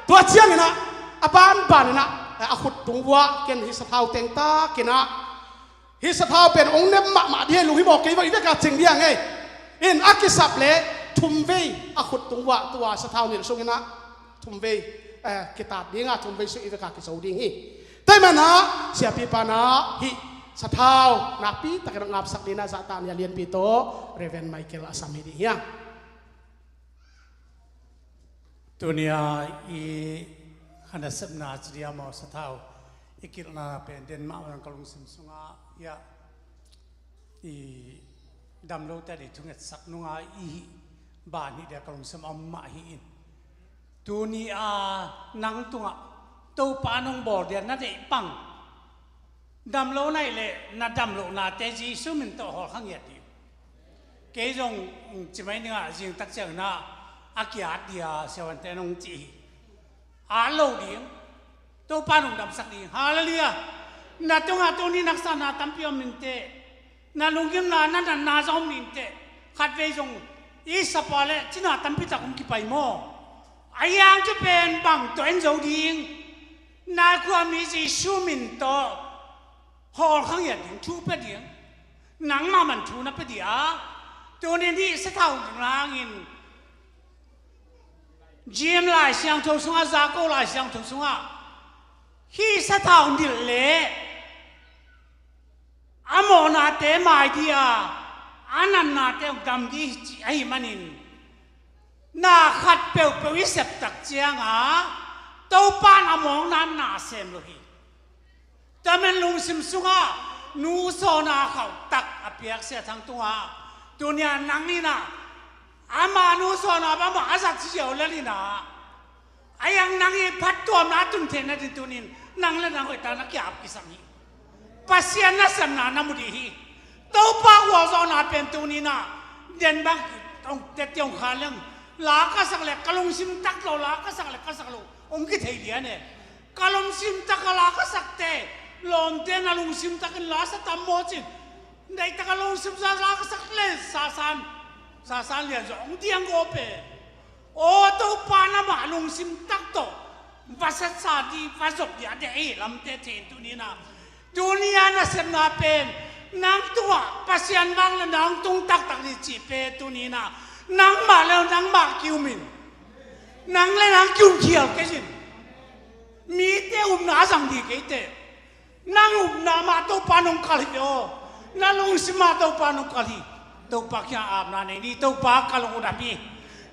Tua ciangin ah a banbanin ah a khut tung uah ken hih sathau teng takin ah hih sathau pen hong nem mahmah dih hi, lunghimawh kei vo, i vekah cing dih hang ei. In a kisap leh thumvei a khut tung uah tua sathau nilh sungin ah thumvei eh, kitat ding a, thumvei sung i vekah kizo ding hi. Tua ahih manin ah siapipa in ah hih sathau nakpi takin hong ngapsak dingin ah zahtakna lianpi tawh Reverend Michael a sam hi ding hiang. Tuni-a i kha nasepna ci dih a maw, sathau i kilhna pen den mahmah ka lungsim sungah, hiah i dam lote i thungetsak nungah i hih ban hih dih a ka lungsim a om mah hi in. Tuni a nang tungah Topa nong bawl dia na deih pang, dam lo na hih leh na dam lohnate Jesu min tawh hawlkhia ngiat dih. Kei zong ci mai ning ah, zing tak ciangin ah a kiat dia siavuante nong ci hi. At lo ding, Topa nong damsak ding. Halleluiah. Na tungah tuni naksa na tampi om inteh. Na lunggimna, na natna zong om inteh. Khatvei zong i sapa le cina tampi tak om kipai maw? A hiang cu pen bang tawh en zo ding? Na khuami Jesu min tawh hawlkhia ngiat ding, thu pia ding. Nangmah man thu na pia dih a, tunin hih sathau nilh hangin, James Lai Siangtho sungah, Jakob Lai Siangtho sungah, hih sathau nilh leh a mawhnate mai dih a, a natnate hong dam dih cih ahih manin, na khat peuhpeuh i sep tak ciangah Topa in a mawkna na sem lo hi. Tua man lungsim sungah nu sawna khauh tak a piak Sia Thang tungah, tuni a nang in ah ama nu sawna bangmah a zat ziau lel in ah, a hiang nang i phattuamna a tun theihna ding tunin nang le nang hoih tak na kiap kisam hi. Pasian nasepna na mu dih hi. Topa gualzawhna pen tuni in ah, den bang hong teti hong kha leng, la ka sak le ka lungsim tak lo, la ka sak le ka sak lo hong kithei lian e. Ka lungsim tak a la ka sakte, lawmte na lungsim takin la sa tam maw cin, deih tak a lungsim sa la ka sak le sasan, sasan lian zaw hong diang gawp e. Aw Topa, nangmah lungsim tak tawh va satsa dih, va zop dih a deih lamte thei in tuni in ah, tuni a nasepna pen nang tungah Pasian vangliatna hong tung taktak dih cih pen tuni in ah, nangmah le nangmah ki-um in, nang le nang ki-um khial kei in. Mite upna a zang dih kei teh. Nang upna mah Topa nong kal hi ve aw. Na lungsim mah Topa nong kal hi. Topa kiang apna nei ni. Topa, ka lung uh na pi.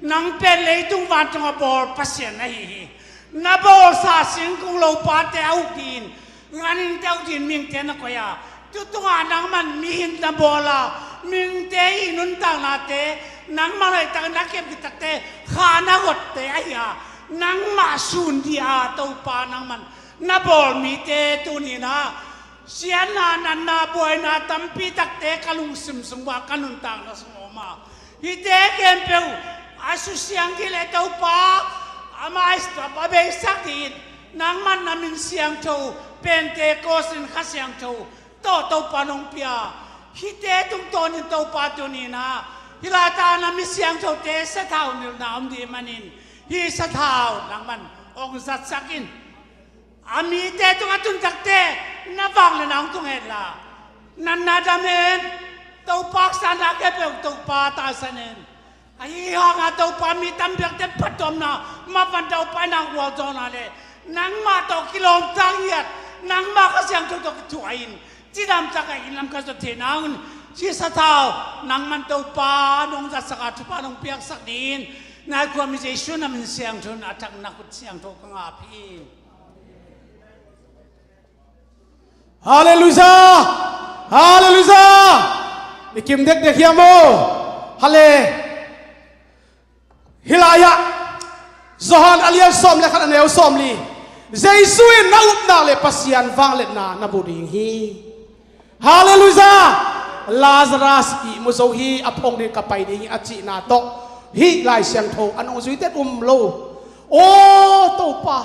Nang pen leitung vantung a bawl Pasian na hi hi. Na bawlsa singkung lopate a uk dih in, ganhingte a uk dih in mihingte na koih a, tu tungah nangman mihing na bawl a, mihingte i nuntaknate nangman hoih takin na kep khit takte kha na gotte ahi a, nangmah sun dih a, Topa, nangman na bawl mite tuni in ah siatna, natna, buaina tampi takte ka lungsim sung uah, ka nuntakna sung a om a, hihte khempeuh a susiang dih le Topa, a maisap a beisak dih in, nangman na min siangtho, Pentecost in Kha Siangtho tawh Topa nong pia. Hihte tungtawnin Topa tuni in ah, hih laitak na mi siangthote sathau nilhna om dih manin, hih sathau nangman hong zatsak in. A mite tung a tun takte na vangliatna hong tung hen la, natna dam hen. Topa, a sanna khempeuh Topa taisan hen. Ahi hangah Topa, mi tampiakte phattuamna, mapang Topa, nang gualzawhna le nangmah tawh kilawmta ngiat, nangmah Kha Siangtho tawh kithuah in, cidamtak a inn lam ka zot theihna hangin, hih sathau nangman Topa nong zatsak a, thupha nong piaksak dih in, na khuami Jesu na min siangtho in, a thak na khut siangtho ka ngap hi. Halleluiah! Halleluiah! I kim dekdek hiam aw? Hale. Hih lai-ah Johan a lian sawm le khat, a neu sawmli. Jesu in na upna le Pasian vangliatna na mu ding hi. Halleluiah! Lazarus ihmu zo hi, a phawng ding ka pai ding hi, a cihna tawh hih Lai Siangtho a nungzuite um lo. Aw Topa,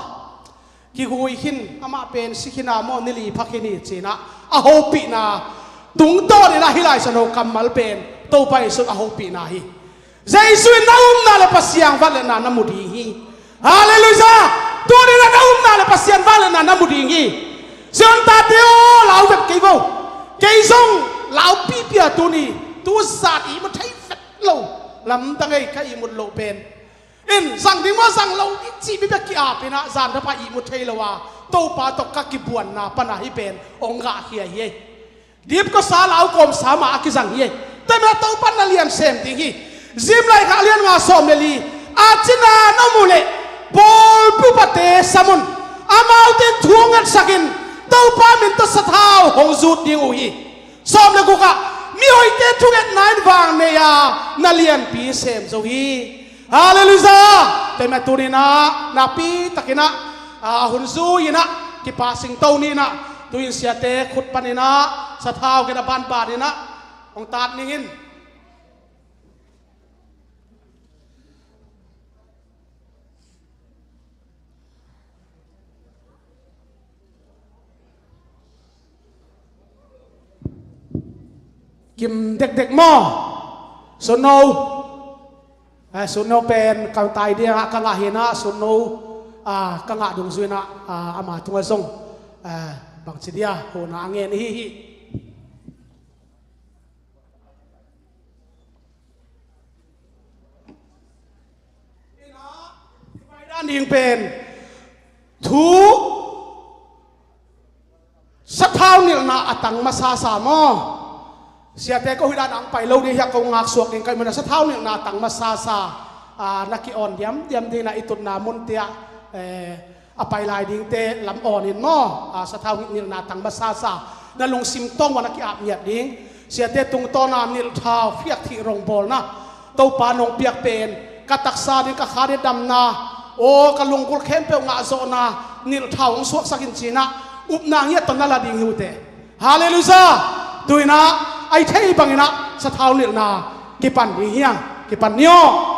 kigui khin, amah pen si khin a maw, ni li pha khin hi, ci-in ah a hopihna tungtawn in ah hih Lai Siangtho kammal pen Topa Jesu a hopihna hi. Jesu in na upna le Pasian vangliatna na mu ding hi. Halleluiah! Tuni in ah na upna le Pasian vangliatna na mu ding hi. Zion tate aw, lau vet kei vo. Kei zong lau pihpih a, tuni tu zan ihmu thei vet lo. Lamdang ei, ka ihmut loh pen. In zang ding maw, zang lo ding cih mi bek ki-ap in ah, zan thapha ihmu thei lo a, Topa tawh ka kibuanna pan a hih pen hong gahkhia hi ei. Dipkawsa, lau kawmsa mah a kizang hi ei. Tua manin Topa in na lian sem ding hi. Zim Laikhak a lian nga, sawm le li. A cina na om uh leh bawlpupate sam un. Amaute in thu hong ngetsak in, Topa min tawh sathau hong zut ding uh hi. Sawm le guk ah, mihoihte thungetna in vang nei a, na lianpi sem zo hi. Halleluiah! Tua mah tuni-in ah nakpi takin ah, a hun zui-in ah kipa singto ni-in ah, tu-in siate khut panin ah sathau kina banbanin ah hong tat ning in. Kim dekdek maw? Sunno. Eh, Sunno pen ka tai dia ka ngah hi-in ah, Sunno, ah, ka ngah dungzui-in ah, ah, ama tungah zong, eh, bangci dia huhna a ngen ihi hi. Dan ding pen thu sathau nilhna a tang masasa maw? Siate ko hi dan ang pai lo ding hi a, ko ngaksuak ding ka hih manin ah sathau nilhna a tang masasa, ah, na ki-awn diamdiam ding in ah i tutna munte ah, eh, a pai lai dingte lam awnin maw, a, sathau nilhna tang masasa na lungsim tawng ua na ki-ap ngiat ding. Siate tungtawn a nilhthau phiak thih rongbawlna Topa nong piak pen ka taksa ding, ka kha ding damna, aw, ka lunggulh khempeuh ngahzawhna nilhthau hong suaksak in ci-in ah upna ngiat tawh na la ding hi uh teh. Halleluiah! Tu-in ah a i theih bangin ah sathau nilhna kipan ding hi hang, kipan ni aw.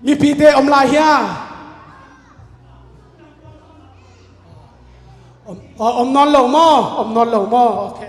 Mipite om lai hia? Om, om nawn lo maw? Om nawn lo maw? Ok.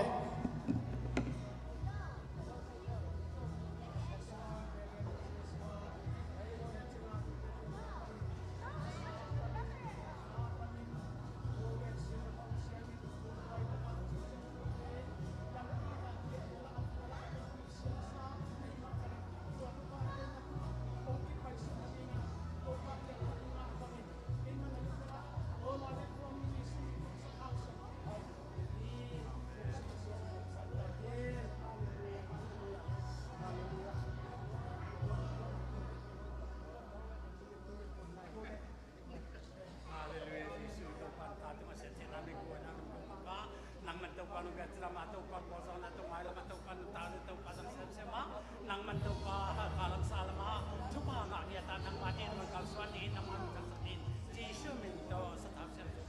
Halleluia, Jesuh Topa, ta tuma siate na mi kuai na mi kuai maka. Nang man Topa nung biak ci lama Topa kuai zong na Topa mai lama Topa nung ta ni Topa zong sem sem ma. Nang man Topa ka lam sa lama Topa ngak ni a ta nang ma tin nung kal suan ni nang man nung kal suan ni. Jesuh min to sa ta sem sem.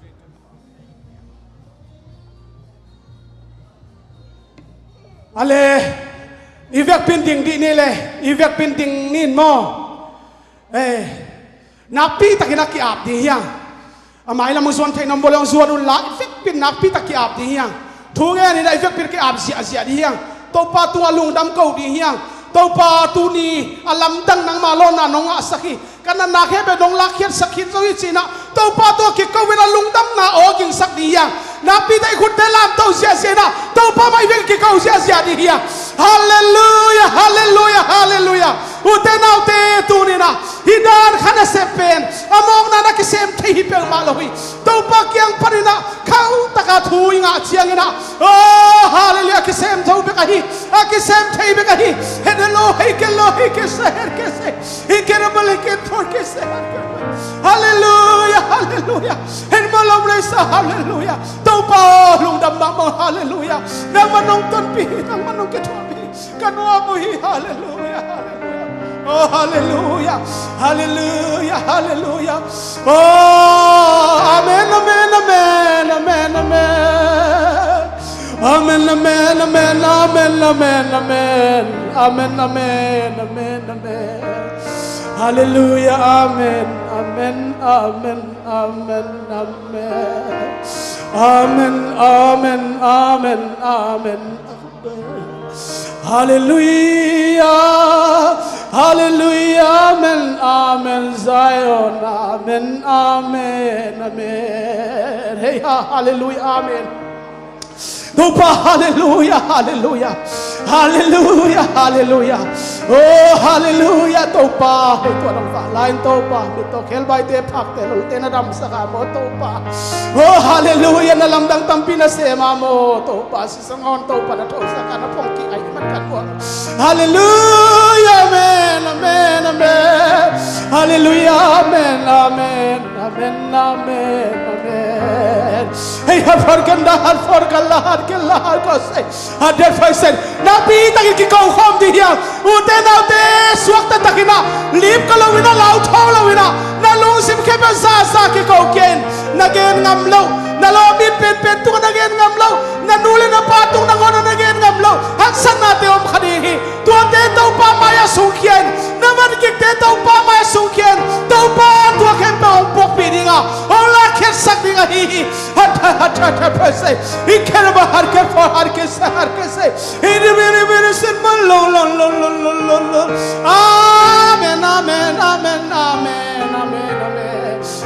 Ale, i vekpin ding dih ni le, i vekpin ding nin maw? Eh, nakpi takin a ki-ap ding hiang. A mai lam zuan theih nam bawleng zuan un la, i vekpin nakpi tak ki-ap ding hiang. Thu ngen in a i vekpin ki-ap ziahziah ding hiang. Topa tungah lungdam ko ding hiang. Topa tuni a lamdang nangma lawnna nong ngahsak hi. Ka natna khempeuh nong lakkhiatsak khin zo hi ci-in ah Topa tungah kiko in a lungdamna aw gingsak ding hiang. Nakpi tak i khutte lamto ziahziah in ah Topa mai vek kiko ziahziah ding hiang. Halleluia, halleluia, halleluia. Ute naute, tuni in ah hih dan kha nasep pen a mawkna na kisem thei hi peuhmah lo hi. Topa kiang panin ah khauh taka thu i ngah ciangin ah, oh, halleluia, a kisem tho bek ahi, a kisem thei bek ahi. Hene lo hei ke lo hei ke se her ke se. Hei ke rabal hei ke thor ke se her ke. Halleluia, halleluia. Hen ma lo rei sa, halleluia. Topa lungdam mahmah, halleluia. Nangmah nong tonpih hi, nangmah nong kithuahpih hi. Ka nuam uh hi, halleluia, halleluia. Oh, halleluia, halleluia, halleluia. Oh, amen, amen, amen, amen, amen. Amen, amen, amen, amen, amen, amen. Amen, amen, amen, amen, amen. Halleluia, amen, amen, amen, amen, amen. Amen, amen, amen, amen, amen. Halleluia, halleluia, amen, amen, Zion, amen, amen, amen. Hei ha, halleluia, amen. Topa, halleluia, halleluia. Halleluia, halleluia. Oh, halleluia, Topa. Hei tua dong fa lain Topa. Mi to khelbaite phakte lote na damsak a maw Topa. Oh, halleluia, na lamdang tampi na sem a maw Topa. Sangawn Topa na thosak a na phong kik a i man kan uang. Halleluia, amen, amen, amen. Halleluia, amen, amen, amen, amen, amen. Hei, hat for kan da, hat for kan la, hat kan la, hat ko sei. Hat der fai sen. Nakpi takin kiko khawm ding hiang. Ute naute suakta takin ah lip ka lo in ah, lau tho lo in ah, na lungsim khempeuh zahzah kiko kei in. Na gen ngam lo, na lawm it penpen tungah na gen ngam lo, na nu le na pa tung nangawn ah na gen ngam lo, haksatnate om kha ding hi. Tuate Topa mai-ah sungkhia in, na van kikte Topa mai-ah sungkhia in, Topa tua khempeuh hong puakpih ding a, hong lakkhiatsak ding ahi hi. Hat, hat, hat, hat, hat, praise. Amen, amen, amen, amen, amen, amen.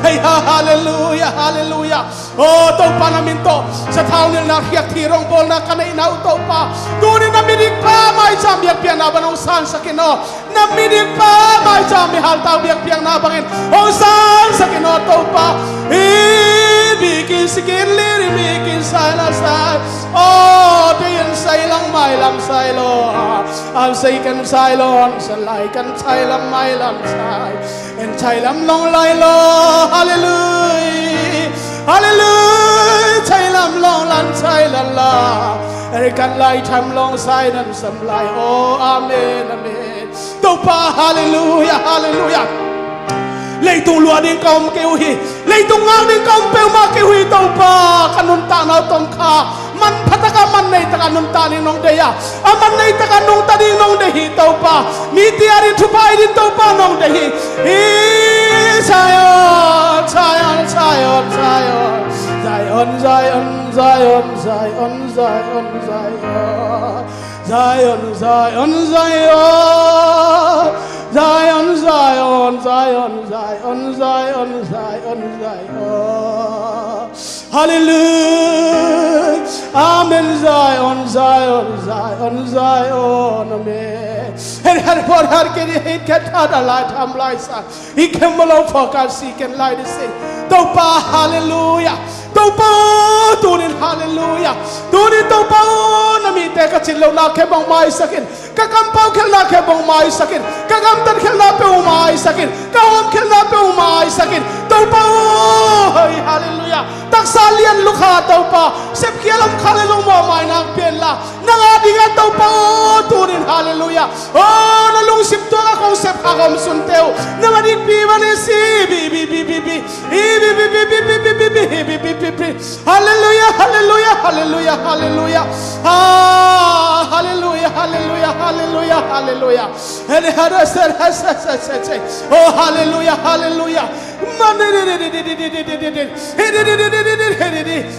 Hei ha, halleluia, halleluia. Oh, Topa na min tawh sathau nilhna, khiakthiat, rawngbawlna ka neihna uh Topa, tuni na mi dikpa maica biakpiakna bang hong sansak in aw. Na mi dikpa maica mi haltau biakpiakna bangin hong sansak in aw Topa. Hi bikin sikin liri bikin sai la sai. Oh, te in sai lang mai lam sai lo. Am sai kan sai lo, am sai lai kan sai lang mai lam sai. En chailam long lai lo, halleluia, halleluia, chailam long lan chailan la, erikan lai tham long sai nan sam lai, oh, amen, amen. Topa, halleluia, halleluia. Leitung luah ding ka om kei uh hi, leitung ngak ding ka om peuhmah kei uh hi, Topa, ka nuntakna uh tawh kha manpha taka man nei taka nuntak ding nong deih a, a man nei taka nungta ding nong hi Topa. Mite adingin thupha i din Topa nong deih hi. Hi Zion, Zion, Zion, Zion. Zion, Zion, Zion, Zion, Zion, Zion. Zion, Zion, Zion. Zion, Zion, Zion, Zion, Zion, Zion, Zion. Hallelujah. Amen. Zion, Zion, Zion, Zion. Amen. Hen, hen, hen, hen, ken i het khat a lai tham lai sa. I kem lo focus i ken lai di se. Topa, hallelujah. Topa, tunin hallelujah. Tunin Topa, na mite ka cin lo na khe bang maisak in. Ka kampau khelhna khe bang maisak in. Ka gamtat khelhna peuh maisak in. Ka hawm khelhna peuh maisak in. Topa aw, hoi, hallelujah. Taksa lian lukha Topa, sepkhial om kha le lungmawh mai nang pian la. Nang a dingin Topa aw, tunin hallelujah. Aw, na lungsim tuak a kong sep kha om sun teuh. Nang a dikpi man i si, bi, bi, bi, bi, bi. I, bi, bi, bi, bi. Hallelujah, hallelujah, hallelujah, hallelujah. Ah, hallelujah, hallelujah, hallelujah, hallelujah. Hallelujah, hallelujah, hallelujah.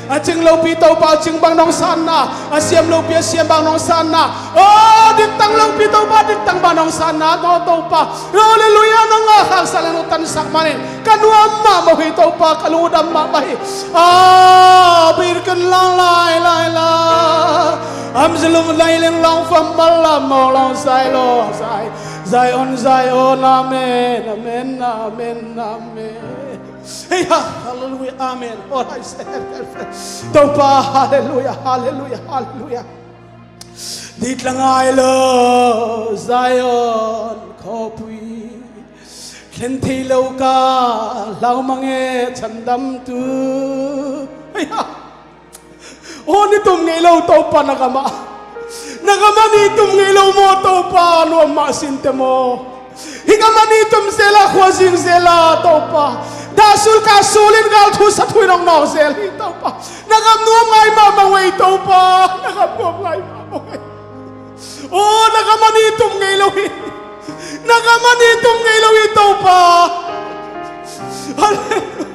A cing lopi Topa a cing bang nong sanna, a siam lopi a siam bang nong sanna. Oh, diktang lopi Topa diktang bang nong sanna. No Topa, hallelujah, nong a khaksa le nong tansak manin ka nuam mahmah hi Topa, ka lungdam mahmah hi. Ah, birken lang lai lai la. Am zilum lai ling long fam mal la mo long sai lo sai. Zion, Zion, amen, amen, amen, amen. Hey, ha, hallelujah, amen. All I say, Topa, hallelujah, hallelujah, hallelujah. Ditlang ai lo Zion khawpui, thlen thei lo ka lau mange chandam tu. Hey, ha. Aw, ni tum ngei lo Topa na gamah. Na gamah ni tum ngei lo maw Topa, nuam mah sinte maw. Hi gamah ni tum zela, khua zing zela Topa. Dah sul kah sulin gal thu sa thu in ong nawk zel hi Topa. Na gam nuam ngai mahmah ngei Topa. Na gam nuam ngai mahmah ngei. Aw, na gamah ni tum ngei lo hi. Na gamah ni tum ngei lo hi Topa. Hallelujah.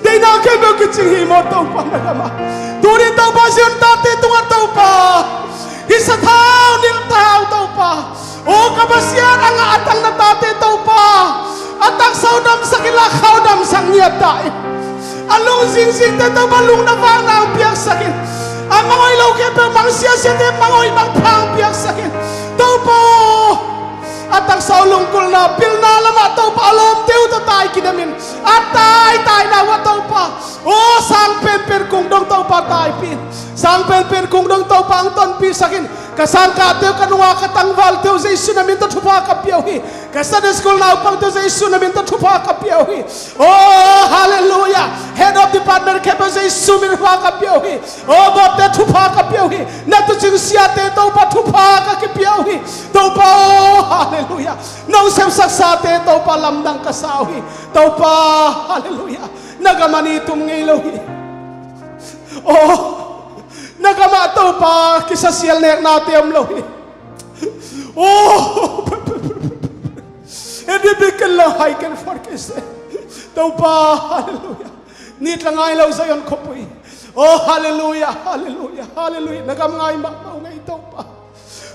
Deihna khempeuh kicing hi maw Topa na gamah. Tuni Topa Zion tate tungah Topa, i sathau nilh ta uh Topa. Aw ka Pasian, a ngah a tang na tate Topa, a taksa uh damsak inla kha uh damsak ngiat ta in. A lungzingzingte Topa lungna vakna ang piaksak in. A mangngilh lo khempeuh mang siasiate mangngilh mangpha ang piaksak in. Topa aw, a taksa uh lungkulhna pilna lamah Topa a lawmte uh tawh tai kidem in. A taitaina uh ah Topa aw, sang penpen kung dong Topa taipih in. Sang penpen kung dong Topa ang tonpihsak in. Ka sangkahte uh, ka nungak ka tangvalte uh Jesu na min tawh thupha ka pia uh hi. Ka Sunday school naupangte uh Jesu na min tawh thupha ka pia uh hi. Oh, hallelujah. Head of department khempeuh Jesu min thupha ka pia uh hi. Oh, boardte thupha ka pia uh hi. Na tuucing siate Topa thupha ka kipia uh hi. Topa, oh, hallelujah. Nong sepsaksate Topa lamdang ka sa uh hi. Topa, hallelujah. Na gamah ni tum ngei lo hi. Oh, na gamah Topa kisasial neknate om lo hi. Oh, edi bikin lo hai ken for kese. Topa, hallelujah. Nitla ngai lo Zion khawpui. Oh, hallelujah, hallelujah, hallelujah. Na gam ngai mahmah uh ngei Topa.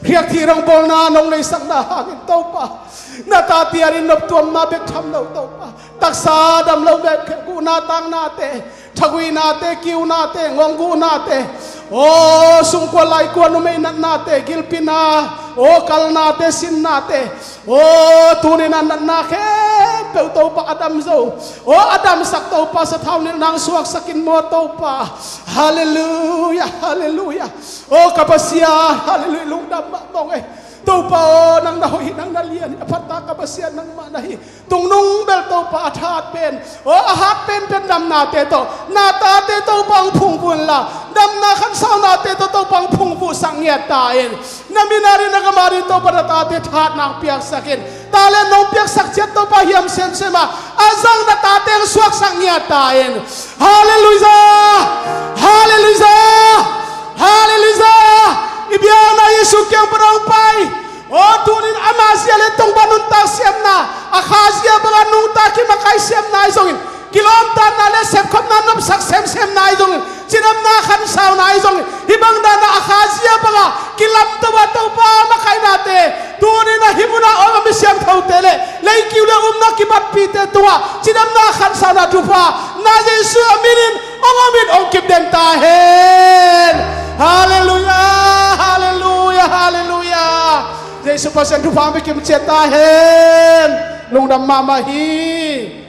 Riakthih rongbawlna nong neisakna hangin Topa, na tate adingin noptuamna bek tham lo Topa, taksa dam lo bek guhna tangnate, thaguinate, kiunate, ngongguhnate, aw sungkua laikua numei natnate, gilpina, aw kalnate, sinnate, aw tuni-in a natna khempeuh Topa a dam zo, aw a damsak Topa sathau nilh nang suaksak in maw Topa. Hallelujah, hallelujah. Oh ka Pasian, hallelujah, lungdam mahmah ung ei. Topa aw, nang na hoih hi, nang na lian hi, a phatta ka Pasian nangmah na hi. Tungnung bel Topa a thahat pen, oh a hat penpen damnate tawh na tate Topa ang phungvuh inla, damna khansaunate tawh Topa ang phungvuhsak ngiat ta in. Na min adingin, na gam adingin Topa na tate thahatna ang piaksak in. Talent nong piaksak ciat Topa hiam semsem a, a zang na tate ang suaksak ngiat ta in. Hallelujah! Hallelujah! Hallelujah! I biakna Jesu kiang pan hong pai. Oh Tunin ama zia le tongba nuntak siamna, a kha zia banga nungta kimakai siamna ahi zongin, kilawmtatna le sepkhopna nopsak semsemna ahi zongin, cidamna khansauna ahi zongin, hih bang dana a kha zia banga kilamto a Topa makaihnate, tunin a hih muna om a mi siangthote le leikiu le umna kibatpite tungah cidamna khansauna thupha na Jesu a minin hong omin hong kipden ta hen. Halleluiah, halleluiah, halleluiah. Jesu Pasian thupha mi kimciat ta hen. Lungdam mahmah hi.